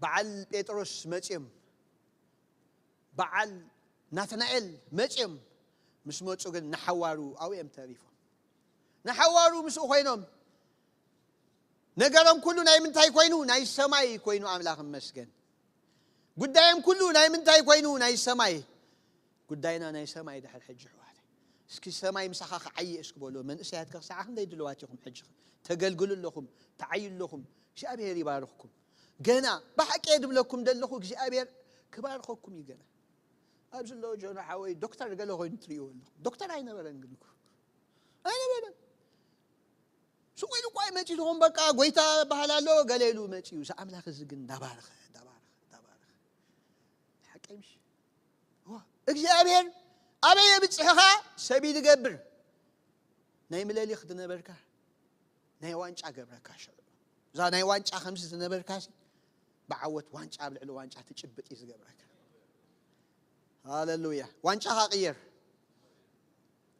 በዓል ጴጥሮስ መጺኦም፣ በዓል ናትናኤል መጺኦም ምስ መጹ ግን ንሓዋሩ ኣብኡ እዮም ተሪፎም። ንሓዋሩ ምስኡ ኮይኖም ነገሮም ኩሉ ናይ ምንታይ ኮይኑ? ናይ ሰማይ ኮይኑ። ኣምላኽ ይመስገን። ጉዳዮም ኩሉ ናይ ምንታይ ኮይኑ? ናይ ሰማይ። ጉዳይና ናይ ሰማይ ድሕር ሕጂ ኣሕዋተይ። እስኪ ሰማይ ምሳኻ ክዓዪ እስኪ በልዎ። መንእሰያት ከ ክሳዕ ክንደይ ድልዋት ኢኹም ሕጂ? ተገልግሉ ኣለኹም፣ ትዓዩ ኣለኹም። እግዚኣብሔር ይባርኽኩም። ገና ብሓቂ እየ ድብለኩም ዘለኹ፣ እግዚኣብሔር ክባርኸኩም እዩ ገና። ኣብዚ ኣለዉ ጆኖ ሓወይ ዶክተር ገለ ኮይኑ ትርእይዎ ኣለኹም። ዶክተር ኣይነበረን ግን እኮ። ኣይነበረን። ስቕ ኢሉ እኳ እዩ መጺኡ፣ ዝኾን በቃ ጎይታ በሃል ኣሎ፣ ገለ ኢሉ መጺኡ። እዚ ኣምላኽ እዚ ግን እንዳባረኸ፣ እንዳባረኸ፣ እንዳባረኸ። ሓቀይ ምሽ? እዋ፣ እግዚኣብሔር ኣበይ የብጽሕኻ? ሰብ ይገብር። ናይ ምለሊኽ ዝነበርካ ናይ ዋንጫ ገብረካ ሽዑ። እዛ ናይ ዋንጫ ከምዚ ዝነበርካ ሲ፣ ብዓወት ዋንጫ ኣብ ልዕሊ ዋንጫ ትጭብጥ እዩ ዝገብረካ። ሃሌሉያ። ዋንጫኻ ቅየር።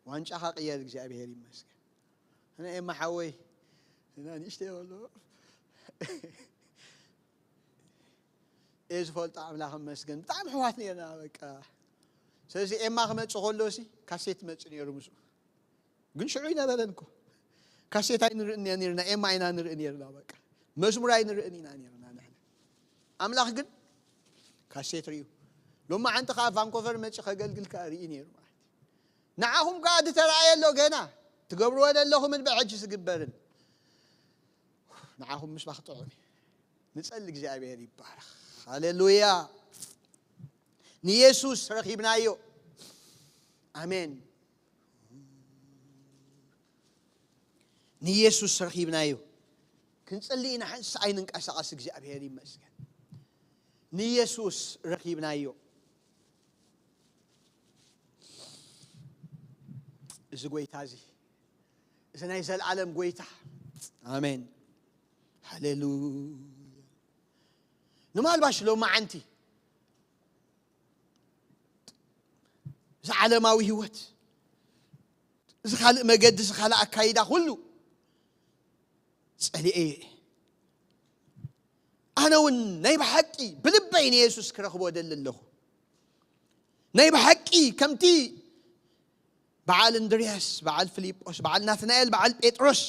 ዋንጫኻ ቅየር፣ እግዚኣብሔር ይመስገን። ኣነ ኤማ ሓወይ፣ እና ንእሽተይ ከሎ እየ ዝፈልጦ፣ ኣምላኽ ይመስገን። ብጣዕሚ ኣሕዋት ነርና በቃ። ስለዚ ኤማ ክመጽእ ከሎ ሲ ካሴት መጽእ ነይሩ ምስኡ። ግን ሽዑ ኣይነበረን እኮ። ካሴት ኣይንርእን ኢና ነርና፣ ኤማ ኢና ንርኢ ነርና በቃ። መዝሙር ኣይንርእን ኢና ነርና ንሕና። ኣምላኽ ግን ካሴት ርእዩ። ሎማዓንቲ ከኣ ቫንኮቨር መጺኡ ከገልግል ከኣ ርኢ ነይሩ ማለት እዩ። ንዓኹም ከኣ ዝተራእየ ኣሎ ገና። ትገብርዎ ዘለኹምን ብሕጂ ዝግበርን። ንዓኹም ምስባኽ ጥዑም እዩ። ንጸሊ እግዚኣብሔር ይባረኽ። ሃሌሉያ። ንየሱስ ረኺብናዮ። ኣሜን። ንየሱስ ረኺብናዮ። ክንጸሊ ኢና፣ ሓንሳእ ኣይንንቀሳቐስ። እግዚኣብሔር ይመስገን። ንየሱስ ረኺብናዮ። እዚ ጎይታ እዚ፣ እዚ ናይ ዘልዓለም ጎይታ። ኣሜን። ሃሌሉያ። ንማልባሽ ሎማዓንቲ እዚ ዓለማዊ ህይወት፣ እዚ ካልእ መገዲ፣ እዚ ካልእ ኣካይዳ ኩሉ ጸሊኤ እየ። ኣነ እውን ናይ ብሓቂ ብልበይ ንየሱስ ክረኽቦ ደሊ ኣለኹ። ናይ ብሓቂ ከምቲ በዓል እንድርያስ፣ በዓል ፊልጶስ፣ በዓል ናትናኤል፣ በዓል ጴጥሮስ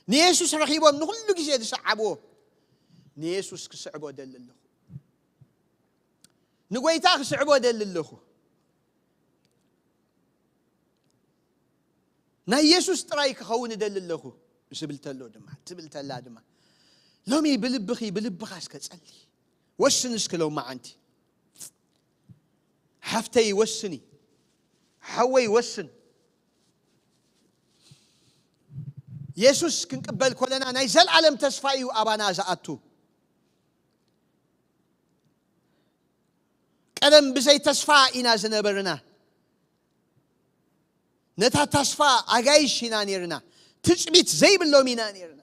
ንየሱስ ረኺቦም ንኹሉ ግዜ ዝሰዓብዎ፣ ንየሱስ ክስዕቦ ደሊ ኣለኹ። ንጎይታ ክስዕቦ ደሊ ኣለኹ። ናይ የሱስ ጥራይ ክኸውን እደሊ ኣለኹ ዝብል ተሎ ድማ፣ ትብል ተላ ድማ፣ ሎሚ ብልብኺ፣ ብልብኻ እስከ ጸሊ። ወስን እስከ ሎማዓንቲ። ሓፍተይ ወስኒ፣ ሓወይ ወስን። የሱስ ክንቅበል ኮለና ናይ ዘልዓለም ተስፋ እዩ ኣባና ዝኣቱ። ቀደም ብዘይ ተስፋ ኢና ዝነበርና። ነታ ተስፋ ኣጋይሽ ኢና ነርና። ትጽቢት ዘይብሎም ኢና ነርና።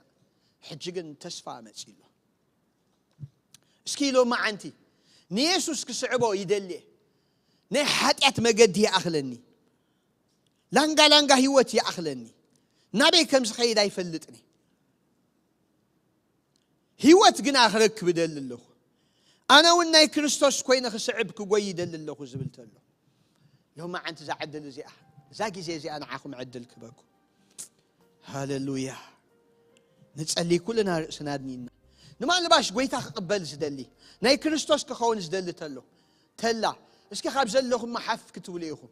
ሕጂ ግን ተስፋ መጺኡ ኣሎ። እስኪ ሎማዓንቲ ንየሱስ ክስዕቦ ይደሊ እየ። ናይ ሓጢኣት መገዲ ይኣኽለኒ። ላንጋ ላንጋ ህይወት ይኣኽለኒ። ናበይ ከም ዝኸይድ ኣይፈልጥን እየ። ህይወት ግና ክረክብ እደሊ ኣለኹ። ኣነ እውን ናይ ክርስቶስ ኮይነ ክስዕብ ክጎይ ይደሊ ኣለኹ ዝብል ተሎ፣ ሎማዓንቲ እዛ ዕድል እዚኣ፣ እዛ ግዜ እዚኣ ንዓኹም ዕድል ክበኩም። ሃሌሉያ። ንጸሊ ኩልና ርእስና ኣድኒና። ንማልባሽ ጎይታ ክቕበል ዝደሊ፣ ናይ ክርስቶስ ክኸውን ዝደሊ ተሎ፣ ተላ፣ እስኪ ካብ ዘለኹም ሓፍ ክትብሉ ኢኹም።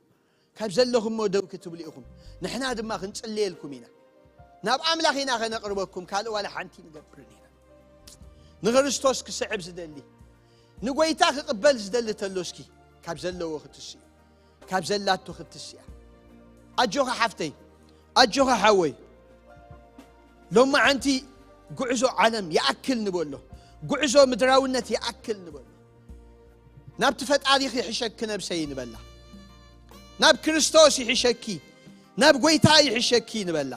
ካብ ዘለኹም ደው ክትብሉ ኢኹም። ንሕና ድማ ክንጽልየልኩም ኢና። ናብ ኣምላኽ ኢና ከነቕርበኩም፣ ካልእ ዋላ ሓንቲ ንገብርን ኢና። ንክርስቶስ ክስዕብ ዝደሊ፣ ንጎይታ ክቕበል ዝደሊ ተሎ እስኪ ካብ ዘለዎ ክትስኡ፣ ካብ ዘላቶ ክትስያ። ኣጆኻ ሓፍተይ፣ ኣጆኻ ሓወይ። ሎማዓንቲ ጉዕዞ ዓለም ይኣክል ንበሎ፣ ጉዕዞ ምድራውነት ይኣክል ንበሎ። ናብቲ ፈጣሪኺ ይሕሸኪ ነብሰይ ንበላ። ናብ ክርስቶስ ይሕሸኪ፣ ናብ ጎይታ ይሕሸኪ ንበላ።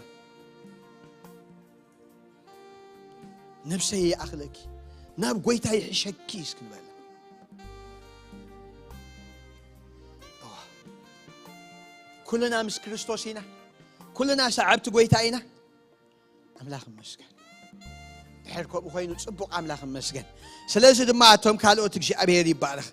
ነብሰይ ይኣኽለኪ፣ ናብ ጎይታ ይሕሸኪ እስኪ ንበላ። እዋ፣ ኩልና ምስ ክርስቶስ ኢና፣ ኩልና ሰዓብቲ ጎይታ ኢና። ኣምላኽ ይመስገን። ድሕር ከምኡ ኮይኑ ጽቡቕ፣ ኣምላኽ ይመስገን። ስለዚ ድማ እቶም ካልኦት እግዚኣብሔር ይባረኽ።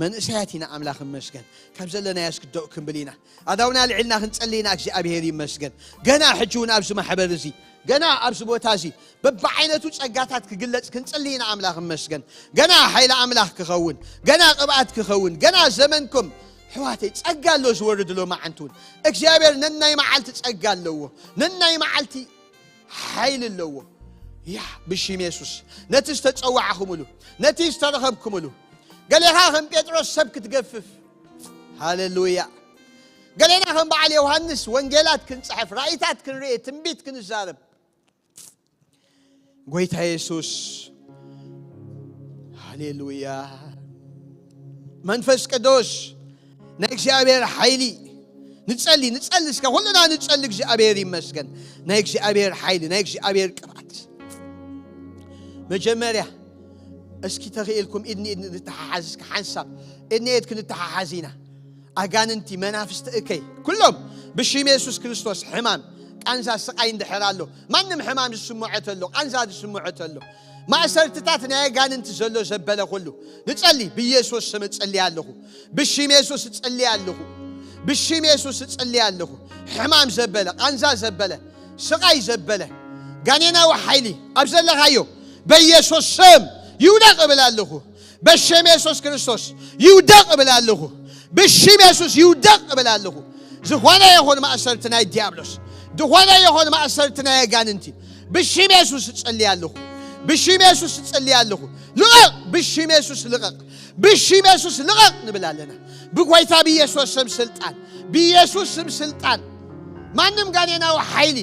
መንእሰያት ኢና፣ ኣምላኽ ይመስገን። ካብ ዘለናዮ እስኪ ደው ክንብል ኢና። ኣእዳውና ኣልዒልና ክንጸሊ ኢና፣ እግዚኣብሔር ይመስገን። ገና ሕጂ እውን ኣብዚ ማሕበር እዚ፣ ገና ኣብዚ ቦታ እዚ በብዓይነቱ ጸጋታት ክግለጽ ክንጸሊ ኢና፣ ኣምላኽ ይመስገን። ገና ሓይሊ ኣምላኽ ክኸውን፣ ገና ቅብኣት ክኸውን፣ ገና ዘመንኩም፣ ኣሕዋተይ፣ ጸጋ ኣሎ ዝወርድ ሎማዓንቲ እውን። እግዚኣብሔር ነናይ መዓልቲ ጸጋ ኣለዎ፣ ነናይ መዓልቲ ሓይሊ ኣለዎ። ያ፣ ብሽም የሱስ፣ ነቲ ዝተጸዋዕኹምሉ፣ ነቲ ዝተረኸብኩምሉ፣ ገሌኻ ከም ጴጥሮስ ሰብ ክትገፍፍ፣ ሃሌሉያ። ገሌና ከም በዓል ዮሃንስ ወንጌላት ክንጽሕፍ፣ ራእይታት ክንርኢ፣ ትንቢት ክንዛረብ፣ ጎይታ የሱስ። ሃሌሉያ። መንፈስ ቅዱስ ናይ እግዚኣብሔር ሓይሊ። ንጸሊ ንጸሊ እስከ ኩልና ንጸሊ እግዚኣብሔር ይመስገን። ናይ እግዚኣብሔር ሓይሊ ናይ እግዚኣብሔር ቅብኣት። መጀመርያ እስኪ ተኽኢልኩም ኢድኒ ኢድ ንተሓሓዝ እስከ ሓንሳብ ኢድኒ ኢድ ክንተሓሓዝ ኢና። ኣጋንንቲ መናፍስቲ እከይ ኩሎም ብሽም የሱስ ክርስቶስ ሕማም ቃንዛ ስቓይ እንድሕር ኣሎ ማንም ሕማም ዝስምዖ ተሎ ቃንዛ ዝስምዖ ተሎ ማእሰርትታት ናይ ኣጋንንቲ ዘሎ ዘበለ ኩሉ ንጸሊ ብኢየሱስ ስም እጽሊ ኣለኹ። ብሽም የሱስ እጽሊ ኣለኹ። ብሽም የሱስ እጽሊ ኣለኹ። ሕማም ዘበለ ቃንዛ ዘበለ ስቓይ ዘበለ ጋኔናዊ ሓይሊ ኣብ ዘለኻዮ በኢየሱስ ስም ይውደቕ እብል ኣለኹ። በሽም የሱስ ክርስቶስ ይውደቕ እብል ኣለኹ። ብሽም የሱስ ይውደቕ እብል ኣለኹ። ዝኾነ ይኹን ማእሰርቲ ናይ ዲያብሎስ ዝኾነ ይኹን ማእሰርቲ ናይ ኣጋንንቲ ብሽም የሱስ እጽሊ ኣለኹ። ብሽም የሱስ እጽሊ ኣለኹ። ልቐቕ። ብሽም የሱስ ልቐቕ። ብሽም የሱስ ልቐቕ ንብል ኣለና። ብጎይታ ብኢየሱስ ስም ስልጣን ብኢየሱስ ስም ስልጣን ማንም ጋኔናዊ ሓይሊ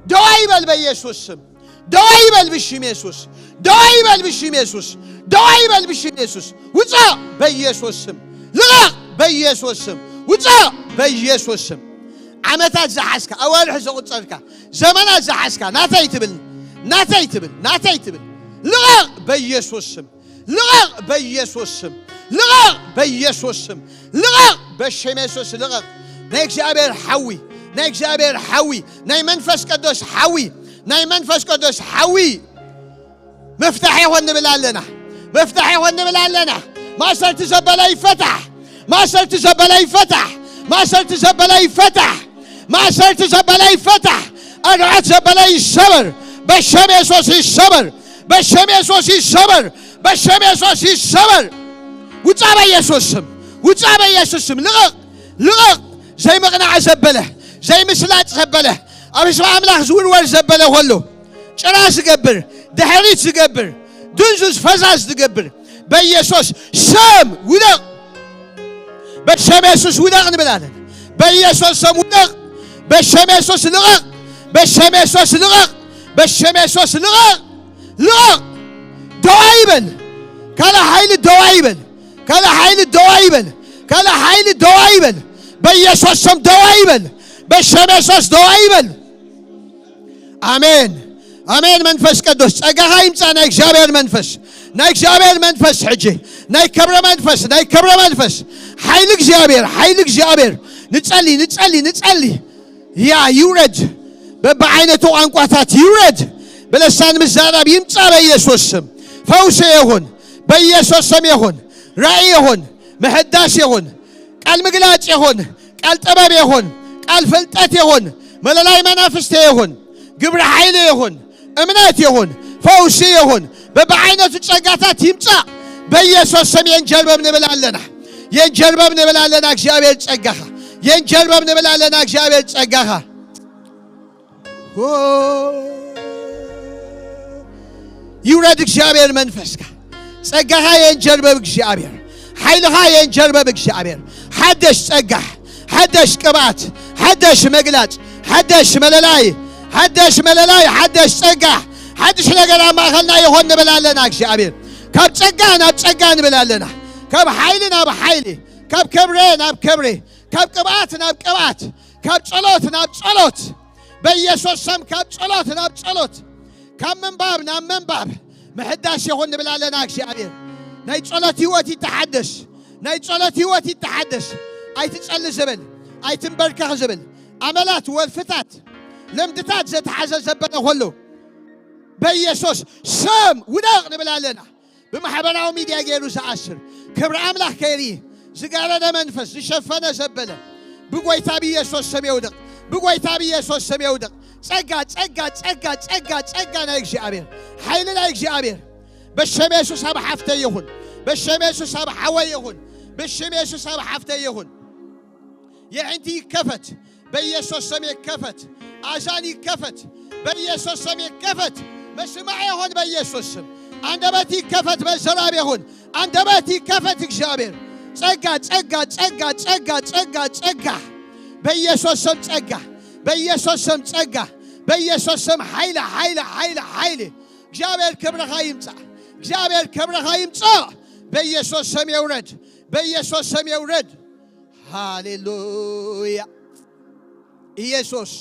ደዋ ይበል በኢየሱስ ስም። ደዋ ይበል ብሽም የሱስ። ደዋ ይበል ብሽም የሱስ። ደዋ ይበል ብሽም የሱስ። ውጻእ በኢየሱስ ስም። ልቐቕ በኢየሱስ ስም። ውጻእ በኢየሱስ ስም። ዓመታት ዝሓዝካ ኣዋርሕ ዘቑጸርካ ዘመናት ዝሓዝካ ናተይ ትብል ናተይ ትብል ናተይ ትብል ልቐቕ በኢየሱስ ስም። ልቐቕ በኢየሱስ ስም። ልቐቕ በኢየሱስ ስም። ልቐቕ በሽም የሱስ ልቐቕ። ናይ እግዚኣብሔር ሓዊ ናይ እግዚኣብሔር ሓዊ ናይ መንፈስ ቅዱስ ሓዊ ናይ መንፈስ ቅዱስ ሓዊ። መፍታሕ ይኾን ንብል ኣለና። መፍታሕ ይኾን ንብል ኣለና። ማእሰርቲ ዘበለ ይፈታሕ። ማእሰርቲ ዘበለ ይፈታሕ። ማእሰርቲ ዘበለ ይፈታሕ። ማእሰርቲ ዘበለ ይፈታሕ። ኣድዖት ዘበለ ይሰበር። በሸም የሱስ ይሰበር። በሸም የሱስ ይሰበር። በሸም የሱስ ይሰበር። ውጻ በኢየሱስ ስም። ውጻ በኢየሱስ ስም። ልቐቕ። ልቐቕ። ዘይምቕናዕ ዘበለ ዘይምስላጥ ዘበለ ኣብ ህዝቢ ኣምላኽ ዝውርወር ዘበለ ከሎ ጭራ ዝገብር ድሕሪት ዝገብር ድንዙዝ ፈዛዝ ዝገብር በኢየሱስ ስም ውደቕ። በሸም የሱስ ውደቕ ንብል ኣለና። በኢየሱስ ስም ውደቕ። በሸም የሱስ ልቐቕ። በሸም የሱስ ልቐቕ። በሸም የሱስ ልቐቕ። ልቐቕ። ደዋ ይበል። ካልእ ሓይሊ ደዋ ይበል። ካልእ ሓይሊ ደዋ ይበል። ካልእ ሓይሊ ደዋ ይበል። በኢየሱስ ስም ደዋ ይበል። በሸም የሱስ ደዋ ይበል። ኣሜን ኣሜን። መንፈስ ቅዱስ ጸጋኻ ይምጻእ። ናይ እግዚኣብሔር መንፈስ ናይ እግዚኣብሔር መንፈስ ሕጂ ናይ ክብሪ መንፈስ ናይ ክብሪ መንፈስ ሓይሊ እግዚኣብሔር ሓይሊ እግዚኣብሔር ንጸሊ ንጸሊ ንጸሊ ያ ይውረድ። በብዓይነቱ ቋንቋታት ይውረድ። ብልሳን ምዛራብ ይምጻእ በኢየሱስ ስም። ፈውሲ ይኹን በኢየሱስ ስም ይኹን። ራእይ ይኹን ምሕዳስ ይኹን ቃል ምግላጽ ይኹን ቃል ጥበብ ይኹን ቃል ፍልጠት ይኹን መለላይ መናፍስቲ ይኹን ግብሪ ሓይሊ ይኹን እምነት ይኹን ፈውሲ ይኹን በብዓይነቱ ጸጋታት ይምጻእ። በኢየሱስ ስም የንጀርበብ ንብል ኣለና። የንጀርበብ ንብል ኣለና እግዚኣብሔር ጸጋኻ። የንጀርበብ ንብል ኣለና እግዚኣብሔር ጸጋኻ። ይውረድ እግዚኣብሔር መንፈስካ። ጸጋኻ የንጀርበብ እግዚኣብሔር። ሓይልኻ የንጀርበብ እግዚኣብሔር። ሓደሽ ጸጋ፣ ሓደሽ ቅብኣት፣ ሓደሽ መግላጽ፣ ሓደሽ መለላይ፣ ሓደሽ መለላይ፣ ሓደሽ ጸጋ፣ ሓድሽ ነገር ኣብ ማእኸልና ይኾን ንብል ኣለና እግዚኣብሔር። ካብ ጸጋ ናብ ጸጋ ንብል ኣለና። ካብ ሓይሊ ናብ ሓይሊ፣ ካብ ክብሪ ናብ ክብሪ፣ ካብ ቅብኣት ናብ ቅብኣት፣ ካብ ጸሎት ናብ ጸሎት በኢየሱስ ስም ካብ ጸሎት ናብ ጸሎት ካብ ምንባብ ናብ ምንባብ ምሕዳስ ይኹን ንብል ኣለና እግዚኣብሔር። ናይ ጸሎት ህይወት ይተሓደስ። ናይ ጸሎት ህይወት ይተሓደስ። ኣይትጸሊ ዝብል ኣይትንበርከኽ ዝብል ኣመላት ወልፍታት ልምድታት ዘተሓዘ ዘበለ ኩሉ በኢየሱስ ስም ውደቕ ንብል ኣለና። ብማሕበራዊ ሚድያ ገይሩ ዝኣስር ክብሪ ኣምላኽ ከይርኢ ዝጋረደ መንፈስ ዝሸፈነ ዘበለ ብጎይታ ብኢየሱስ ስም የውድቕ። ብጎይታ ብኢየሱስ ስም የውድቕ። ጸጋ ጸጋ ጸጋ ጸጋ ጸጋ ናይ እግዚኣብሔር ሓይሊ ናይ እግዚኣብሔር በሸም የሱስ ኣብ ሓፍተይ ይኹን። በሸም የሱስ ኣብ ሓወይ ይኹን። በሽም የሱስ ኣብ ሓፍተይ ይኹን። የዒንቲ ይከፈት። በኢየሱስ ስም ይከፈት። ኣዛን ይከፈት። በኢየሱስ ስም ይከፈት። መስማዕ ይኹን በኢየሱስ ስም። ኣንደበት ይከፈት። መዘራብ ይኹን። ኣንደበት ይከፈት። እግዚኣብሔር ጸጋ ጸጋ ጸጋ ጸጋ ጸጋ ጸጋ በኢየሱስ ስም ጸጋ በኢየሱስ ስም ጸጋ በኢየሱስ ስም ሓይሊ ሓይሊ ሓይሊ ሓይሊ እግዚኣብሔር ክብርኻ ይምጻእ። እግዚኣብሔር ክብርኻ ይምጻእ። በኢየሱስ ስም የውረድ። በኢየሱስ ስም የውረድ። ሃሌሉያ። ኢየሱስ።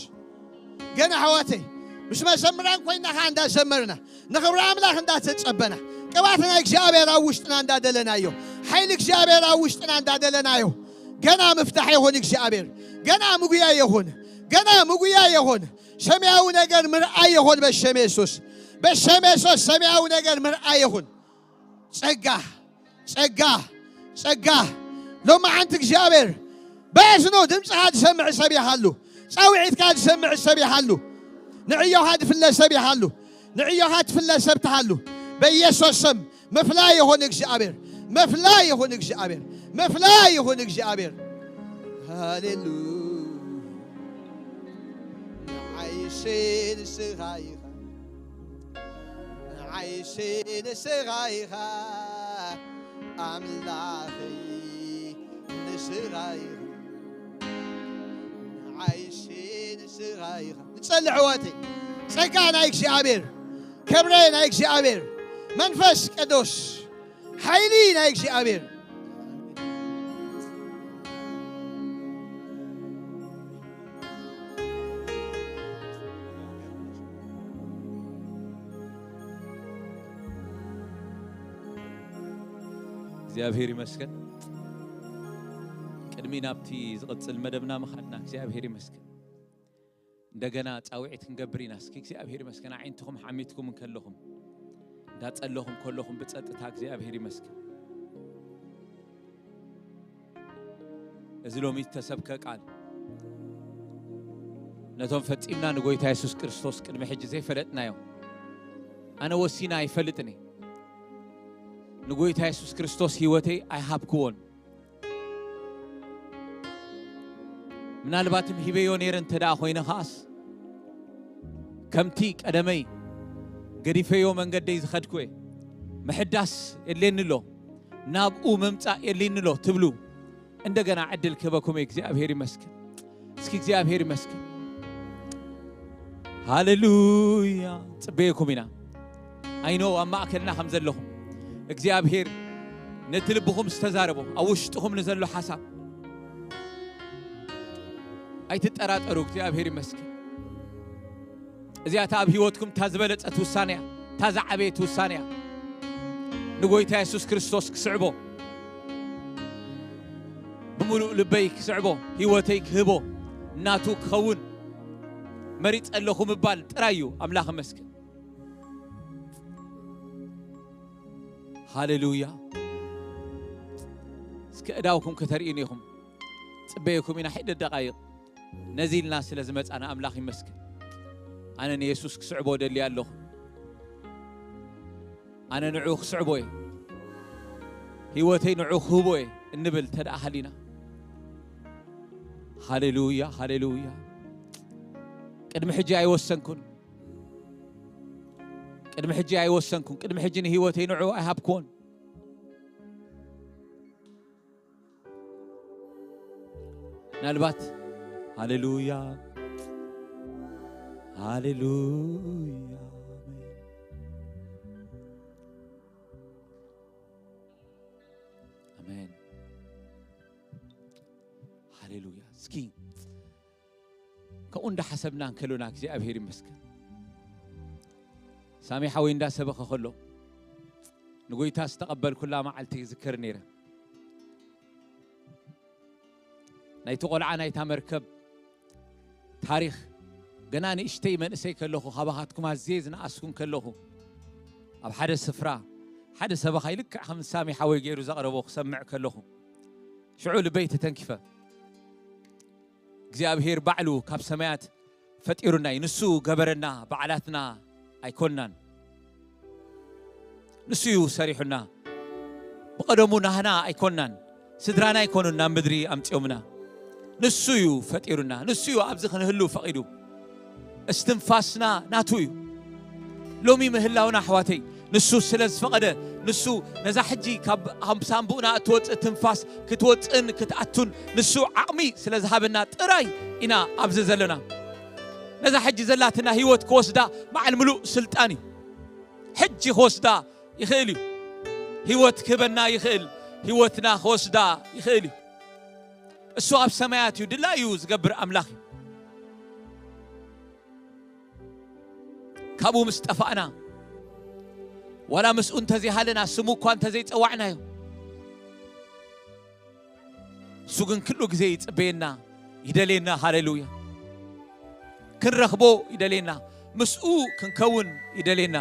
ገና ኣሕዋተይ፣ ምስ መዘምራን ኮይና ኸዓ እንዳዘመርና፣ ንኽብሪ ኣምላኽ እንዳተጸበና፣ ቅብኣት ናይ እግዚኣብሔር ኣብ ውሽጥና እንዳደለናዮ፣ ሓይሊ እግዚኣብሔር ኣብ ውሽጥና እንዳደለናዮ፣ ገና ምፍታሕ ይኹን እግዚኣብሔር፣ ገና ምጉያ ይኹን፣ ገና ምጉያ ይኹን፣ ሰማያዊ ነገር ምርኣይ ይኹን በሸም የሱስ፣ በሸም የሱስ ሰማያዊ ነገር ምርኣይ ይኹን። ጸጋ፣ ጸጋ፣ ጸጋ። ሎማዓንቲ እግዚኣብሔር በእዝኑ ድምፅኻ ዝሰምዕ ሰብ ይሃሉ። ጻውዒትካ ዝሰምዕ ሰብ ይሃሉ። ንዕዮኻ ዝፍለ ሰብ ይሃሉ። ንዕዮኻ ትፍለ ሰብ ትሃሉ። በኢየሱስ ስም ምፍላይ ይኹን እግዚኣብሔር። ምፍላይ ይኹን እግዚኣብሔር። ምፍላይ ይኹን እግዚኣብሔር። ሃሌሉያ። ንዓይሲ ንስኻ ኢኻ። ንዓይሲ ንስኻ ኢኻ ኣምላኸይ፣ ንስኻ ኢኻ። ንዓይሲ ንስኻ ኢኻ። ንጸሊ ኣሕዋተይ፣ ጸጋ ናይ እግዚኣብሔር፣ ክብሪ ናይ እግዚኣብሔር፣ መንፈስ ቅዱስ፣ ሓይሊ ናይ እግዚኣብሔር። እግዚኣብሔር ይመስገን። ቅድሚ ናብቲ ዝቕጽል መደብና ምኻድና እግዚኣብሔር ይመስገን። እንደገና ጻውዒት ክንገብር ኢና። እስኪ እግዚኣብሔር ይመስገን። ኣዒንትኹም ሓሚትኩም እንከለኹም፣ እንዳጸለኹም ከለኹም ብጸጥታ እግዚኣብሔር ይመስገን። እዚ ሎሚ እተሰብከ ቃል ነቶም ፈጺምና ንጎይታ የሱስ ክርስቶስ ቅድሚ ሕጂ ዘይፈለጥናዮም፣ ኣነ ወሲነ ኣይፈልጥን እየ። ንጎይታ የሱስ ክርስቶስ ህይወተይ ኣይሃብክዎን። ምናልባትም ሂበዮ ነይረ እንተ ደኣ ኮይነ ኸኣስ፣ ከምቲ ቀደመይ ገዲፈዮ መንገደይ ዝኸድኩ እየ። ምሕዳስ የድልየኒ ኣሎ፣ ናብኡ ምምጻእ የድልየኒ ኣሎ ትብሉ፣ እንደገና ዕድል ክህበኩም እየ። እግዚኣብሔር ይመስገን። እስኪ እግዚኣብሔር ይመስገን። ሃሌሉያ። ጽበየኩም ኢና። ኣይኖ ኣብ ማእከልና ከም ዘለኹም እግዚኣብሔር ነቲ ልብኹም ዝተዛረቦ ኣብ ውሽጥኹም ንዘሎ ሓሳብ ኣይትጠራጠሩ። እግዚኣብሔር ይመስገን። እዚኣ እታ ኣብ ህይወትኩም እታ ዝበለጸት ውሳነ እያ፣ እታ ዝዓበየት ውሳነ እያ። ንጎይታ የሱስ ክርስቶስ ክስዕቦ ብምሉእ ልበይ ክስዕቦ፣ ህይወተይ ክህቦ፣ ናቱ ክኸውን መሪጸ ኣለኹ ምባል ጥራይ እዩ። ኣምላኽ ይመስገን። ሃሌሉያ። እስከ እዳውኩም ከተርእዩኒ ኢኹም። ጽበየኩም ኢና። ሕደ ደቓይቕ ነዚ ኢልና ስለ ዝመጻና ኣምላኽ ይመስገን። ኣነ ንየሱስ ክስዕቦ ደልየ ኣለኹ። ኣነ ንዑ ክስዕቦ እየ። ህይወተይ ንዑ ክህቦ እየ እንብል ተደኣ ሃሊና። ሃሌሉያ፣ ሃሌሉያ። ቅድሚ ሕጂ ኣይወሰንኩን። ቅድሚ ሕጂ ኣይወሰንኩን። ቅድሚ ሕጂ ንህይወተይ ንዑ ኣይሃብክዎን። ምናልባት ሃሌሉያ፣ ሃሌሉያ፣ ኣሜን፣ ኣሜን፣ ሃሌሉያ። እስኪ ከምኡ እንዳሓሰብና እንከሎና እግዚኣብሔር ይመስገን። ሳሚ ሓወይ እንዳሰበኸ ከሎ ንጎይታ ዝተቐበልኩላ መዓልቲ ይዝክር ነይረ። ናይቲ ቆልዓ ናይታ መርከብ ታሪኽ፣ ገና ንእሽተይ መንእሰይ ከለኹ፣ ካባኻትኩም ኣዝየ ዝነኣስኩን ከለኹ፣ ኣብ ሓደ ስፍራ ሓደ ሰበኻይ ልክዕ ከም ሳሚ ሓወይ ገይሩ ዘቕረቦ ክሰምዕ ከለኹ፣ ሽዑ ልበይ ተተንኪፈ። እግዚኣብሔር ባዕሉ ካብ ሰማያት ፈጢሩና እዩ። ንሱ ገበረና፣ ባዕላትና ኣይኮንናን። ንሱ እዩ ሰሪሑና። ብቐደሙ ናህና ኣይኮንናን። ስድራና ኣይኮኑን ናብ ምድሪ ኣምጺኦምና። ንሱ እዩ ፈጢሩና። ንሱ እዩ ኣብዚ ክንህሉ ፈቒዱ። እስትንፋስና ናቱ እዩ። ሎሚ ምህላውና ኣሕዋተይ፣ ንሱ ስለ ዝፈቐደ፣ ንሱ ነዛ ሕጂ ካብ ሳንቡእና እትወጽእ ትንፋስ ክትወጽእን ክትኣቱን ንሱ ዓቕሚ ስለ ዝሃበና ጥራይ ኢና ኣብዚ ዘለና። ነዛ ሕጂ ዘላትና ህይወት ክወስዳ በዓል ምሉእ ስልጣን እዩ። ሕጂ ክወስዳ ይኽእል እዩ። ህይወት ክህበና ይኽእል፣ ህይወትና ክወስዳ ይኽእል እዩ። እሱ ኣብ ሰማያት እዩ፣ ድላዩ ዝገብር ኣምላኽ እዩ። ካብኡ ምስ ጠፋእና፣ ዋላ ምስኡ እንተዘይሃለና፣ ስሙ እኳ እንተዘይጸዋዕናዮ፣ እሱ ግን ኩሉ ግዜ ይጽበየና፣ ይደልየና። ሃሌሉያ! ክንረኽቦ ይደልየና፣ ምስኡ ክንከውን ይደልየና።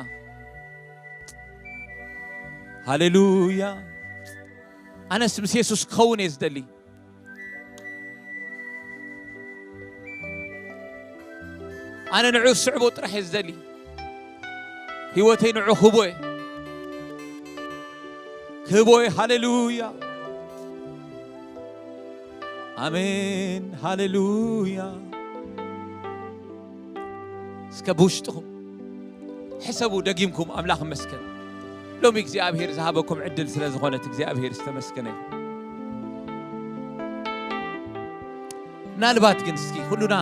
ሃሌሉያ! ኣነስ ምስ የሱስ ክኸውን እየ ዝደሊ። ኣነ ንዑ ስዕቦ ጥራሕ እየ ዝደሊ። ህይወተይ ንዑ ክህቦ እየ። ክህቦ እየ። ሃሌሉያ። ኣሜን። ሃሌሉያ። እስከ ብውሽጥኹም ሕሰቡ ደጊምኩም። ኣምላኽ ይመስገን። ሎሚ እግዚኣብሔር ዝሃበኩም ዕድል ስለ ዝኾነት እግዚኣብሔር ዝተመስገነ ይኹን። ምናልባት ግን እስኪ ኩሉና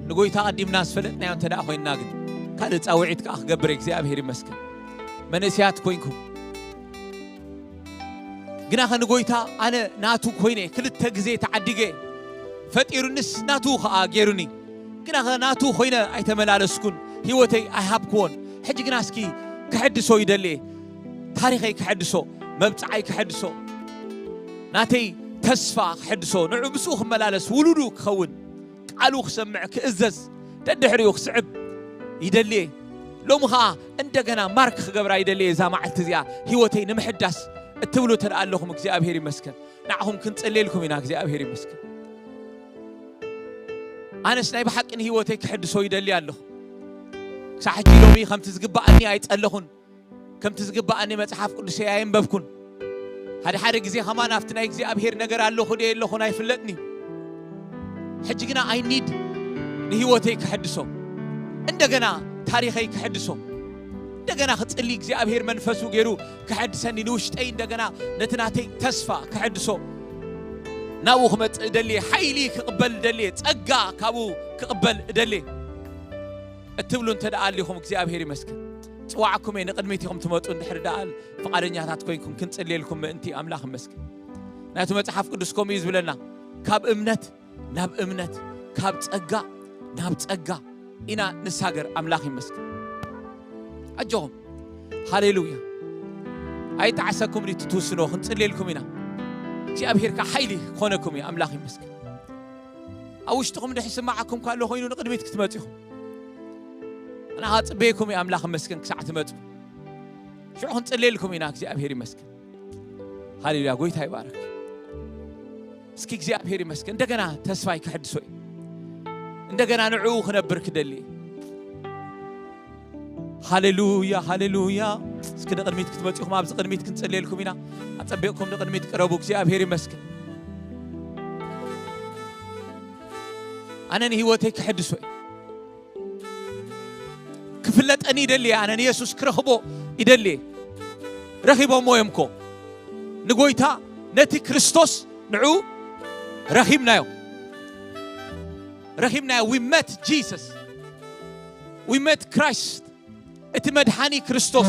ንጎይታ ቀዲምና ዝፈለጥናዮ እንተ ደኣ ኮይንና ግን ካልእ ጻውዒት ከኣ ክገብር እግዚኣብሔር ይመስገን። መንእሰያት ኮይንኩም ግናኸ ንጎይታ ኣነ ናቱ ኮይነ ክልተ ግዜ ተዓዲገ ፈጢሩንስ ናቱ ከኣ ገይሩኒ። ግናኸ ናቱ ኮይነ ኣይተመላለስኩን፣ ህይወተይ ኣይሃብክዎን። ሕጂ ግና እስኪ ክሕድሶ ይደልየ። ታሪኸይ ክሕድሶ፣ መብጽዓይ ክሕድሶ፣ ናተይ ተስፋ ክሕድሶ፣ ንዑ ምስኡ ክመላለስ፣ ውሉዱ ክኸውን፣ ቃሉ ክሰምዕ፣ ክእዘዝ፣ ደድሕሪኡ ክስዕብ ይደልየ። ሎሚ ኸኣ እንደገና ማርክ ክገብራ ይደልየ እዛ መዓልቲ እዚኣ ህይወተይ ንምሕዳስ እትብሉ እንተ ደኣ ኣለኹም እግዚኣብሔር ይመስገን። ንዓኹም ክንጽልየልኩም ኢና እግዚኣብሔር ይመስገን። ኣነስ ናይ ብሓቂ ንህይወተይ ክሕድሶ ይደሊ ኣለኹ። ክሳዕ ሕጂ ሎሚ ከምቲ ዝግባኣኒ ኣይጸለኹን። ከምቲ ዝግባኣኒ መጽሓፍ ቅዱሰይ ኣየንበብኩን። ሓደ ሓደ ግዜ ከማን ኣብቲ ናይ እግዚኣብሔር ነገር ኣለኹ ድየ የለኹን ኣይፍለጥን እዩ። ሕጂ ግና ኣይ ኒድ ንህይወተይ ክሕድሶ፣ እንደገና ታሪኸይ ክሕድሶ፣ እንደገና ክጽሊ እግዚኣብሔር መንፈሱ ገይሩ ክሕድሰኒ፣ ንውሽጠይ እንደገና ነቲ ናተይ ተስፋ ክሕድሶ ናብኡ ክመጽእ እደሊ፣ ሓይሊ ክቕበል እደሊ፣ ጸጋ ካብኡ ክቕበል እደሊ እትብሉ እንተ ደኣ ኣሊኹም እግዚኣብሔር ይመስገን። ጽዋዕኩም እየ፣ ንቕድሚት ኢኹም ትመጹ። እንድሕር ደኣ ፍቓደኛታት ኮይንኩም ክንጽልየልኩም ምእንቲ ኣምላኽ ይመስገን። ናቱ መጽሓፍ ቅዱስ ከምኡ እዩ ዝብለና፣ ካብ እምነት ናብ እምነት፣ ካብ ጸጋ ናብ ጸጋ ኢና ንሳገር። ኣምላኽ ይመስገን። ኣጆኹም። ሃሌሉያ። ኣይጠዓሰኩም ድዩ እቲ ትውስኖ? ክንጽልየልኩም ኢና። እግዚኣብሔር ከኣ ሓይሊ ክኾነኩም እዩ። ኣምላኽ ይመስገን። ኣብ ውሽጥኹም ድሕሪ ስማዓኩም ካሎ ኮይኑ ንቕድሚት ክትመጹ ኢኹም። ኣነ ኸኣ ጽበየኩም እየ ኣምላኽ ይመስገን ክሳዕ ትመጹ። ሽዑ ክንጽልየልኩም ኢና። እግዚኣብሔር ይመስገን። ሃሌሉያ። ጎይታ ይባረክ። እስኪ እግዚኣብሔር ይመስገን። እንደገና ተስፋይ ክሕድሶ እዩ። እንደገና ንዕኡ ክነብር ክደሊ እየ። ሃሌሉያ፣ ሃሌሉያ። እስኪ ንቕድሚት ክትመጹ ኢኹም። ኣብዚ ቅድሚት ክንጽልየልኩም ኢና። ኣጸቢቕኩም ንቕድሚት ቅረቡ። እግዚኣብሔር ይመስገን። ኣነ ንህይወተይ ክሕድሶ እየ። ክፍለጠኒ ይደሊ እየ። ኣነ ንየሱስ ክረኽቦ ይደሊ እየ። ረኺቦሞ እዮም እኮ። ንጎይታ ነቲ ክርስቶስ ንዑ ረኺብናዮ። ረኺብናዮ። We met Jesus. We met Christ. እቲ መድሓኒ ክርስቶስ፣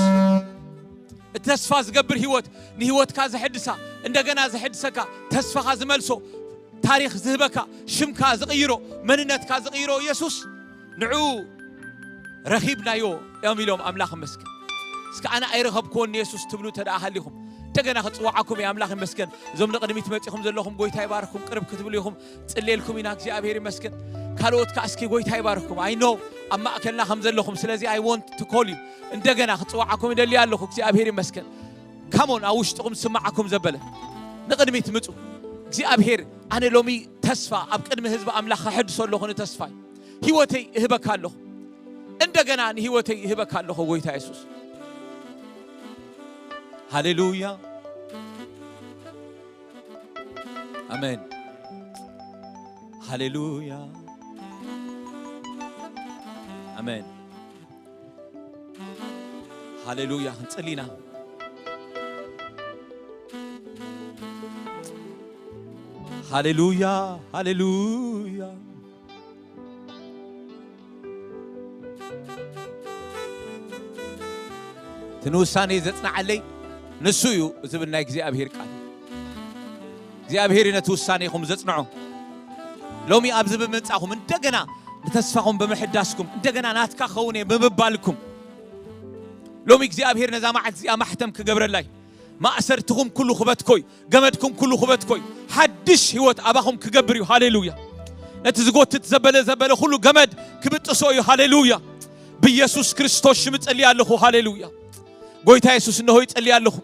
እቲ ተስፋ ዝገብር ህይወት፣ ንህይወትካ ዘሕድሳ፣ እንደገና ዘሕድሰካ፣ ተስፋኻ ዝመልሶ፣ ታሪኽ ዝህበካ፣ ሽምካ ዝቕይሮ፣ መንነትካ ዝቕይሮ ኢየሱስ፣ ንዑ ረኺብናዮ እዮም ኢሎም ኣምላኽ መስገን። እስከ ኣነ ኣይረኸብክዎን ንየሱስ ትብሉ እንተ ደኣ ሃሊኹም፣ እንደገና ክጽውዓኩም እየ። ኣምላኽ ይመስገን። እዞም ንቕድሚት መጺኹም ዘለኹም፣ ጎይታ ይባርኽኩም። ቅርብ ክትብሉ ኢኹም። ጽልየልኩም ኢና፣ እግዚኣብሔር ይመስገን። ካልኦት ከኣ እስኪ ጎይታ ይባርኽኩም። I know ኣብ ማእከልና ከም ዘለኹም፣ ስለዚ I want to call you። እንደገና ክጽውዓኩም ይደሊ ኣለኹ። እግዚኣብሔር ይመስገን። ካሞን ኣብ ውሽጥኹም ዝስምዓኩም ዘበለ ንቕድሚት ምጹ። እግዚኣብሔር ኣነ ሎሚ ተስፋ ኣብ ቅድሚ ህዝቢ ኣምላኽ ከሕድሶ ኣለኹ ንተስፋይ። ህይወተይ እህበካ ኣለኹ። እንደገና ንህይወተይ እህበካ ኣለኹ ጎይታ የሱስ። ሃሌሉያ። ኣሜን። ሃሌሉያ። ኣሜን። ሃሌሉያ። ክንጽሊ ኢና። ሃሌሉያ። ሃሌሉያ። እቲ ንውሳኔ ዘጽንዓለይ ንሱ እዩ ዝብል ናይ እግዚኣብሔር ቃል። እግዚኣብሔር እዩ ነቲ ውሳኔኹም ዘጽንዖ። ሎሚ ኣብዚ ብምምጻኹም እንደገና ንተስፋኹም ብምሕዳስኩም፣ እንደገና ናትካ ክኸውን እየ ብምባልኩም፣ ሎሚ እግዚኣብሔር ነዛ መዓልቲ እዚኣ ማሕተም ክገብረላይ፣ ማእሰርትኹም ኩሉ ክበትኮይ፣ ገመድኩም ኩሉ ክበትኮይ፣ ሓድሽ ህይወት ኣባኹም ክገብር እዩ። ሃሌሉያ። ነቲ ዝጎትት ዘበለ ዘበለ ኩሉ ገመድ ክብጥሶ እዩ። ሃሌሉያ። ብኢየሱስ ክርስቶስ ሽም እጽሊ ኣለኹ። ሃሌሉያ። ጎይታ የሱስ እንሆ ይጸሊ ኣለኹ።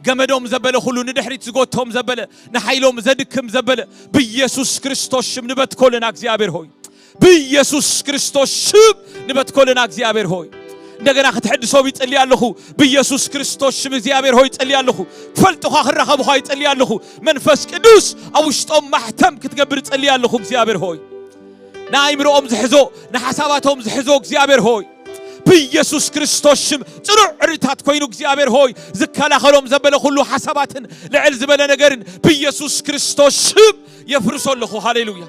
ገመዶም ዘበለ ኩሉ፣ ንድሕሪት ዝጎቶም ዘበለ፣ ንሓይሎም ዘድክም ዘበለ፣ ብኢየሱስ ክርስቶስ ሽም ንበትኮ ኣለና። እግዚኣብሔር ሆይ፣ ብኢየሱስ ክርስቶስ ሽም ንበትኮ ኣለና። እግዚኣብሔር ሆይ፣ እንደገና ክትሕድሶም ይጸሊ ኣለኹ። ብኢየሱስ ክርስቶስ ሽም እግዚኣብሔር ሆይ ይጸሊ ኣለኹ። ክፈልጡኻ ክራኸቡኻ ይጸሊ ኣለኹ። መንፈስ ቅዱስ ኣብ ውሽጦም ማሕተም ክትገብር ይጸሊ ኣለኹ። እግዚኣብሔር ሆይ፣ ንኣይምሮኦም ዝሕዞ፣ ንሓሳባቶም ዝሕዞ እግዚኣብሔር ሆይ፣ ብኢየሱስ ክርስቶስ ሽም ጽኑዕ ዕርታት ኮይኑ እግዚኣብሔር ሆይ፣ ዝከላኸሎም ዘበለ ኩሉ ሓሳባትን ልዕል ዝበለ ነገርን ብኢየሱስ ክርስቶስ ሽም የፍርሶ ኣለኹ። ሃሌሉያ።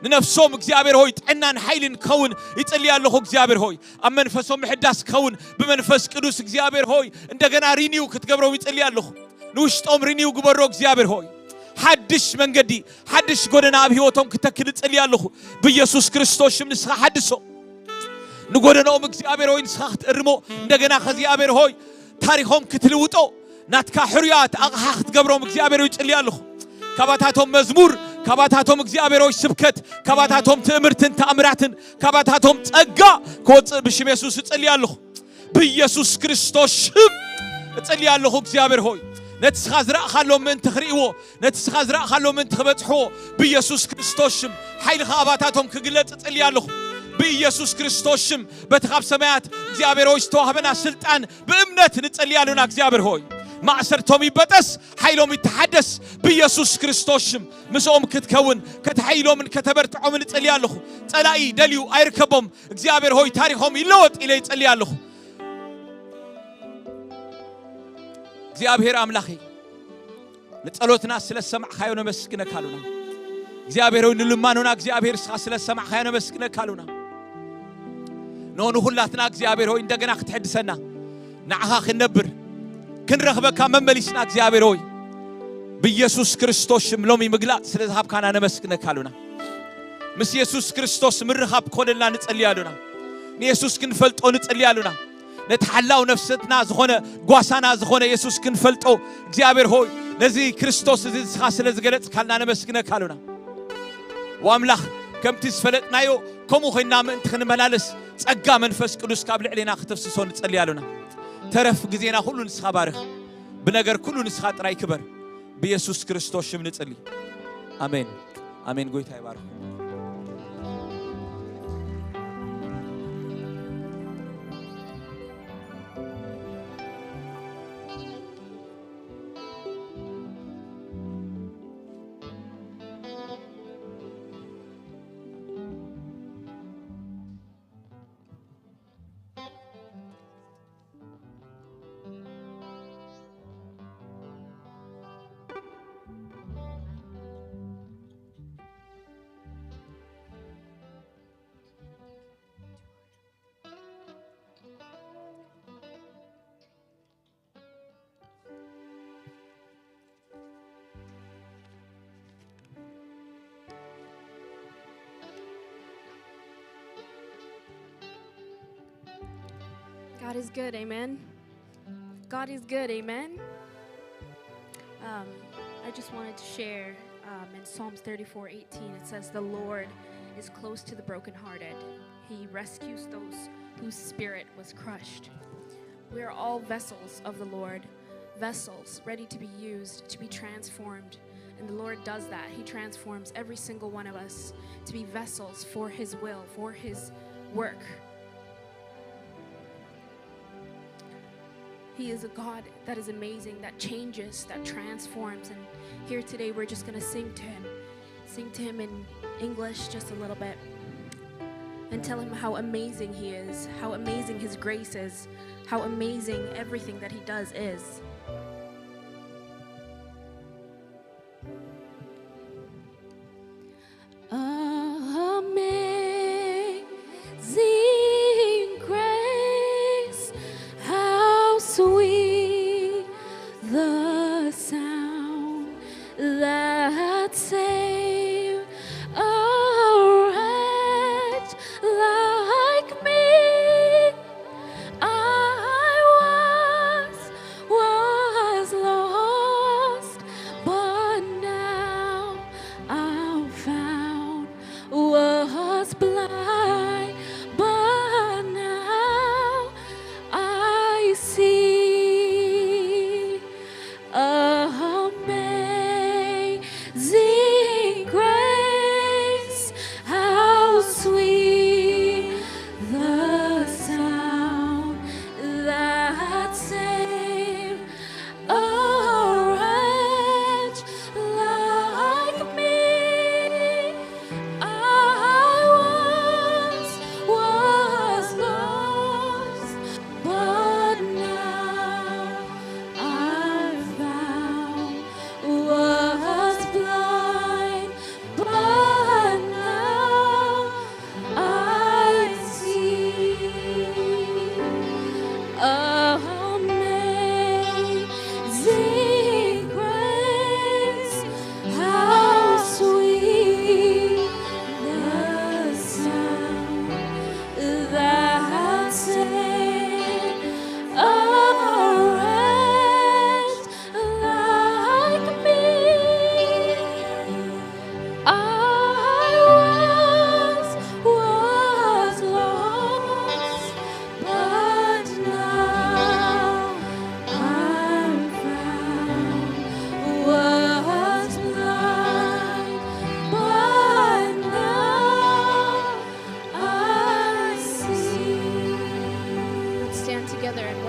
ንነፍሶም እግዚኣብሔር ሆይ ጥዕናን ሓይልን ክኸውን ይጽሊ ኣለኹ። እግዚኣብሔር ሆይ ኣብ መንፈሶም ምሕዳስ ክኸውን ብመንፈስ ቅዱስ እግዚኣብሔር ሆይ እንደገና ሪኒው ክትገብሮም ይጽሊ ኣለኹ። ንውሽጦም ሪኒው ግበሮ እግዚኣብሔር ሆይ። ሓድሽ መንገዲ፣ ሓድሽ ጎደና ኣብ ህይወቶም ክተክል እጽሊ ኣለኹ። ብኢየሱስ ክርስቶስ ሽም ንስኻ ሓድሶ። ንጎደንኦም እግዚኣብሔር ሆይ ንስኻ ክትእርሞ፣ እንደገና ከእግዚኣብሔር ሆይ ታሪኾም ክትልውጦ፣ ናትካ ሕሩያት ኣቕሓ ክትገብሮም እግዚኣብሔር ሆይ እጽሊ ኣለኹ። ካባታቶም መዝሙር፣ ካባታቶም እግዚኣብሔር ሆይ ስብከት፣ ካባታቶም ትእምርትን ተኣምራትን፣ ካባታቶም ጸጋ ክወጽእ ብሽም የሱስ እጽሊ ኣለኹ። ብኢየሱስ ክርስቶስ ሽም እጽሊ ኣለኹ እግዚኣብሔር ሆይ። ነቲ ስኻ ዝረእኻሎም ምእንቲ ክርእይዎ፣ ነቲ ስኻ ዝረእኻሎም ምእንቲ ክበጽሕዎ፣ ብኢየሱስ ክርስቶስ ሽም ሓይልኻ ኣባታቶም ክግለጽ እጽሊ ኣለኹ። ብኢየሱስ ክርስቶስ ሽም በቲ ካብ ሰማያት እግዚኣብሔር ሆይ ዝተዋህበና ስልጣን ብእምነት ንጸሊ ኣለና እግዚኣብሔር ሆይ። ማእሰርቶም ይበጠስ፣ ሓይሎም ይተሓደስ ብኢየሱስ ክርስቶስ ሽም። ምስኦም ክትከውን፣ ከተሓይሎምን ከተበርትዖምን እጸሊ ኣለኹ። ጸላኢ ደልዩ ኣይርከቦም። እግዚኣብሔር ሆይ ታሪኾም ይለወጥ ኢለ ይጸሊ ኣለኹ። እግዚኣብሔር ኣምላኸይ፣ ንጸሎትና ስለ ዝሰማዕካዮ ነመስግነካ ኣሉና። እግዚኣብሔር ሆይ ንልማኖና እግዚኣብሔር እስኻ ስለ ዝሰማዕካዮ ነመስግነካ ኣሉና። ኖ ንኹላትና እግዚኣብሔር ሆይ እንደገና ክትሕድሰና፣ ንዓኻ ክንነብር ክንረኽበካ መመሊስና እግዚኣብሔር ሆይ ብኢየሱስ ክርስቶስ ሽም ሎሚ ምግላጽ ስለ ዝሃብካና ነመስግነካ ኣሉና። ምስ የሱስ ክርስቶስ ምርኻብ ክኾነልና ንጸሊ ኣሉና። ንየሱስ ክንፈልጦ ንጸሊ ኣሉና። ነቲ ሓላው ነፍሰትና ዝኾነ፣ ጓሳና ዝኾነ የሱስ ክንፈልጦ እግዚኣብሔር ሆይ ነዚ ክርስቶስ እዚ ንስኻ ስለ ዝገለጽካልና ነመስግነካ ኣሉና። ወኣምላኽ ከምቲ ዝፈለጥናዮ ከምኡ ኮይንና ምእንቲ ክንመላለስ ጸጋ መንፈስ ቅዱስ ካብ ልዕሌና ክትፍስሶ ንጸሊ ኣሉና። ተረፍ ግዜና ኩሉ ንስኻ ባርኽ። ብነገር ኩሉ ንስኻ ጥራይ ክበር። ብየሱስ ክርስቶስ ሽም ንጽሊ። ኣሜን። ኣሜን። ጎይታ ይባርክ። God is good, amen. God is good, amen. Um, I just wanted to share um, in Psalms thirty-four eighteen, it says, "The Lord is close to the brokenhearted. He rescues those whose spirit was crushed." We are all vessels of the Lord, vessels ready to be used, to be transformed. And the Lord does that. He transforms every single one of us to be vessels for His will, for His work. He is a God that is amazing, that changes, that transforms. And here today, we're just going to sing to Him. Sing to Him in English just a little bit. And tell Him how amazing He is, how amazing His grace is, how amazing everything that He does is. Amazing grace, how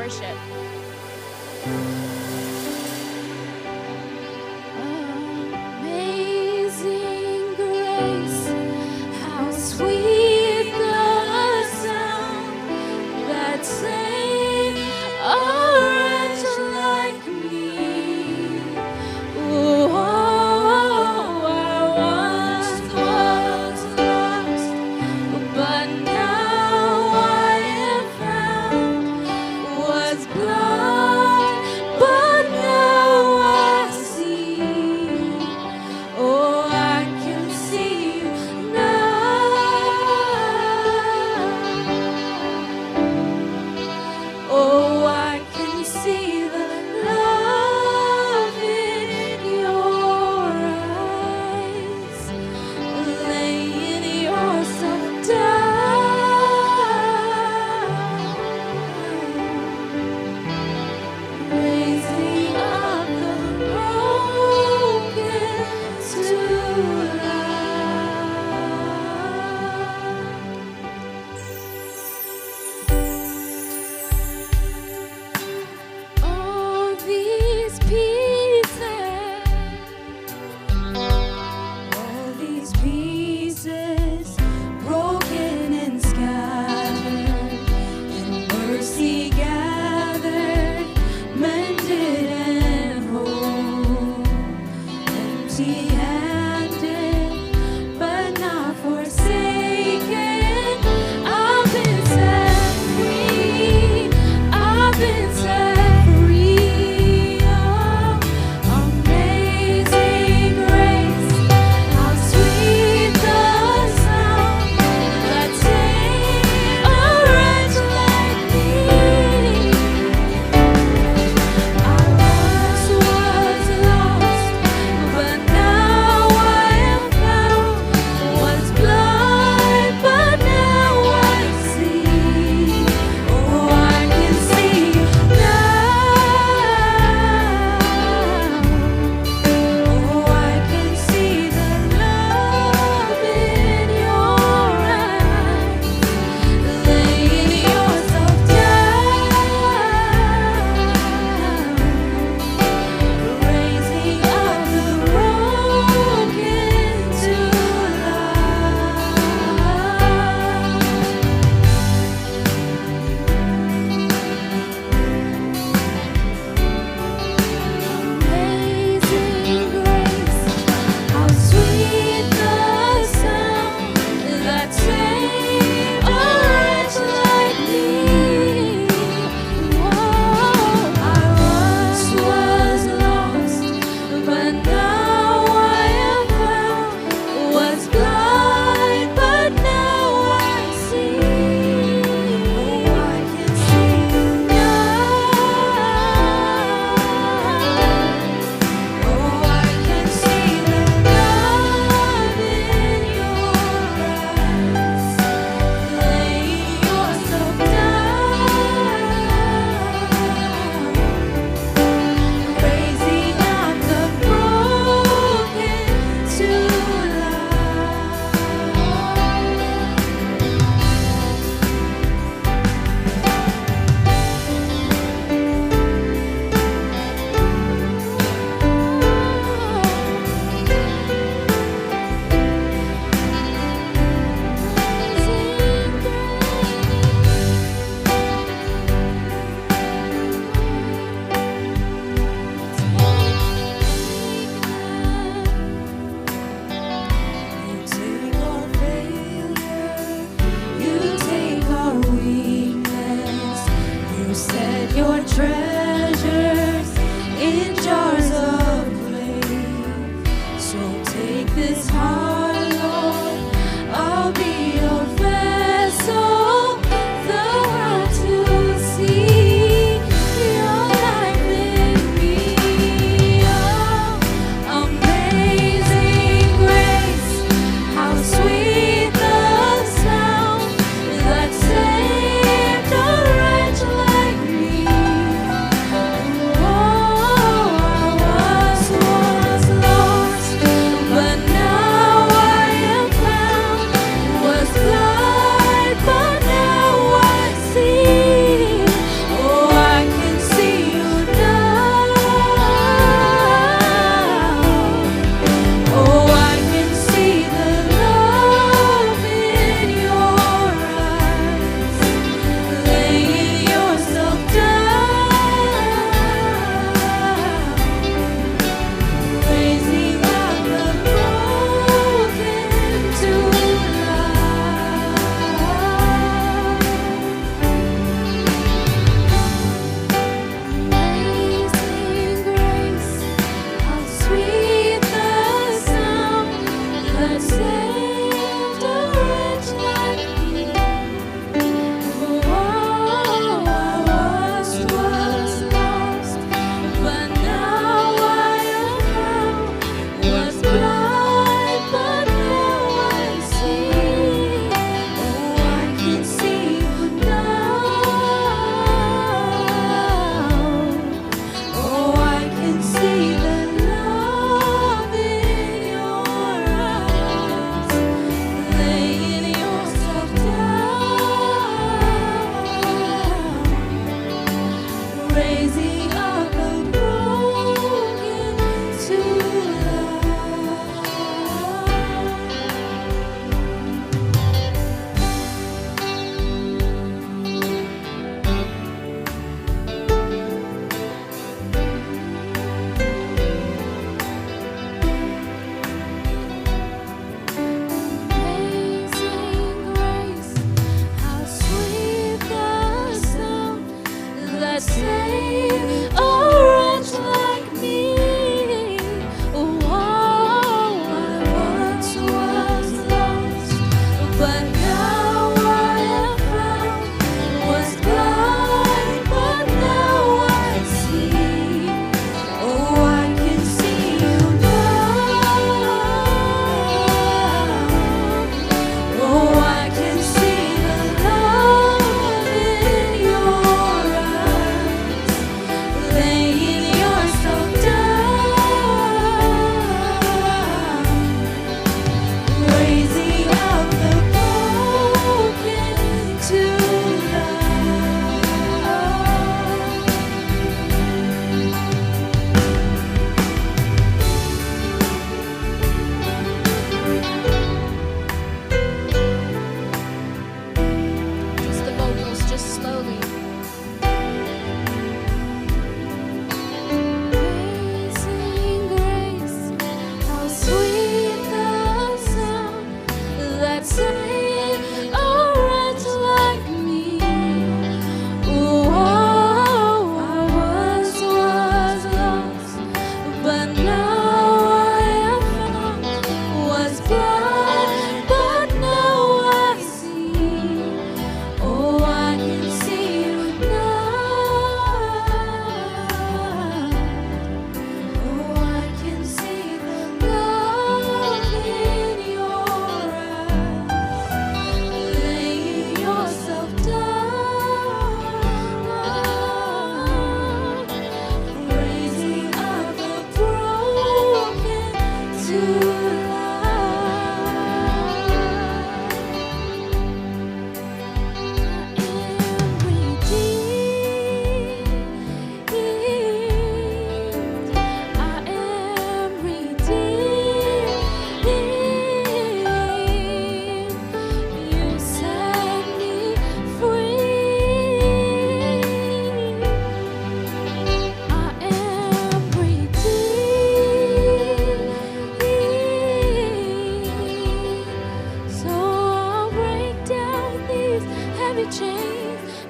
Worship. Amazing grace, how sweet the sound that saved a wretch like me. Oh, I once was lost, but now I am found, was blind,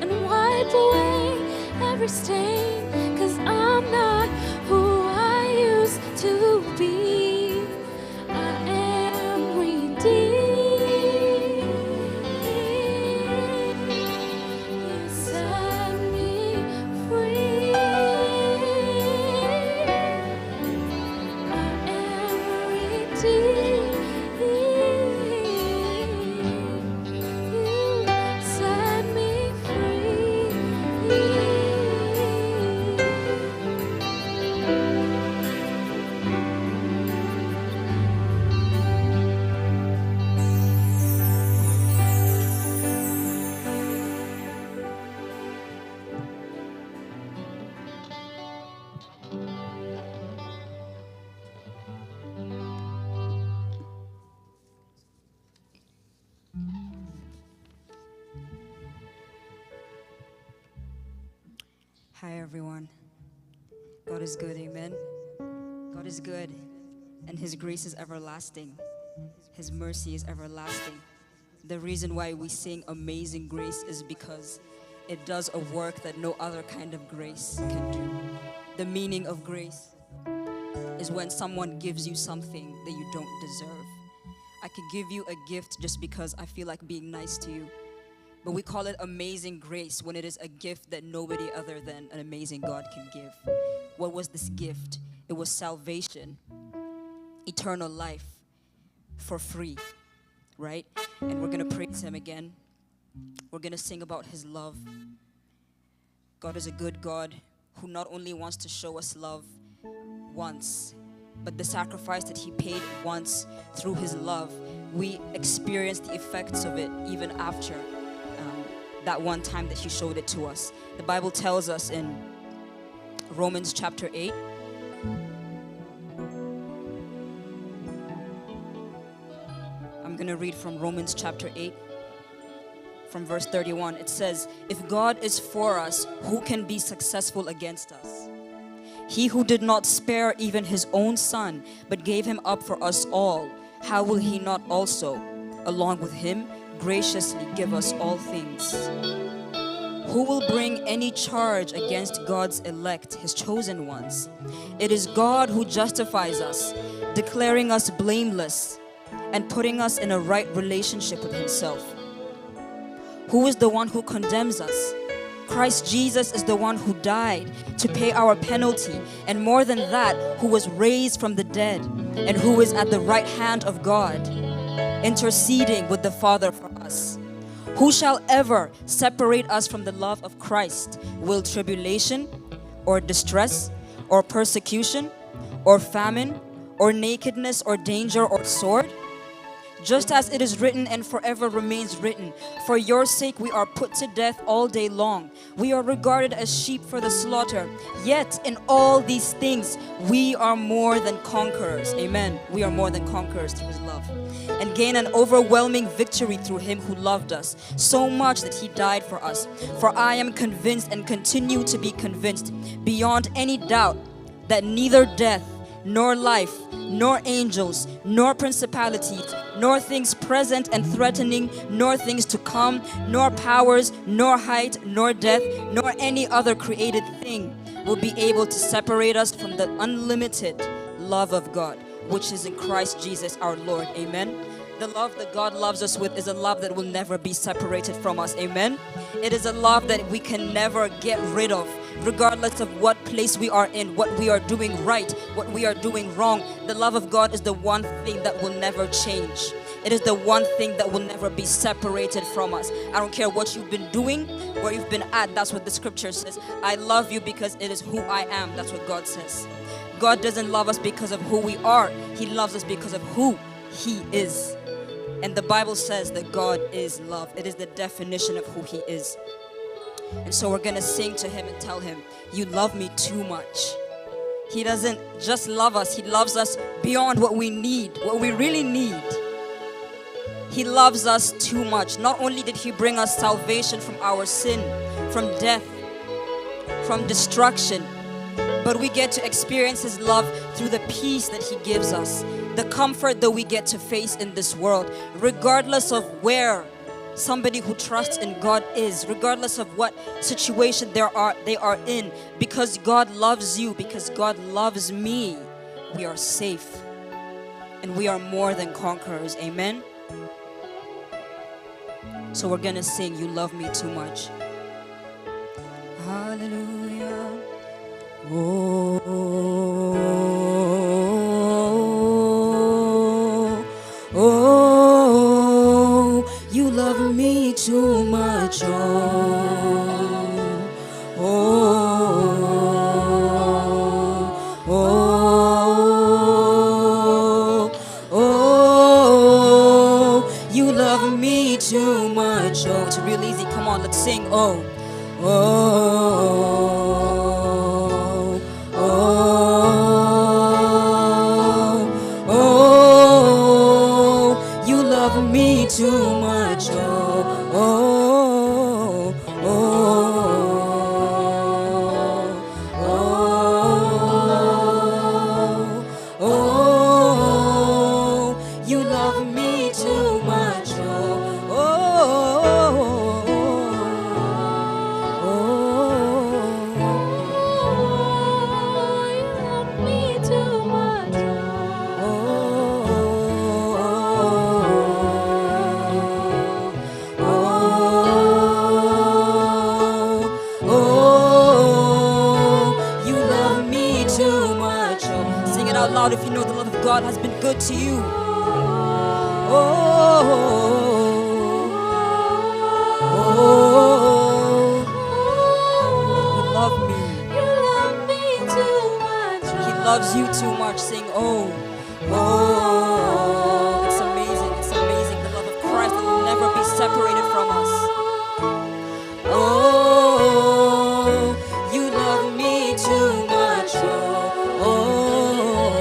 And wipe away every stain, 'cause I'm not who I used to be. I am redeemed. You set me free. I am redeemed. You set me free. Hi, everyone. God is good, amen. God is good, and His grace is everlasting. His mercy is everlasting. The reason why we sing Amazing Grace is because it does a work that no other kind of grace can do. The meaning of grace is when someone gives you something that you don't deserve. I could give you a gift just because I feel like being nice to you. But we call it amazing grace when it is a gift that nobody other than an amazing God can give. What was this gift? It was salvation, eternal life, for free, right? And we're going to praise Him again. We're going to sing about His love. God is a good God who not only wants to show us love once, but the sacrifice that He paid once through His love, we experience the effects of it even after um, that one time that He showed it to us. The Bible tells us in Romans chapter eight. I'm going to read from Romans chapter eight, from verse thirty-one. It says, "If God is for us, who can be successful against us? He who did not spare even his own son, but gave him up for us all, how will he not also, along with him, graciously give us all things?" Who will bring any charge against God's elect, his chosen ones? It is God who justifies us, declaring us blameless and putting us in a right relationship with himself. Who is the one who condemns us? Christ Jesus is the one who died to pay our penalty, and more than that, who was raised from the dead and who is at the right hand of God, interceding with the Father for us. Who shall ever separate us from the love of Christ? Will tribulation, or distress, or persecution, or famine, or nakedness, or danger, or sword? Just as it is written and forever remains written, "For your sake we are put to death all day long. We are regarded as sheep for the slaughter." Yet in all these things, we are more than conquerors. Amen. We are more than conquerors through his love. And gain an overwhelming victory through him who loved us so much that he died for us. For I am convinced and continue to be convinced beyond any doubt that neither death, nor life, nor angels, nor principalities, nor things present and threatening, nor things to come, nor powers, nor height, nor depth, nor any other created thing will be able to separate us from the unlimited love of God, which is in Christ Jesus our Lord. Amen. The love that God loves us with is a love that will never be separated from us. Amen. It is a love that we can never get rid of, regardless of what place we are in, what we are doing right, what we are doing wrong. The love of God is the one thing that will never change. It is the one thing that will never be separated from us. I don't care what you've been doing, where you've been at. That's what the scripture says. "I love you because it is who I am." That's what God says. God doesn't love us because of who we are. He loves us because of who he is. And the Bible says that God is love. It is the definition of who he is. And so we're going to sing to him and tell him, "You love me too much." He doesn't just love us, he loves us beyond what we need, what we really need. He loves us too much. Not only did he bring us salvation from our sin, from death, from destruction, but we get to experience his love through the peace that he gives us, the comfort that we get to face in this world, regardless of where somebody who trusts in God is, regardless of what situation they are, they are in, because God loves you, because God loves me, we are safe and we are more than conquerors. Amen. So we're gonna sing You Love Me Too Much. Hallelujah. Oh, oh, you love me too much. Oh, oh, oh, oh, you love me too much. Oh, it's real easy. Come on, let's sing. Oh, oh, oh, oh, you love me too much. Oh, oh, oh, oh, oh, you love me too much. Oh, oh, oh, oh, you love me too much. Oh, oh, oh, oh, oh, you love me too much. Oh, sing it out loud if you know the love of God has been good to you. Oh, oh, you love me. You love me too much. He loves you too much. Sing, oh. Oh, it's amazing, it's amazing, the love of Christ that will never be separated from us. Oh, you love me too much. Oh, oh,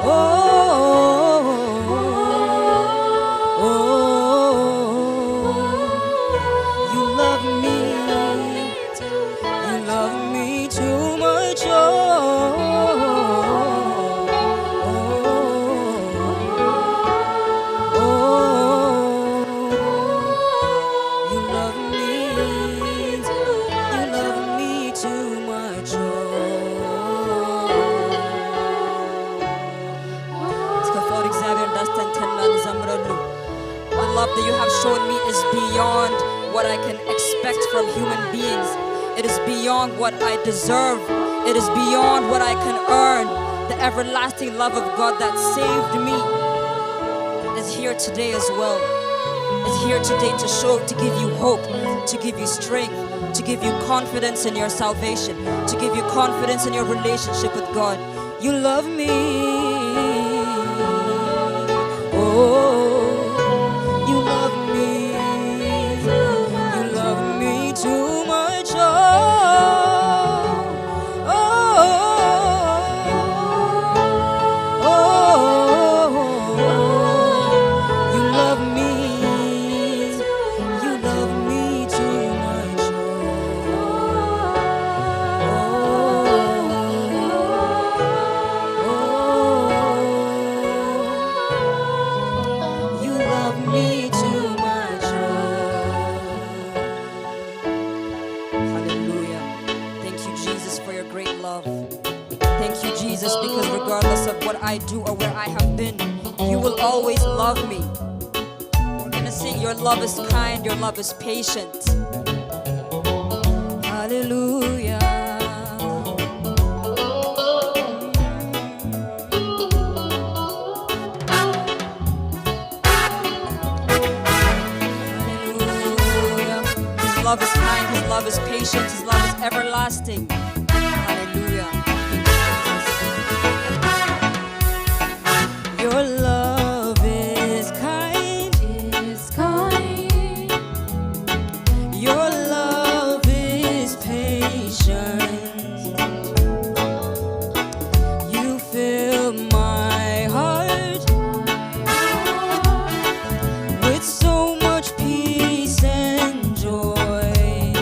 oh, oh, you love me. You love me too much. Oh, oh, oh, you love me. You love me too much. Oh, እስከ ፍቕሪ እግዚኣብሔር እንዳስተንተንና ንዘምረሉ። The love that you have shown me is beyond what I can expect from human beings. It is beyond what I deserve. It is beyond what I can earn. The everlasting love of God that saved me is here today as well. Is here today to show, to give you hope, to give you strength, to give you confidence in your salvation, to give you confidence in your relationship with God. You love me. Oh, you love me. You love me too much. Oh, oh, oh, you love me. You love me too much. Oh, oh, you love me too much. Hallelujah. Thank you, Jesus, for your great love. Thank you, Jesus, because regardless of what I do or where I have been, you will always love me. We're gonna sing, your love is kind, your love is patient. Hallelujah. Hallelujah. His love is kind, his love is patient, his love is everlasting. Hallelujah. Thank you, Jesus. Your love is kind, is kind. Your love is patient. You fill my heart with so much peace and joy.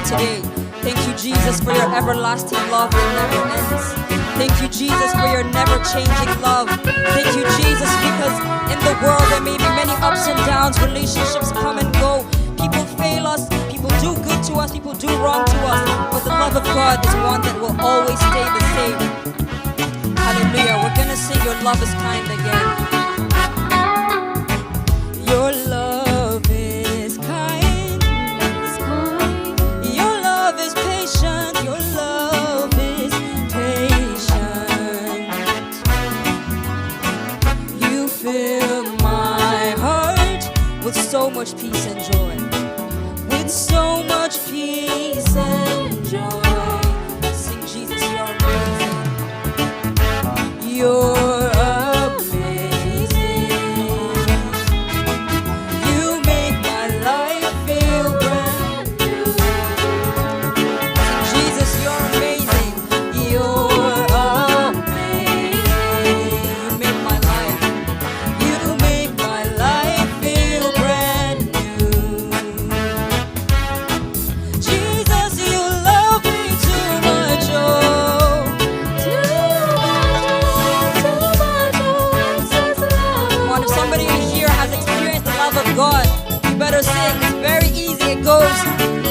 today. Thank you, Jesus, for your everlasting love that never ends. Thank you, Jesus, for your never changing love. Thank you, Jesus, because in the world there may be many ups and downs, relationships come and go, people fail us, people do good to us, people do wrong to us, but the love of God is one that will always stay the same. Hallelujah. We're gonna sing Your Love Is Kind again. Your love is kind. Your love is patient. Your love is patient. You fill my heart with so much peace and joy. With so much peace and joy. Sing, Jesus, you're amazing. You're amazing. You make my life feel brand new. Sing, Jesus, you're amazing. You're amazing. You make my life. You make my life feel brand new. Jesus, you love me too much, oh. Too much, oh, too much, oh, excess love. Come on, if somebody in here has experienced the love of God, you better sing. It's very easy. It goes,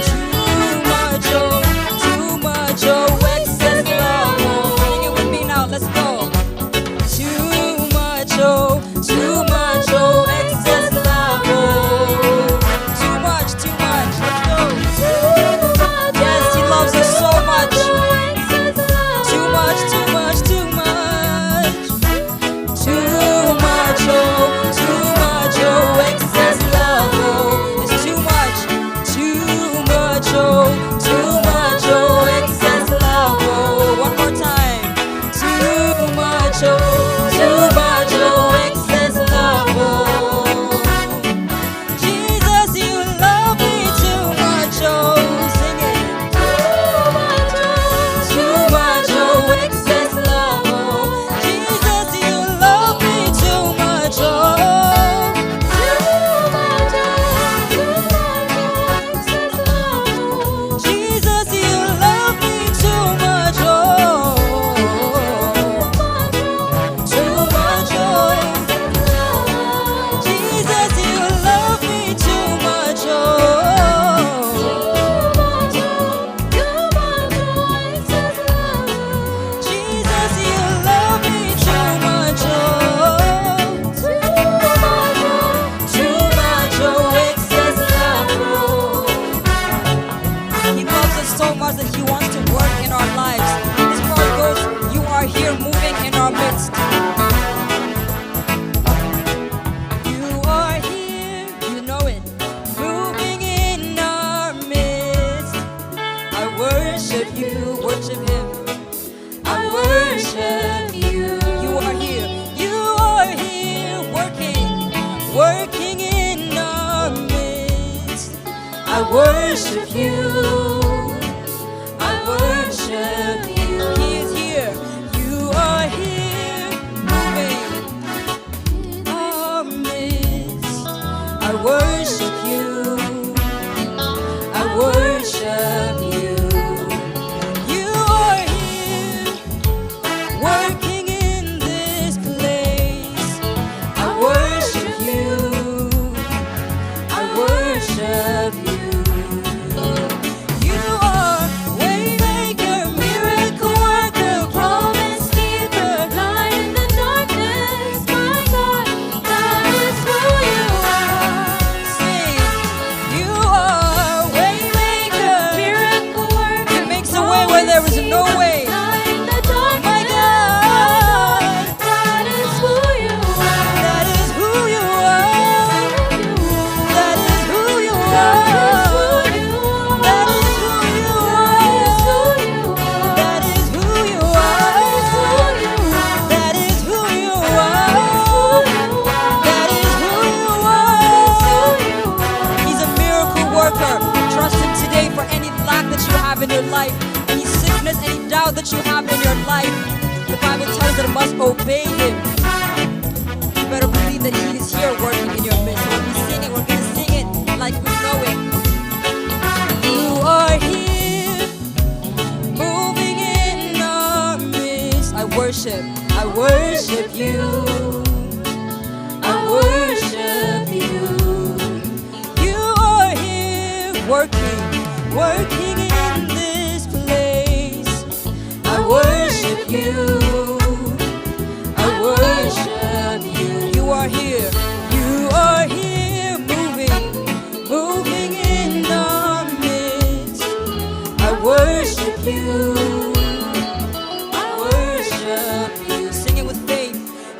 too much, oh, too much, oh, excess love, oh. Sing it with me now. Let's go. Too much, oh, too much, oh, excess love, oh. Too much, too much. Let's go. Too much, yes, he loves us so much. Too much, too much, too much. Too much, oh, too much, oh, excess love, oh. It's too much, too much, oh, too much, oh, excess love, oh. One more time. Too much, oh, too much, oh, excess love, oh. Jesus, you love me too much, oh, sing it. Too much, oh, too much, oh, excess love, oh. Jesus, you love me too much, oh. Too much, oh, too much, oh, excess love, oh. Jesus, you love me too much, oh. Too much, oh. Jesus, you love me too much, oh. Jesus, you love me too much, oh. Too much, oh, excess love, oh. He loves us so much that he wants to work in our lives. This part goes, you are here moving in our midst. You are here, you know it, moving in our midst. I worship you, worship him. I worship you. You are here, you are here, working, working in our midst. I worship you. I worship you. He is here. You are here, moving in our midst. I worship you. I worship you. You are here, working in this place. I worship you. I worship you. You are waymaker, miracle worker, promise keeper, light in the darkness. My God, that is who you are. Sing. You are waymaker, miracle worker, makes a way where there is no way. Light in the darkness. My God. That is who you are. That is who you are. That is who you are. That is who you are. That is who you are. That is who you are. That is who you are. He's a miracle worker. Trust him today for any lack that you have in your life, any sickness, any doubt that you have in your life. The Bible tells us that we must obey him. You better believe that he is here working in your midst. When we sing it, we're gonna sing it like we know it. You are here. I worship you. I worship you. You are here working, working in this place. I worship you. I worship you. You are here. You are here moving, moving in our midst. I worship you. I worship you. Sing it with faith.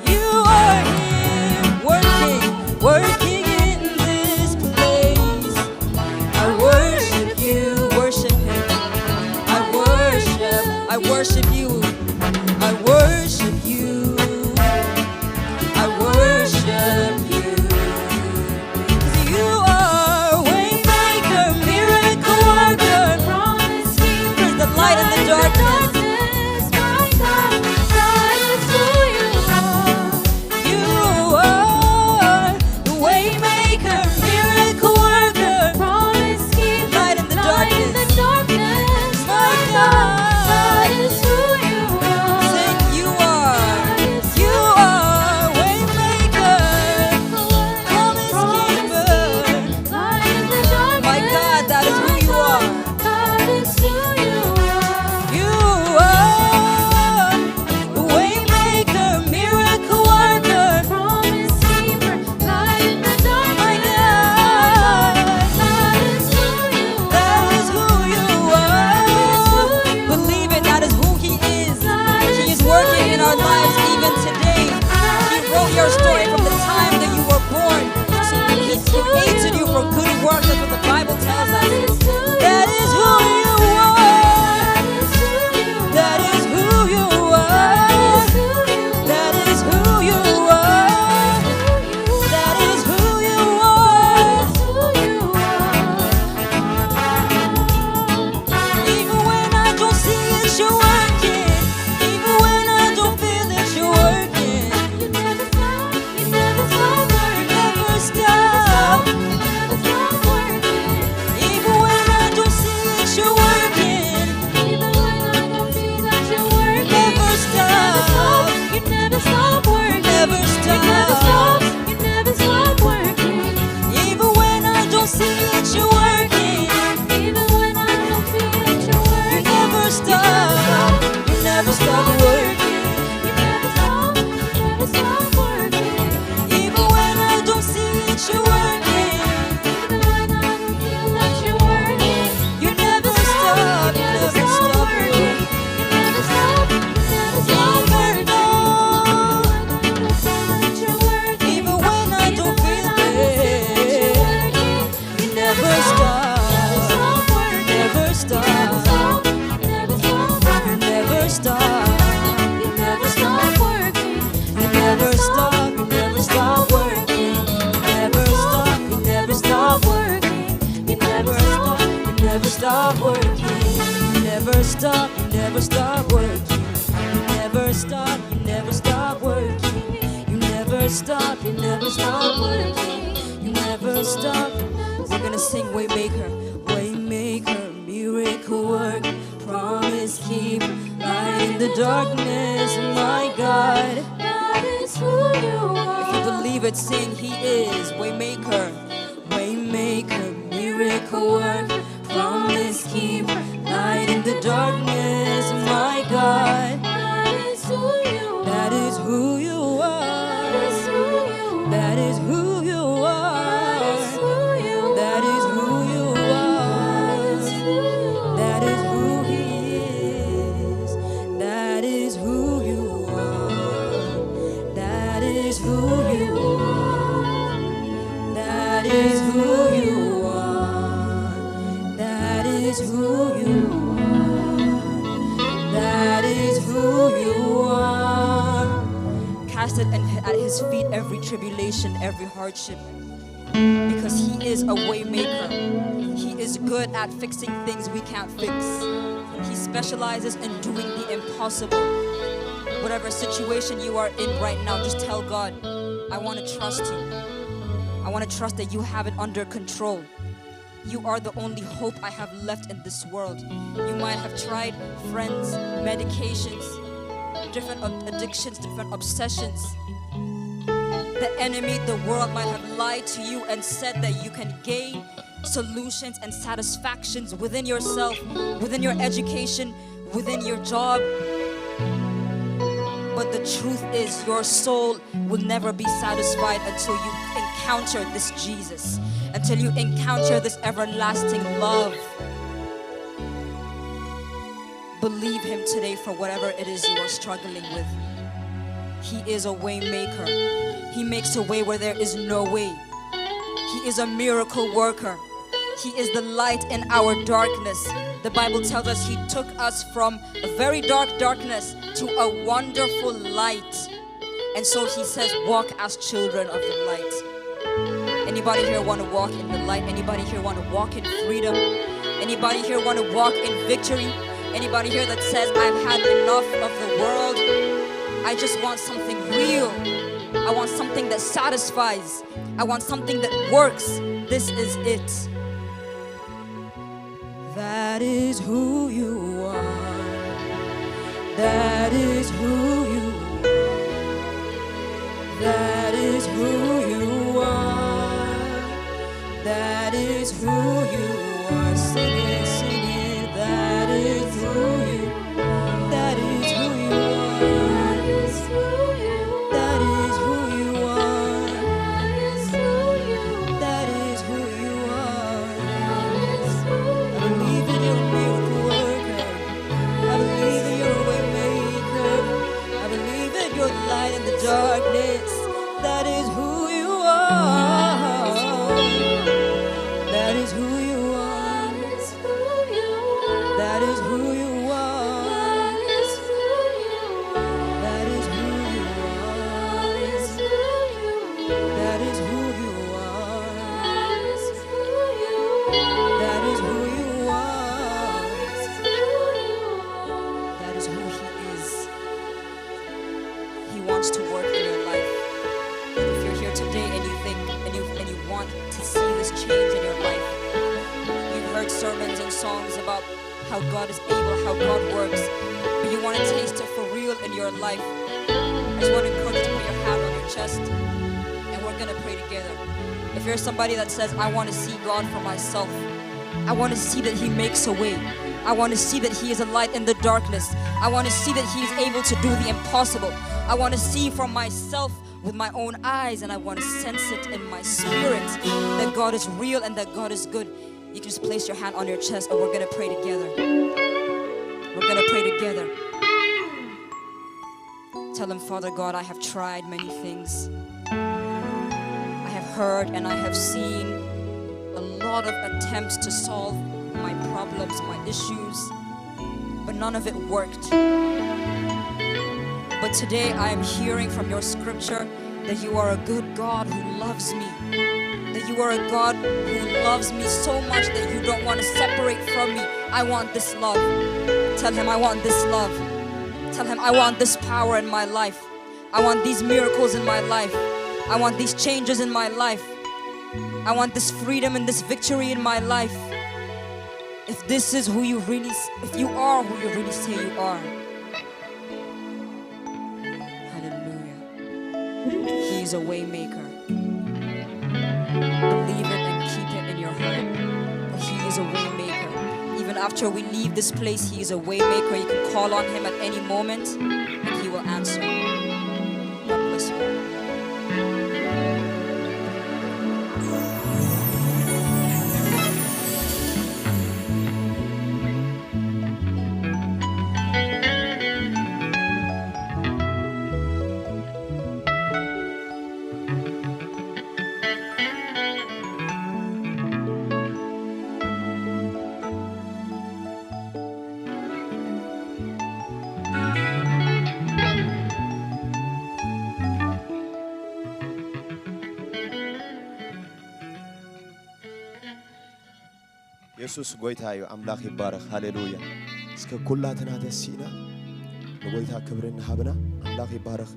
You are here working, working in this place. I worship you. Worship him. I worship. I worship you. I worship you. I worship you. 'Cause you are a waymaker, miracle worker, promise keeper, the light in the darkness. My God, that is who you are. You are the waymaker, miracle worker, promise keeper, light in the darkness. My God, that is who you are. Sing, you are, you are waymaker, promise keeper. My God, that is who you are. You are the waymaker, miracle worker, promise keeper, light in the darkness. My God, that is who you are. Believe it, that is who he is. He is working in our lives even today. He wrote your story from the time that you were born. He created you for good works, that's what the Bible tells us. That is who you are. That is who you are. That is who you are. That is who you are. Even when I don't see it, you're working. Even when I don't feel it, you're working. You never stop, you never stop working. You never stop. You never stop working. Even when I don't see it, you're working. Even when I don't see that you're working. Never stop. You never stop working. Never stop. You never stop working. Even when I don't see it, you're working. Even when I don't feel it, you're working. You never stop. You never stop working. You never stop. You never stop working. Even when I don't see it, you're working. Even when I don't feel that you're working. You never stop. You never stop working. You never stop. You never stop working. Even when I don't feel it, you never stop. Never stop. You never stop. You never stop working. You never stop. You never stop working. You never stop. You never stop working. You never stop. You never stop working. You never stop. You never stop working. You never stop. You never stop working. You never stop. You never stop working. You never stop. We're gonna sing Waymaker, Waymaker, miracle work, promise keep, light in the darkness, my God. That is who you are. If you believe it, sing, He is Waymaker, Waymaker, miracle work, promise keep, light in the darkness, my God. That is who you are. That is who you are. That is who you are. That is who you are. That is who you are. That is who He is. That is who you are. That is who you are. That is who you are. That is who you are. That is who you are. Cast it in, at His feet, every tribulation, every hardship. Because He is a waymaker. He is good at fixing things we can't fix. He specializes in doing the impossible. Whatever situation you are in right now, just tell God, I want to trust you. I want to trust that you have it under control. You are the only hope I have left in this world. You might have tried friends, medications, different ob- addictions, different obsessions. The enemy, the world might have lied to you and said that you can gain solutions and satisfactions within yourself, within your education, within your job. But the truth is, your soul will never be satisfied until you encounter this Jesus, until you encounter this everlasting love. Believe him today for whatever it is you are struggling with. He is a way maker. He makes a way where there is no way. He is a miracle worker. He is the light in our darkness. The Bible tells us he took us from a very dark darkness to a wonderful light. And so he says, "Walk as children of the light." Anybody here want to walk in the light? Anybody here want to walk in freedom? Anybody here want to walk in victory? Anybody here that says, "I've had enough of the world. I just want something real. I want something that satisfies. I want something that works." This is it. That is who you are. That is who you are. That is who you are. That is who you are. Sing it, sing it. That is who you are. That is who you are. That is who you are. That is who you are. I believe that you're a miracle worker. I believe that you're a way maker. I believe that you're the light in the darkness. That is who you are. That is who you are. That is who you are. That is who you are. That is who you are. That is who you are. That is who he is. He wants to work in your life. If you're here today and you think and you and you want to see this change in your life, you've heard sermons and songs about how God is able, how God works, but you want to taste it for real in your life. I just want to encourage you to put your hand on your chest, and we're gonna pray together. If you're somebody that says, "I want to see God for myself," I want to see that he makes a way. I want to see that he is a light in the darkness. I want to see that he is able to do the impossible. I want to see for myself with my own eyes, and I want to sense it in my spirit that God is real and that God is good. You can just place your hand on your chest, and we're gonna pray together. We're gonna pray together. Tell him, "Father God, I have tried many things. I have heard and I have seen a lot of attempts to solve my problems, my issues, but none of it worked. But today I am hearing from your scripture that you are a good God who loves me, that you are a God who loves me so much that you don't want to separate from me. I want this love." Tell him, "I want this love." Tell him, "I want this power in my life. I want these miracles in my life. I want these changes in my life. I want this freedom and this victory in my life." If this is who you really, s- if you are who you really say you are, hallelujah. He is a way maker. Believe it and keep it in your heart. That he is a way maker. Even after we leave this place, he is a way maker. You can call on him at any moment, and he will answer. God bless you. የሱስ ጎይታ እዩ። ኣምላኽ ይባረኽ። ሃሌሉያ። እስከ ኩላትና ተሲእና ንጎይታ ክብሪ እናሃብና ኣምላኽ ይባረኽ።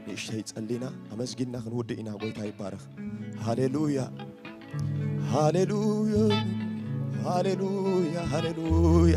ንእሽተይ ጸሊና ኣመስጊንና ክንውድእ ኢና። ጎይታ ይባረኽ። ሃሌሉያ፣ ሃሌሉያ፣ ሃሌሉያ፣ ሃሌሉያ።